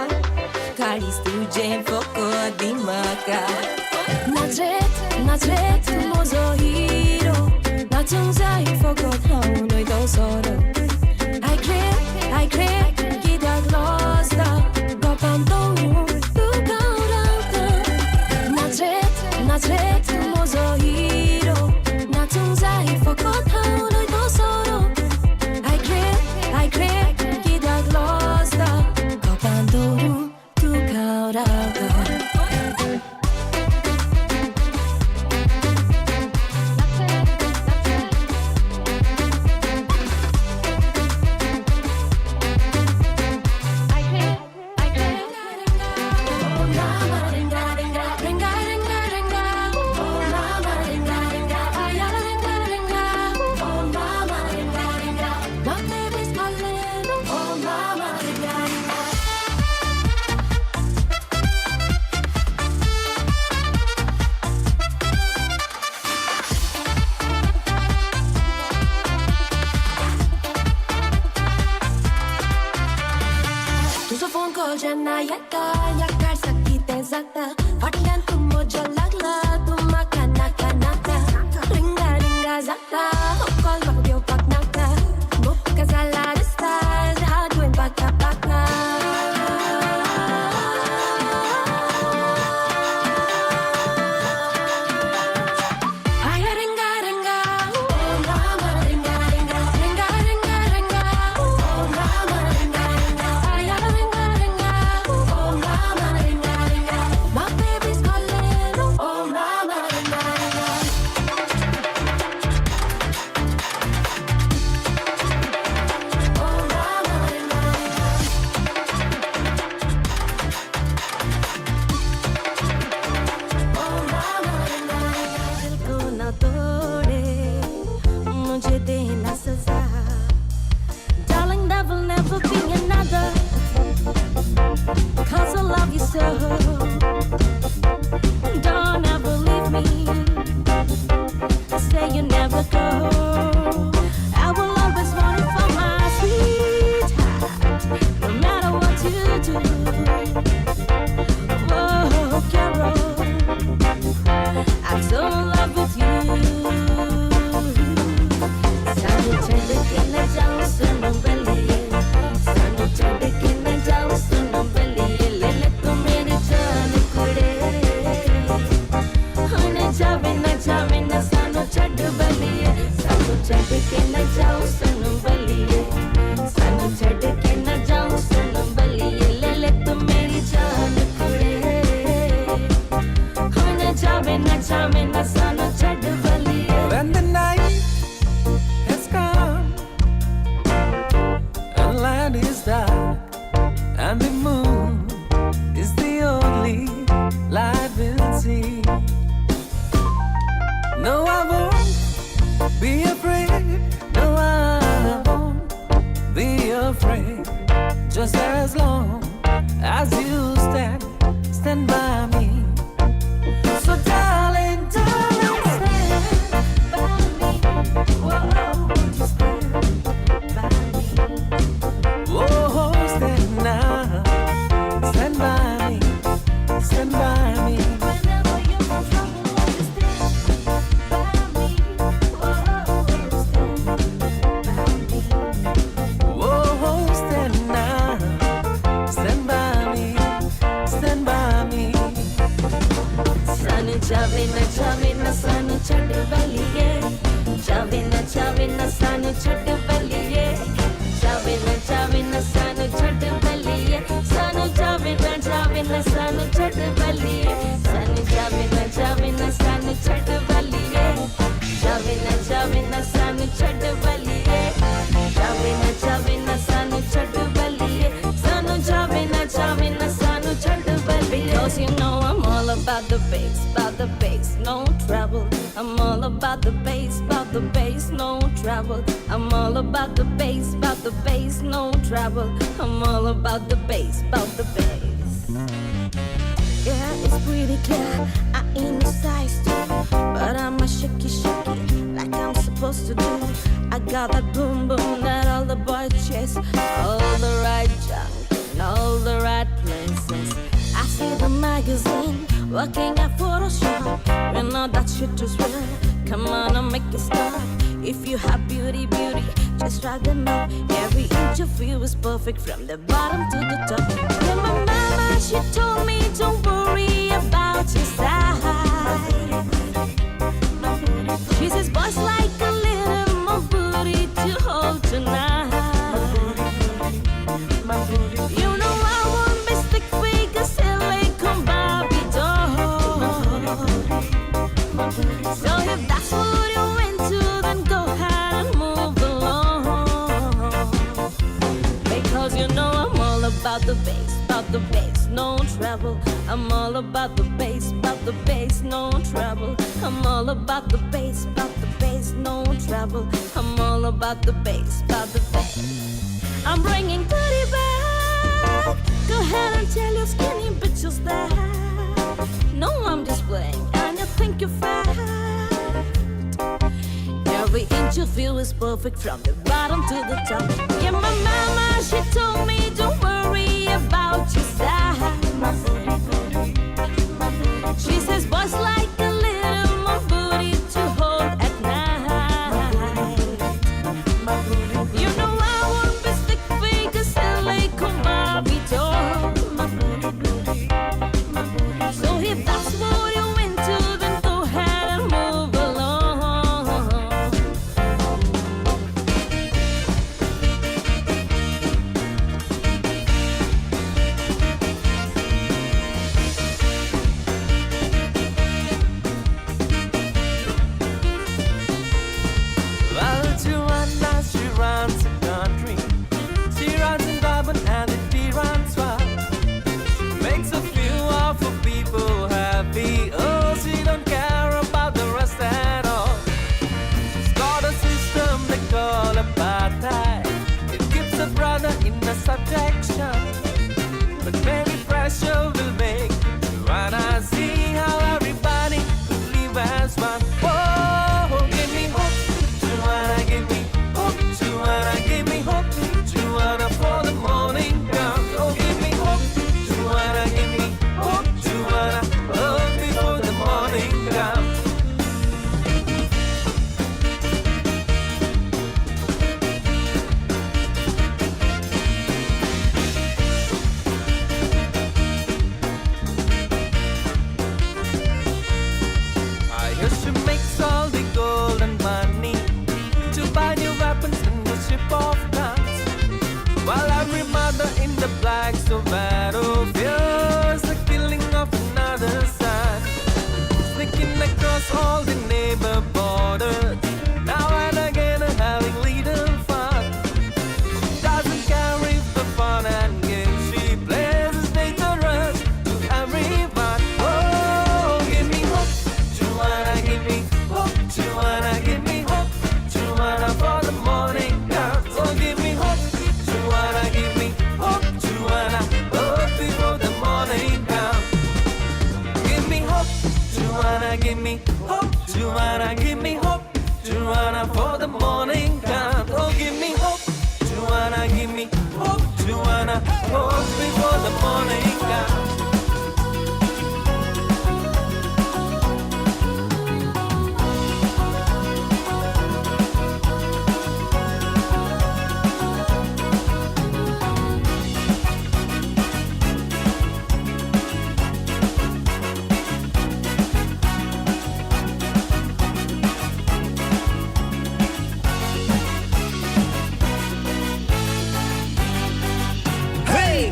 काडीस तुजें फकत दी म्हाका. नाच रे नाच रे तूं म्हजो हिरो नाचूंक जाय फकत हांव न्हय तो सोरो. आयक रे कित्याक लजता कोपान दवरून तुका हांव रावता. नाच रे तूं म्हजो हिरो नाचूंक जाय फकत हांव न्हय तो सोरो. आयक रे कित्याक लजता कोपान दवरून तुका हांव रावता. तुजो फोन कॉल जेन्ना येता ह्या काळजाक कितें जाता फाटल्यान तूं म्हज्या लागला तूं म्हाका नाका नाका रिंगा रिंगा जाता हो कॉल म्हाका घेवपाक नाका मोक्का जाला दिसता हात गोंय पाका पाका. Ay, ringa, ringa, oh mama, ringa, ringa, ringa, ringa, ringa, oh mama, ringa, ringa, ay, ringa, ringa, oh mama, land is dark and the moon is the only light we'll see. No, I won't be afraid. No, I won't be afraid. Just as long as you stand, stand by me. So darling, darling, stand by me. Whoa, won't you stand by me? Oh, stand now, stand by me, stand by me. Whenever you're in trouble, won't you stand by me? Whoa, stand by me. Oh, stand now, stand by me, stand by me. ਸਾਨੂੰ ਜਾਵੇ ਨਾ, ਜਾਵੇ ਨਾ ਸਾਨੂੰ ਛੱਡ ਬੱਲੀਏ। ਜਾਵੇ ਨਾ, ਜਾਵੇ ਨਾ ਸਾਨੂੰ ਛੱਡ ਬੱਲੀਏ। ਜਾਵੇ ਨਾ, ਜਾਵੇ ਨਾ ਸਾਨੂੰ ਛੱਡ ਬੱਲੀਏ। ਸਾਨੂੰ ਜਾਵੇ ਨਾ, ਜਾਵੇ ਨਾ ਸਾਨੂੰ ਛੱਡ ਬੱਲੀਏ। ਸਾਨੂੰ ਜਾਵੇ ਨਾ, ਜਾਵੇ ਨਾ ਸਾਨੂੰ ਛੱਡ ਬੱਲੀਏ। ਜਾਵੇ ਨਾ, ਜਾਵੇ ਨਾ ਸਾਨੂੰ ਛੱਡ ਬੱਲੀਏ। ਜਾਵੇ ਨਾ, ਜਾਵੇ ਨਾ ਸਾਨੂੰ ਛੱਡ ਬੱਲੀਏ। ਸਾਨੂੰ ਜਾਵੇ ਨਾ, ਜਾਵੇ ਨਾ ਸਾਨੂੰ ਛੱਡ ਬੱਲੀਏ। Because you know I'm all about the bass, about the bass, no trouble. I'm all about the bass, about the bass, no trouble. I'm all about the bass, about the bass, no trouble. I'm all about the bass, about the bass. Yeah, it's pretty clear I ain't no size 2, but I'ma shake it, shake it like I'm supposed to do. I got that boom boom that all the boys chase, all the right junk in all the right places. I see the magazine working at Photoshop. We know that shit is real. Come on and make it stop. If you have beauty, beauty, just try them up. Every inch of you is perfect from the bottom to the top. Yeah, my mama, she told me don't worry about your size. She says boys like a little more booty to hold tonight. You know I won't be stick figure silicone Barbie doll. So if that's what you're into, then go ahead and move along. Because you know I'm all about the bass, about the bass, no trouble. I'm all about the bass, about the bass, no trouble. I'm all about the bass, about the bass, no trouble. I'm all about the bass, about the bass. I'm bringing booty back. Go ahead and tell your skinny bitches that. No, I'm just playing, and you think you're fat. Every inch of you is perfect from the bottom to the top. Yeah, my mama, she told me don't worry about your size. She says boys like a little more booty to hold at night. You know I won't be stick figure silicone Barbie doll. So if that's what you're into, then go ahead and move along. Well, Joanna, she runs the country. She runs in Durban and the Transvaal. She makes a few awful people happy. Oh, she don't care about the rest at all. She's got a system they call apartheid. It keeps a brother in a subjection. But maybe pressure will make Joanna see how everybody could live as one. Whoa, give me hope, Joanna, give me hope, Joanna, give me hope, Joanna, for the morning comes. Oh, give me hope, Joanna, give me hope, Joanna, oh, before the morning comes. Joanna, give me hope, Joanna, for the morning comes. Oh, give me hope, Joanna, give me hope, Joanna, hope before the morning comes.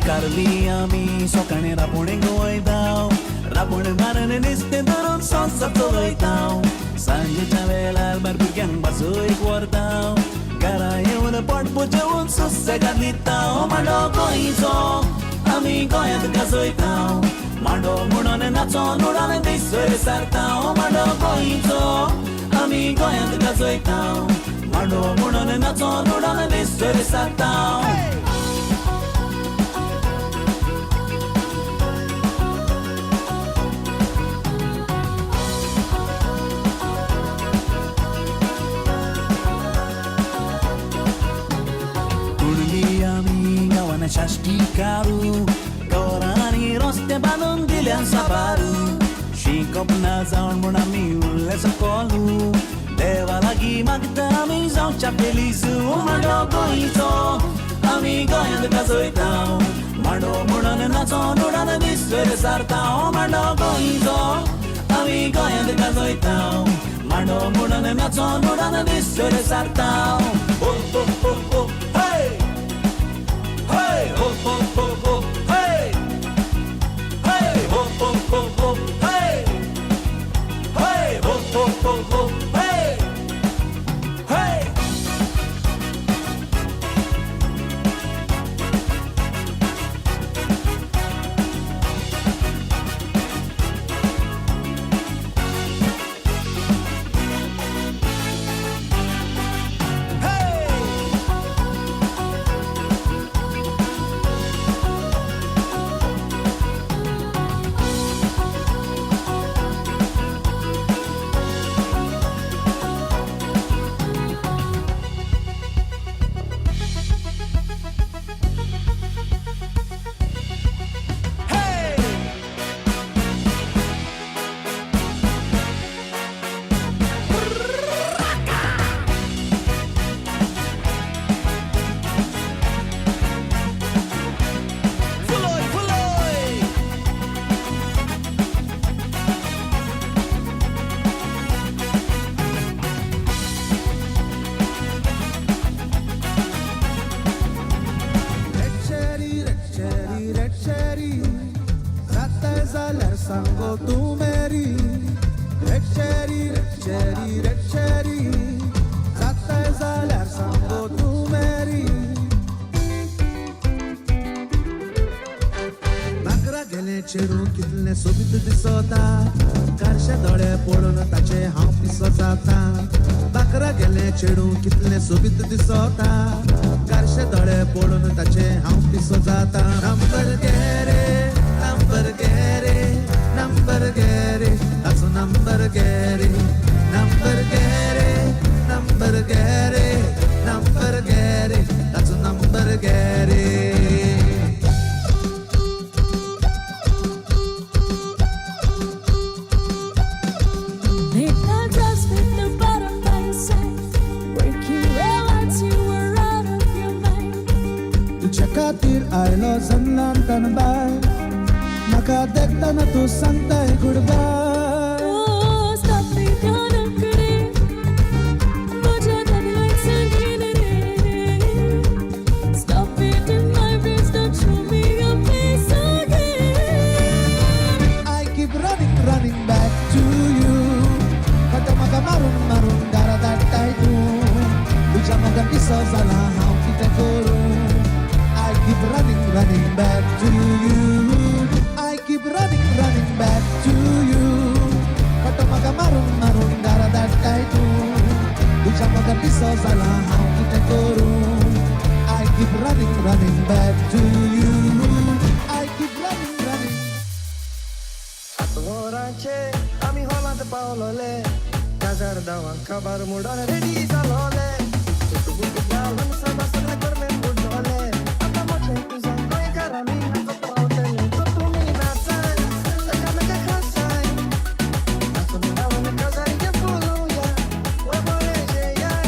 कारली आमी सकाळीं रांपोणेक वयता, रांपोण मारून नुस्तें धरून संवसार चलयता. सांजेच्या वेळार बार भुरग्यांक बासयक व्हरता, घरा येवन पोट पुजेवन सुसेगाद न्हिदता. मांडो गोंयचो आमी गोंयांत गाजयता, मांडो म्हणून नाचोन उडोन दीस सारता. मांडो गोंयचो आमी गोंयांत गाजयता, मांडो म्हणून नाचोन उडोन दीस सारता. साश्टी कारू गौरांनी रस्ते बांदून दिल्यान साबारू, शिकप ना जावन म्हूण आमी उरले सकलू, देवा लागीं मागता आमी जावच्या पेलीसू. मांडो गोंयचो आमी गोंयांत गाजयता, मांडो म्हणून नाचोन उडोन दीस सारता. मांडो गोंयचो आमी गोंयांत गाजयता, मांडो म्हणून नाचोन उडोन दीस सारता. ओ ओ ओ ओ hey Hey ho ho ho ho hey, hey ho ho ho ho hey, hey ho ho ho ho hey, hey. सांगो तूं Mary red cherry, red cherry, red cherry, जाताय जाल्यार सांगो तूं मेरी. नागरा गेलें चेडूं कितलें सोबीत दिसता, कारशे दोळे पळोवन ताचे हांव पिसो जाता. बाकरा गेलें चेडूं कितलें सोबीत दिसता, कारशे दोळे पळोवन ताचे हांव पिसो जाता. नंबर घे रे, नंबर घे रे, नंबर घे रे, ताचो नंबर घे रे, नंबर घे रे, नंबर घे रे, नंबर घे रे, ताचो नंबर घे रे. तुज्या खातीर आयलो जमलान बाय, म्हाका देखतना तूं सांगताय good bye. I keep running, running back to you. Kata म्हाका मारून मारून दारा धाडटाय तूं, तुज्या मोगान पिसो जाला हांव कितें करूं. I keep running, running back to you. I keep running, running back to you. Kata म्हाका मारून मारून दारा धाडटाय तूं, तुज्या मोगान पिसो जाला हांव कितें करूं. I keep running, running back to you. I keep running, running. वरांचे आमी हॉलांत पावलोले, काजार धावांक खबर मोडोन रेडी जालोले सुटबुट घालून सदा सगळे करमेन बुडलोले आतां मोठे तुझ्या गोंयकार आमी नाचत रावतले तो तुमी नाचाय एकामेका खासाय नाचून गावन काजारी फुलोवया वय बरें जेयाय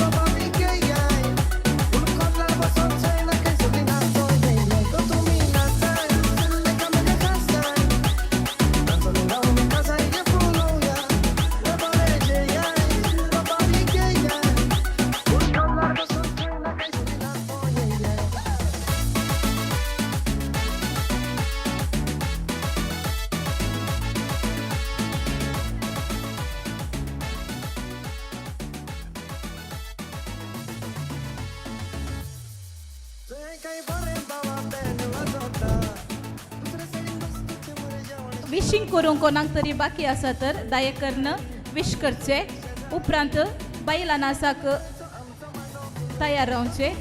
बाबा बी घेयाय पूण कोटलार बसोन चोयना काय सगळीं नाचोन येयले तो तुमी नाचाय एकामेका खासाय नाचून गावन काजारी फुलोवया वय बरें जेयाय बाबा बी घेयाय पूण कोटलार बसोन चोयना काय सगळीं नाचोन येयले. विशींग करूंक कोणाक तरी बाकी आसा तर दाये करून विश करचे उपरांत बायलां नाचाक तयार रावचे.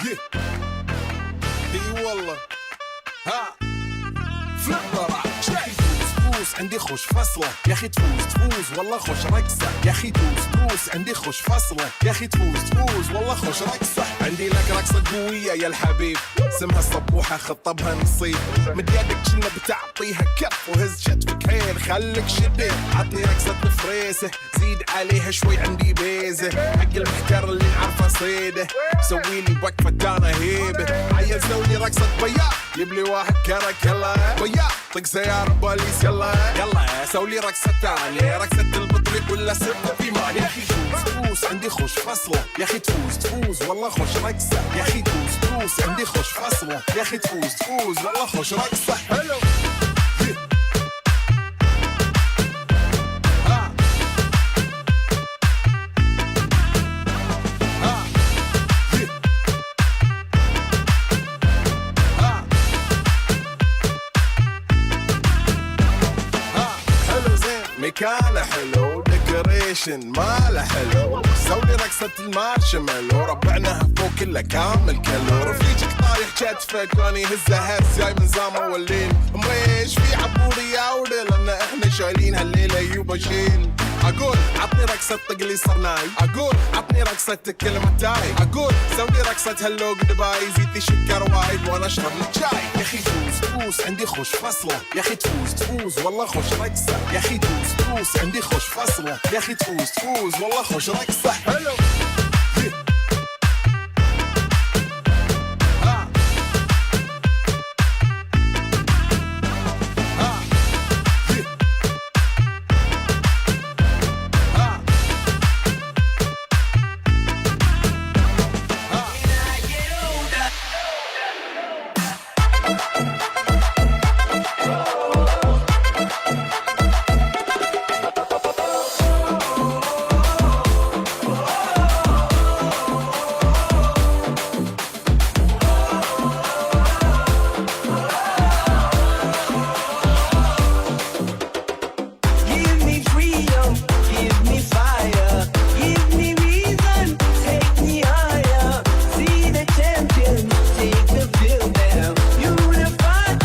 Yeah. اي والله ها فليب check. تفوز عندي خوش فصلة يا اخي تفوز تفوز والله خوش رقصة يا اخي دوس دوس عندي خوش فصلة يا اخي تفوز تفوز والله خوش رقصة. عندي لك رقصة قوية يا الحبيب اسمها الصبوحة خطبها نصيب مد يدك كنا بتعطيها كف وهز شتفك حيل خلك شديد. عطني رقصة الفريسة زيد عليها شوي عندي بيزة حق المحتر اللي نعرفه صيده سوي لي وقفة انا هيبة عيل سوي لي رقصة بياع جيب لي واحد كرك يلا بياع طق سيارة بوليس يلا يلا سوي لي رقصة ثانية رقصة البطريق ولا سبت في ماني. يا اخي دوس دوس عندي خوش فصلة يا اخي تفوز تفوز والله خوش رقصة يا اخي دوس دوس عندي خوش فصلة يا اخي تفوز تفوز والله خوش رقصة. حلو حلو زين مكانه حلو decoration ماله حلو سوي رقصة المارشميلو ربعناها فوق كله كامل كلو رفيجك طايح كتفك واني هزه هز جاي من زاما ولين مريش في عبوري يا ولي لان احنا شايلين هالليلة يوبا شيل. اقول عطني رقصة طقلي صرناي اقول عطني رقصة كلمة تاي اقول سوي رقصة هلو دبي زيد لي شكر وايد وانا اشرب الشاي. يا اخي دوس دوس عندي خوش فصلة يا اخي تفوز تفوز والله خوش رقصة يا اخي دوس دوس عندي خوش فصلة يا اخي تفوز تفوز والله خوش رقصة. حلو Give me freedom, give me fire, give me reason, take me higher. See the champion, take the field now. Unified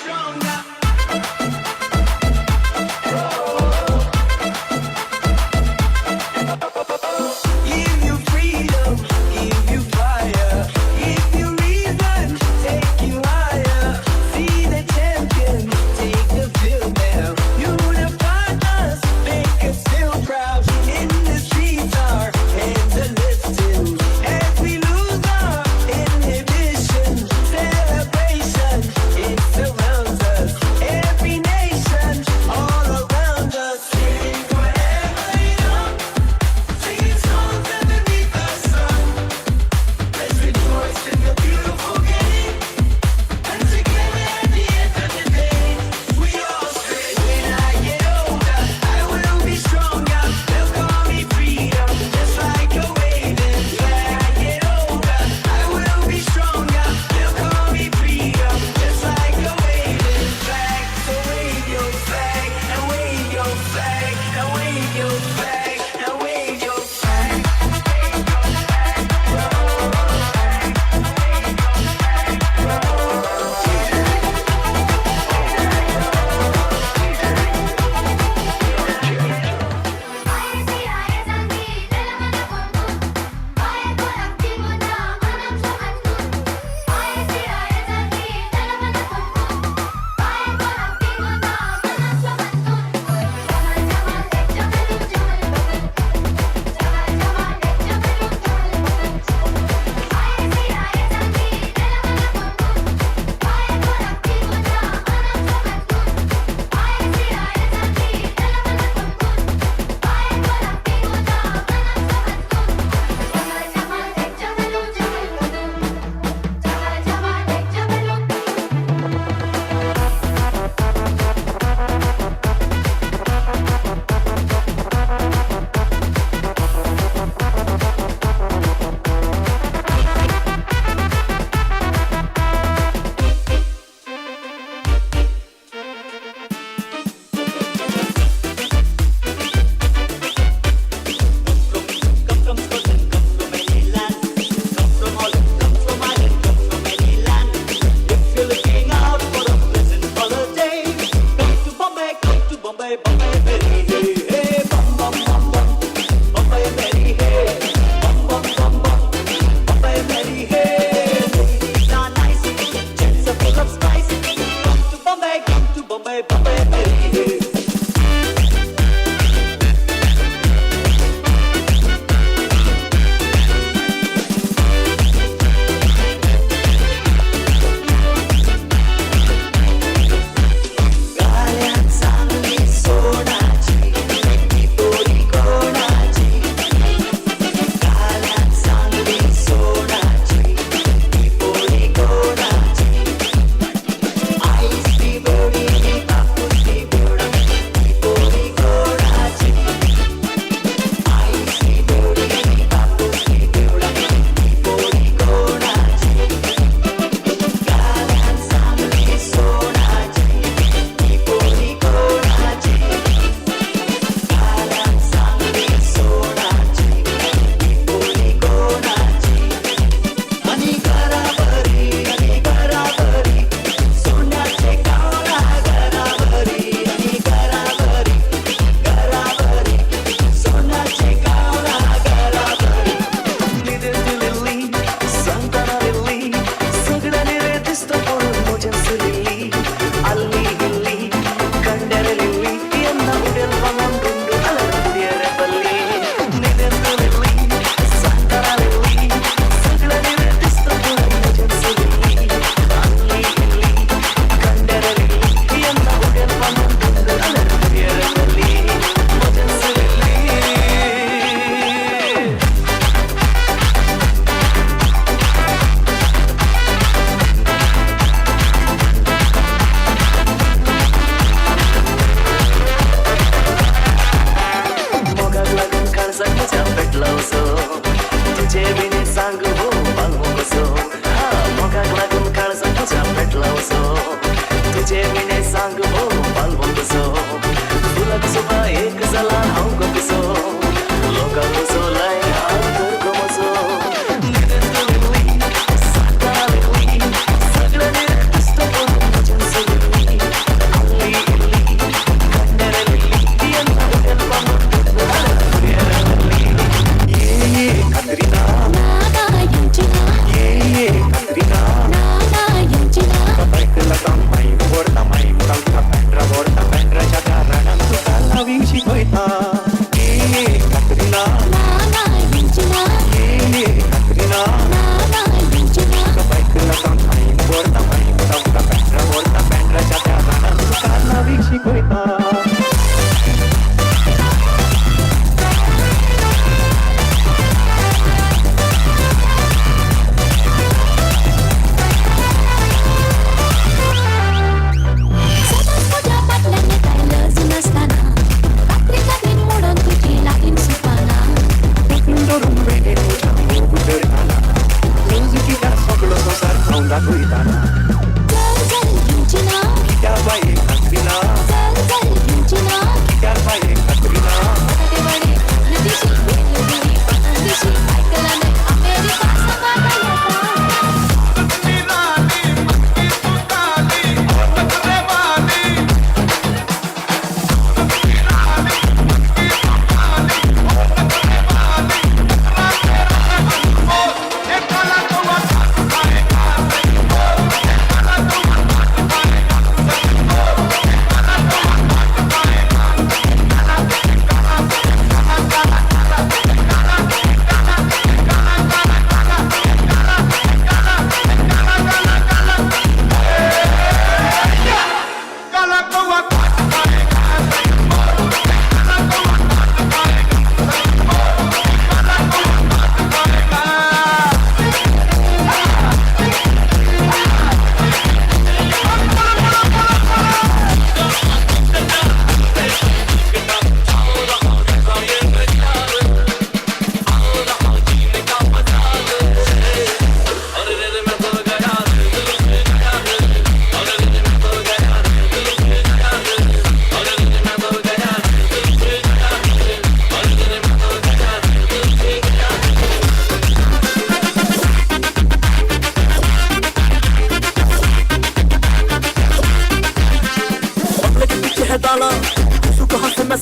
stronger. Give you freedom, give you fire, give you reason, take you higher. See the champion, take the field now. Unify us, make us feel proud. In the streets, our hands are lifting as we lose our inhibition. Celebration, it surrounds us.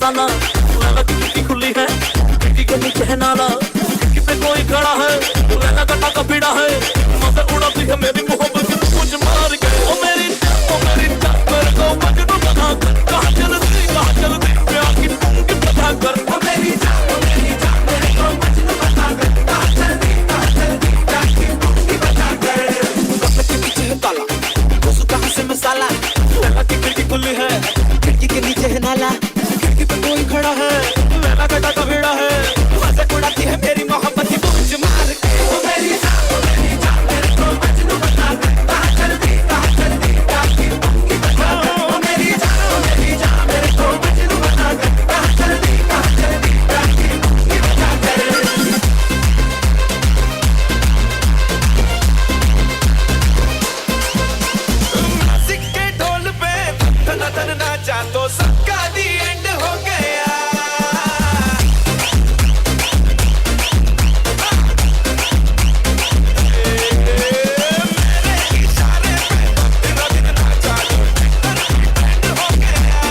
Masala. Laila की खिड़की खुली है, खिड़की K नीचे है नाला, खिड़की pay कोई खड़ा है, लैला का टाका पीड़ा है, मजे उड़ाती है मेरी मोहब्बत की पूंछ मार के। ओ मेरी जान, ओ मेरी जान, मेरे को मजनू बना कर, कहाँ चलती प्यार की पूंछ बता कर। ओ मेरी जान, ओ मेरी जान, मेरे को मजनू बना कर, कहाँ चलती प्यार की पूंछ बता कर। कमरे के पीछे है ताला, घुस कहाँ से मसाला, लैला की खिड़की खुली है, खिड़की के नीचे है नाला, खिड़की पे कोई खड़ा है, लैला का टाका भिड़ा है, मजाक उड़ाती है मेरी मोहब्बत की पूंछ मार के। ओ मेरी जान, ओ मेरी जान, मेरे को मजनू बना कर, कहाँ चलती प्यार की पूंछ बता कर। ओ मेरी जान, ओ मेरी जान, मेरे को मजनू बना कर, कहाँ चलती प्यार की पूंछ बता कर। म्यूजिक के ढोल पे धन धन नाचा तो सबका दी एंड हो गया। मेरे इशारे पे दिन दिन नाचा तो एंड हो गया।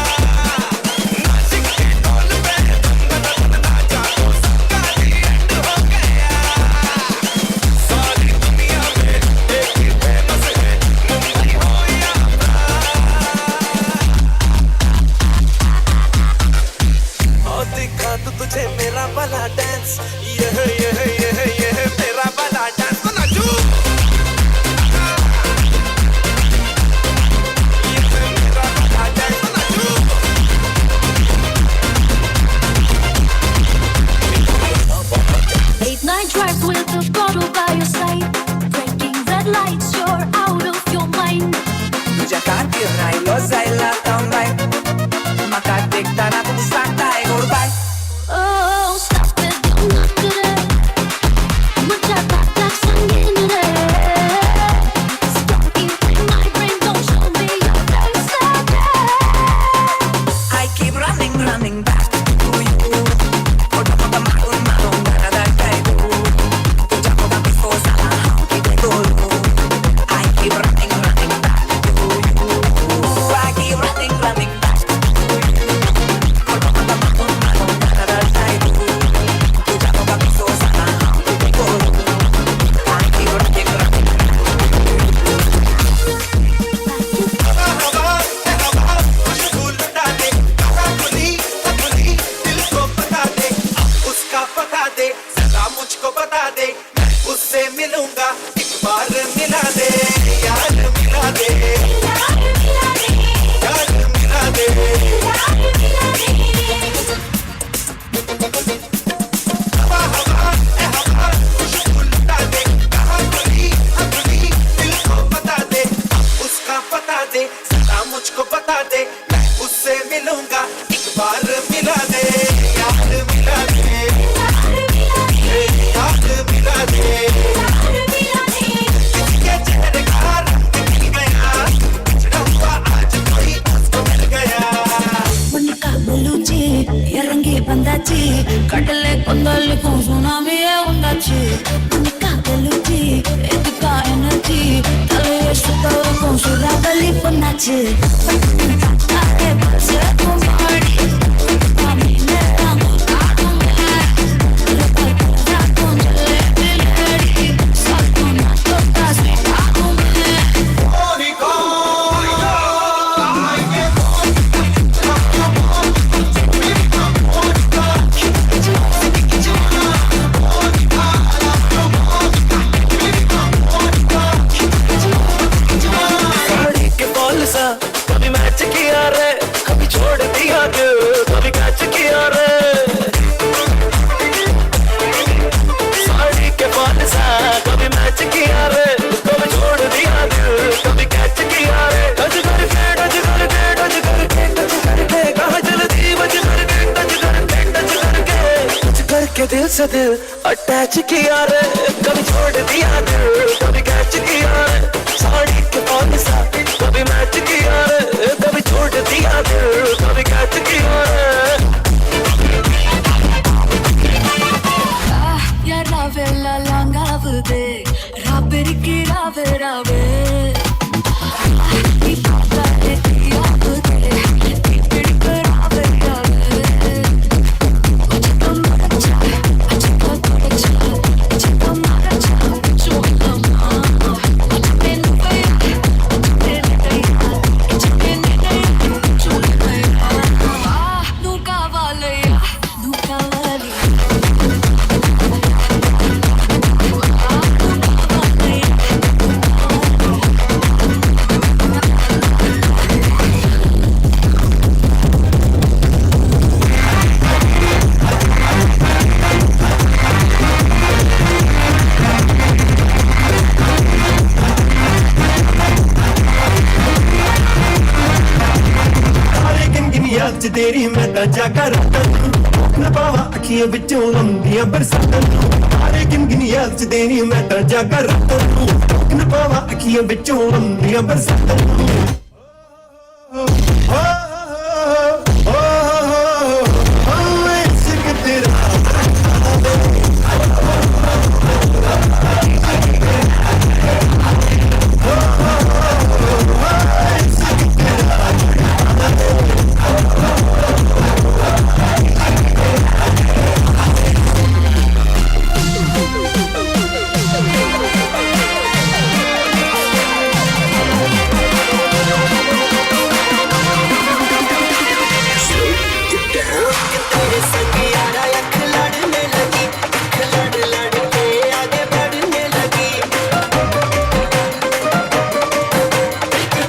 म्यूजिक के ढोल पे धन धन नाचा तो सबका दी एंड हो गया। सारी दुनिया में एक ही फेमस है, मुंबई हो या और दिखा तो तुझे मेरा वाला डांस, यह यह यह यह मेरा वाला डांस। तो नाचू ये मेरा वाला डांस, तो नाचू। Late night drives with a bottle by your side, breaking red lights, you're out of your mind. तुझ्या खातीर रायलो जायला थांबाय, म्हाका देखताना तूं सांगताय गोड बाय. Oh, stop it, don't knock it. म्हज्या ताटाक सांगीन रे. Stop eating my brain, don't show me your face again. I keep running, running back to you. Koda koda marun marun dara dara du. तुझ्या मोगा पिसो जाला हांव कितें करूं? I keep running, running back to you. I keep running, running back to you. Koda koda marun marun dara dara du. तुझ्या मोगा पिसो जाला हांव कितें करूं? I keep running, running back to you. हवा हवा खुशबू लुटा दे, कहाँ खुली खुली दिल को बता दे, अब उसका पता दे, जरा मुझको बता दे, मैं उससे मिलूंगा एक बार मिला दे, यार मिला दे, यार मिला दे। हवा हवा ए हवा खुशबू लुटा दे, कहाँ खुली खुली दिल को बता दे, अब उसका पता दे, जरा मुझको बता दे, मैं उससे मिलूंगा एक बार मिला दे, यार मिला दे, यार मिला दे। किसी के चेहरे का रंग मिल गया, बिछड़ा हुआ आज कोई उसको मिल गया। బలూచి ఎరంగి బందాచి కడలే కొందలు సునామీయే ఉందాచి ఉనికా బలూచి ఎదుకా ఎనర్జీ తలే సుతావు సురాగలి పొన్నాచి ఆకే బసే కుమారి ఆమినే రాము కాడుమే రాకుంజలే బిలేడి సకునా తోకాసి ఆగుమే. साड़ी के बॉल सा कभी मैच किया रे, कभी छोड़ दिया दिल, कभी कैच किया रे। साड़ी के बॉल सा कभी मैच किया रे, कभी छोड़ दिया दिल, कभी कैच किया रे। टच करके टच करके टच करके टच करके कहाँ चलती बच करके टच करके टच करके टच करके दिल से दिल अटैच किया रे, कभी छोड़ दिया दिल, कभी कैच किया रे। साड़ी के बॉल सा कभी मैच किया रे, कभी छोड़ दिया दिल, कभी कैच किया रे। யாராவெல்லாம் லாங்காவுதே ராபெருக்கு ராவே ராவே நீ பார்த்தாலே தீயாகுதே தீப்பிடிக்க ராவே ராவே. ਚ ਤੇਰੀ ਮੈਂ ਤਾਂ ਜਾਗਾ ਰਾਤਾਂ ਨੂੰ, ਨਾ ਪਾਵਾਂ ਅੱਖੀਆਂ ਵਿੱਚੋਂ ਆਉਂਦੀਆਂ ਬਰਸਾਤਾਂ ਨੂੰ। ਤਾਰੇ ਗਿਣ ਗਿਣ ਯਾਦ ਚ ਦੇਣੀ ਮੈਂ ਤਾਂ ਜਾਗਾ ਰਾਤਾਂ ਨੂੰ, ਨਾ ਪਾਵਾਂ ਅੱਖੀਆਂ ਵਿੱਚੋਂ ਆਉਂਦੀਆਂ ਬਰਸਾਤਾਂ ਨੂੰ। ਹੋ ਹੋ ਹੋ ਇਸ਼ਕ ਤੇਰਾ। तेरे संग यारा अख लड़ने लगी, अख लड़ लड़ के आगे बढ़ने लगी।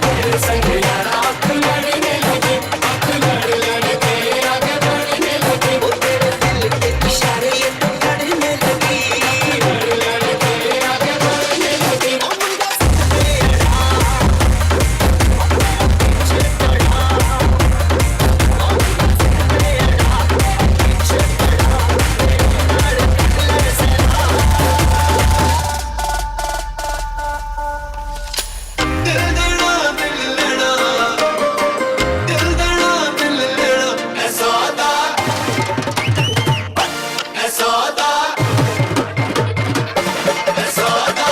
तेरे संग यारा अख लड़ने लगी, अख लड़ लड़ के आगे बढ़ने लगी। वो तेरे दिल के इशारे ये तो लड़ने लगी, लड़ लड़ के आगे बढ़ने लगी। ओ मुंडा तेरा पीछे पड़ा, दिल देना दिल लेना, दिल देना दिल लेना, ऐ सौदा ऐ सौदा ऐ सौदा।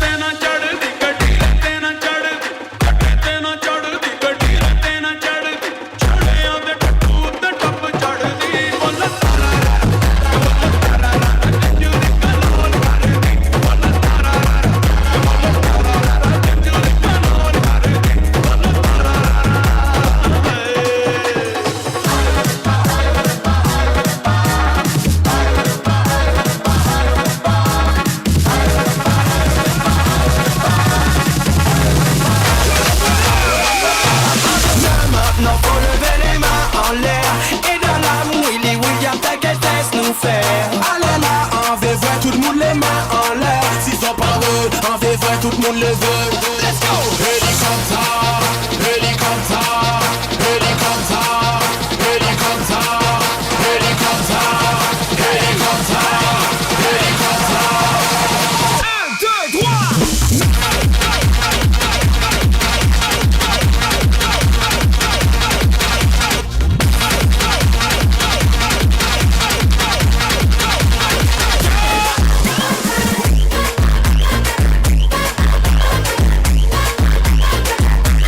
ਤੇ ਨਾ ਚੜਦੀ ਗੱਡੀ ਤੇ ਨਾ ਚੜਦੀ, ਗੱਡੀ ਤੇ ਨਾ ਚੜਦੀ, ਗੱਡੀ ਤੇ ਨਾ ਚੜਦੀ, ਛੜਿਆਂ ਦੇ ਟੱਟੂ ਤੇ ਟੱਪ ਚੜਦੀ। ਬੋਲ ਤਾਰਾ ਬੋਲ ਤਾਰਾ ਜੰਜੂ ਦੀ ਕਲੋਲ ਕਰਦੀ, ਬੋਲ ਤਾਰਾ ਬੋਲ ਤਾਰਾ ਜੰਜੂ ਦੀ ਕਲੋਲ ਕਰਦੀ, ਬੋਲ ਤਾਰਾ। Maintenant faut lever les mains en l'air. Et dans la Willy William, t'as qu'elle laisse nous faire. Allez là, on veut voir tout le monde les mains en l'air. S'ils sont pas eux, on veut voir tout le monde les veut. Let's go! Hélicoptère, hélicoptère, hélicoptère, hélicoptère, hélicoptère, hélicoptère, hélicoptère. 1, 2, 3. Thank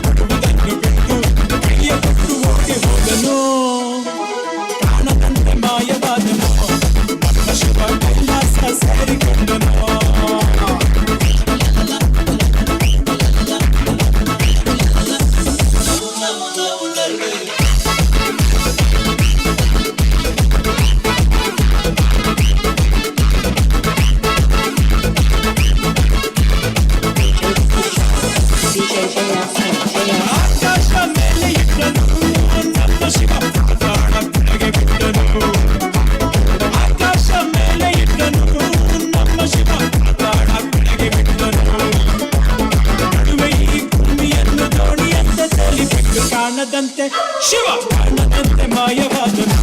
ಬಿಡುವುದನ್ನು ಬಿಟ್ಟು ಕೈಯ ಕೊಟ್ಟು ಓಡಿ ಹೋದನು, ಕಾಣದಂತೆ ಮಾಯವಾದನು, ನಮ್ಮ ಶಿವ ಕೈಲಾಸ ಸೇರಿಕೊಂಡನು. ಆಕಾಶ ಮೇಲೆ ಇಟ್ಟನು ನಮ್ಮ ಶಿವ, ಪಾತಾಳ ಕೆಳಗೆ ಬಿಟ್ಟನು. ಆಕಾಶ ಮೇಲೆ ಇಟ್ಟನು ನಮ್ಮ ಶಿವ, ಪಾತಾಳ ಕೆಳಗೆ ಬಿಟ್ಟನು. ನಡುವೆ ಈ ಭೂಮಿಯನ್ನು ದೋಣಿಯಂತೆ ತೇಲಿಬಿಟ್ಟು ಕಾಣದಂತೆ ಶಿವ, ಕಾಣದಂತೆ ಮಾಯವಾದನು,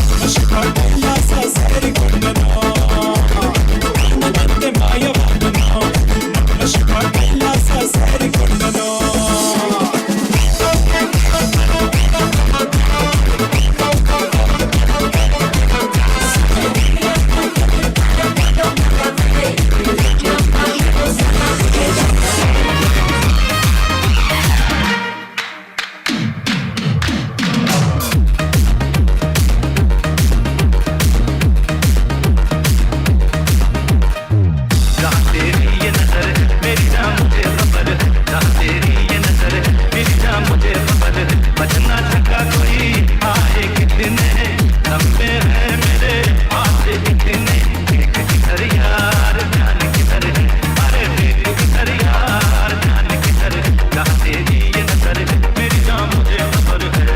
ನಮ್ಮ ಶಿವ ಕೈಲಾಸ ಸೇರಿಕೊಂಡನು. ಕಾಣದಂತೆ ಮಾಯವಾದನು, ನಮ್ಮ ಶಿವ ಕೈಲಾಸ ಸೇರಿಕೊಂಡನು. तेरी ये नजर मेरी जान मुझे खबर है, तेरी ये नजर मेरी जान मुझे खबर है। बचना सका कोई आए कितने लंबे हैं मेरे हाथ इतने, देख किधर यार ध्यान किधर है, अरे देख किधर यार ध्यान किधर है। तेरी ये नजर मेरी जान मुझे खबर है।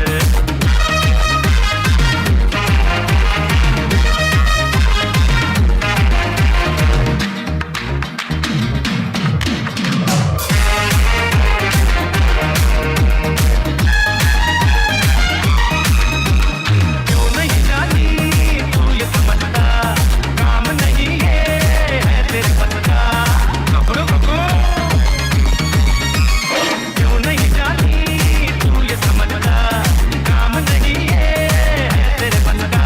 क्यों नहीं जानी तू ये समझता, काम नहीं है, है तेरे बस का। क्यों नहीं जानी तू ये समझता, काम नहीं है, है तेरे बस का।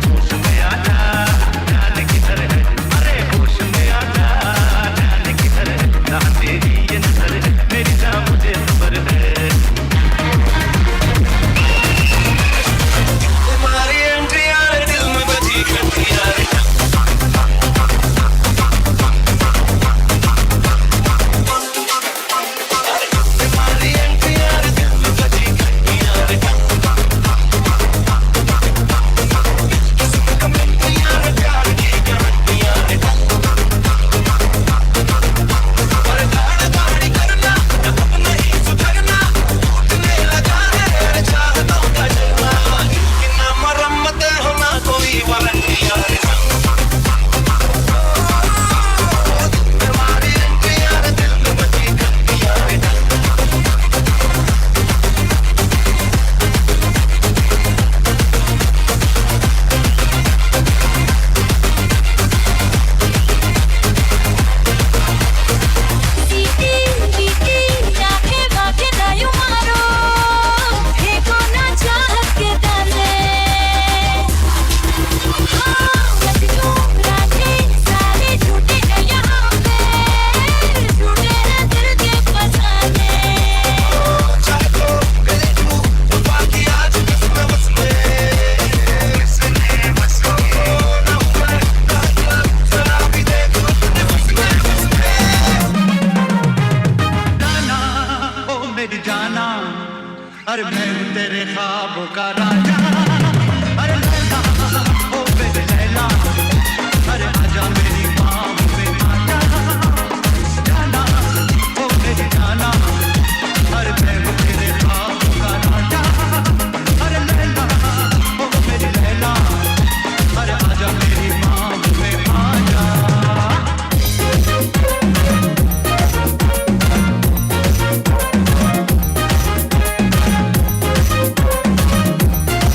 होश में आजा जान किधर है, अरे होश में आजा जान किधर है। ना तेरी ये नजर है मेरी जान मुझे खबर है। तुम्हारी एंट्री यार दिल में बजी घंटी यार। तुम्हारी एंट्री यार दिल में बजी घंटी यार। कमेंट यार प्यार की गारंटी यार। पर गाड़ गाड़ी करना अब नहीं सुधरना, टूटने लगा है चाहतों का जलवा। ना मरम्मत हो ना कोई वारंटी यार। तुम्हारी एंट्री यार दिल में बजी घंटी यार। सीटी बीटी आंखें वाके ना यूं मारो, फेंको ना चाहत के दाने। हाँ मजनू राधे सारे झूठे हैं यहाँ पे, झूठे हैं दिल के फसाने। जाना ओ मेरी जाना, अरे मैं हूँ तेरे ख्वाबों का राजा। अरे लैला ओ मेरे लैला, अरे आजा मेरी बाहों में आजा। जाना ओ मेरी जाना, अरे मैं हूँ तेरे ख्वाबों का राजा। अरे लैला ओ मेरी लैला, अरे आजा मेरी बाहों में आजा।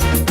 Thank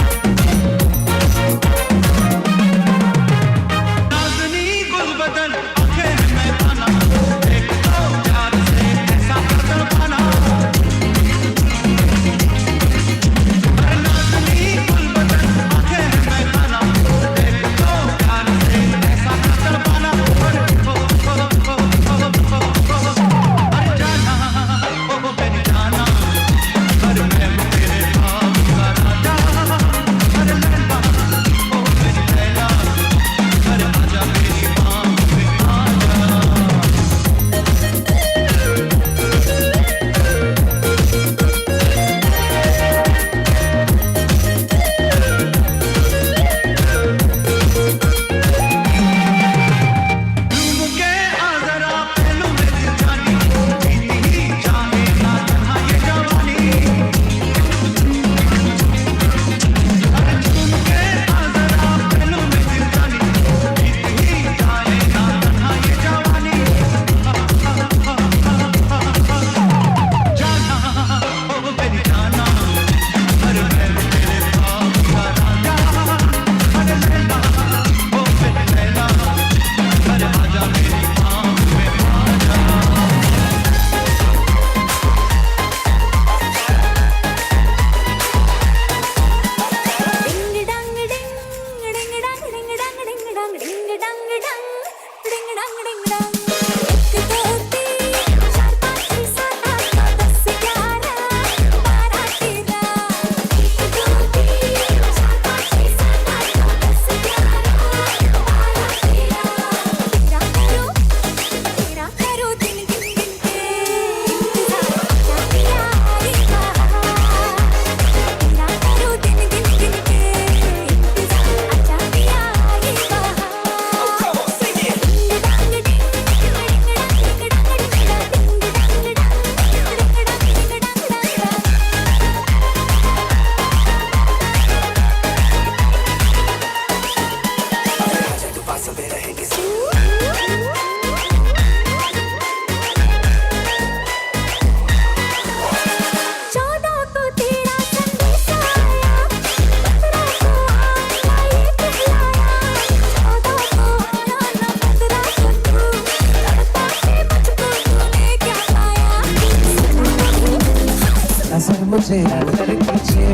काजर मुझे नजर पीछे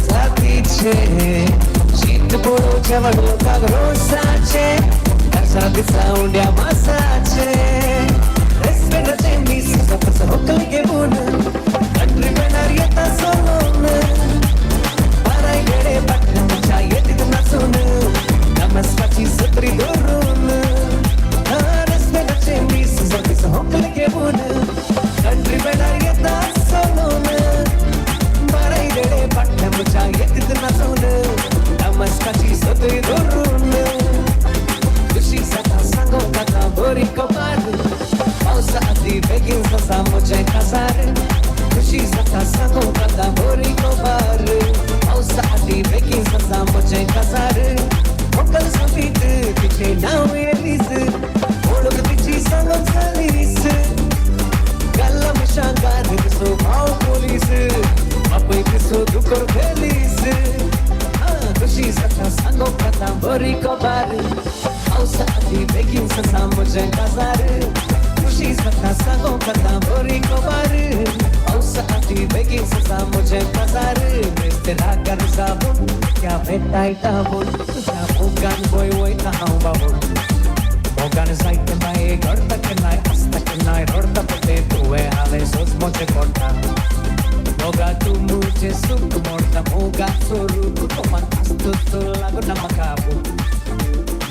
साथीचे शीत पोळोच्या वडलो कागरोसाचे कसा दिसा उंड्या मासाचे रेस्पेदाचे मी सपस होकल घेऊन कंट्री बॅनर येता सोडून बाराय गडे पाटणच्या येतीत नाचून नमस्काची सत्री धरून रेस्पेदाचे मी सपस होकल घेऊन कंट्री बॅनर येता सोडून बाराय गडे पाटणच्या येतीत नाचून नमस्काची सत्री धरून खुशी जाता सांगो ताका बरी खबर पावसा आदी बेगीन ससा म्हजें काजार खुशी जाता सांगो ताका बरी खबर पावसा आदी बेगीन ससा म्हजें काजार व्हंकल सोबीत तिचें नांव एलीज वळख तिची सांगो जालीस गल्ला मिशांगार दिसो भाव पोलीस बापूय दिसो दुकर फेलीस खुशी जाता सांगो ताका बरी खबर पावसा आदी बेगीन ससा म्हजें काजार खुशी जाता सांगो ताका बरी खबर पावसा आदी बेगीन ससा म्हजें काजार मेस्त्रा गरजाबून त्या भेटायता बोल तुज्या मोगान बय वयता हांव बाबून मोगान जायते माये घडता केन्नाय आसता केन्नाय रडता पळय तुवें हांवें सोज म्हजें कोणता मोगा तूं म्हजें सूख मोडता मोगाचो रूप कोमान आसतो तो लागून म्हाका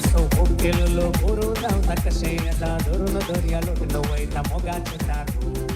सो केल्लो बरो जावना कशें येता धरून दर्या लोटून वयता मोगाचें तारू.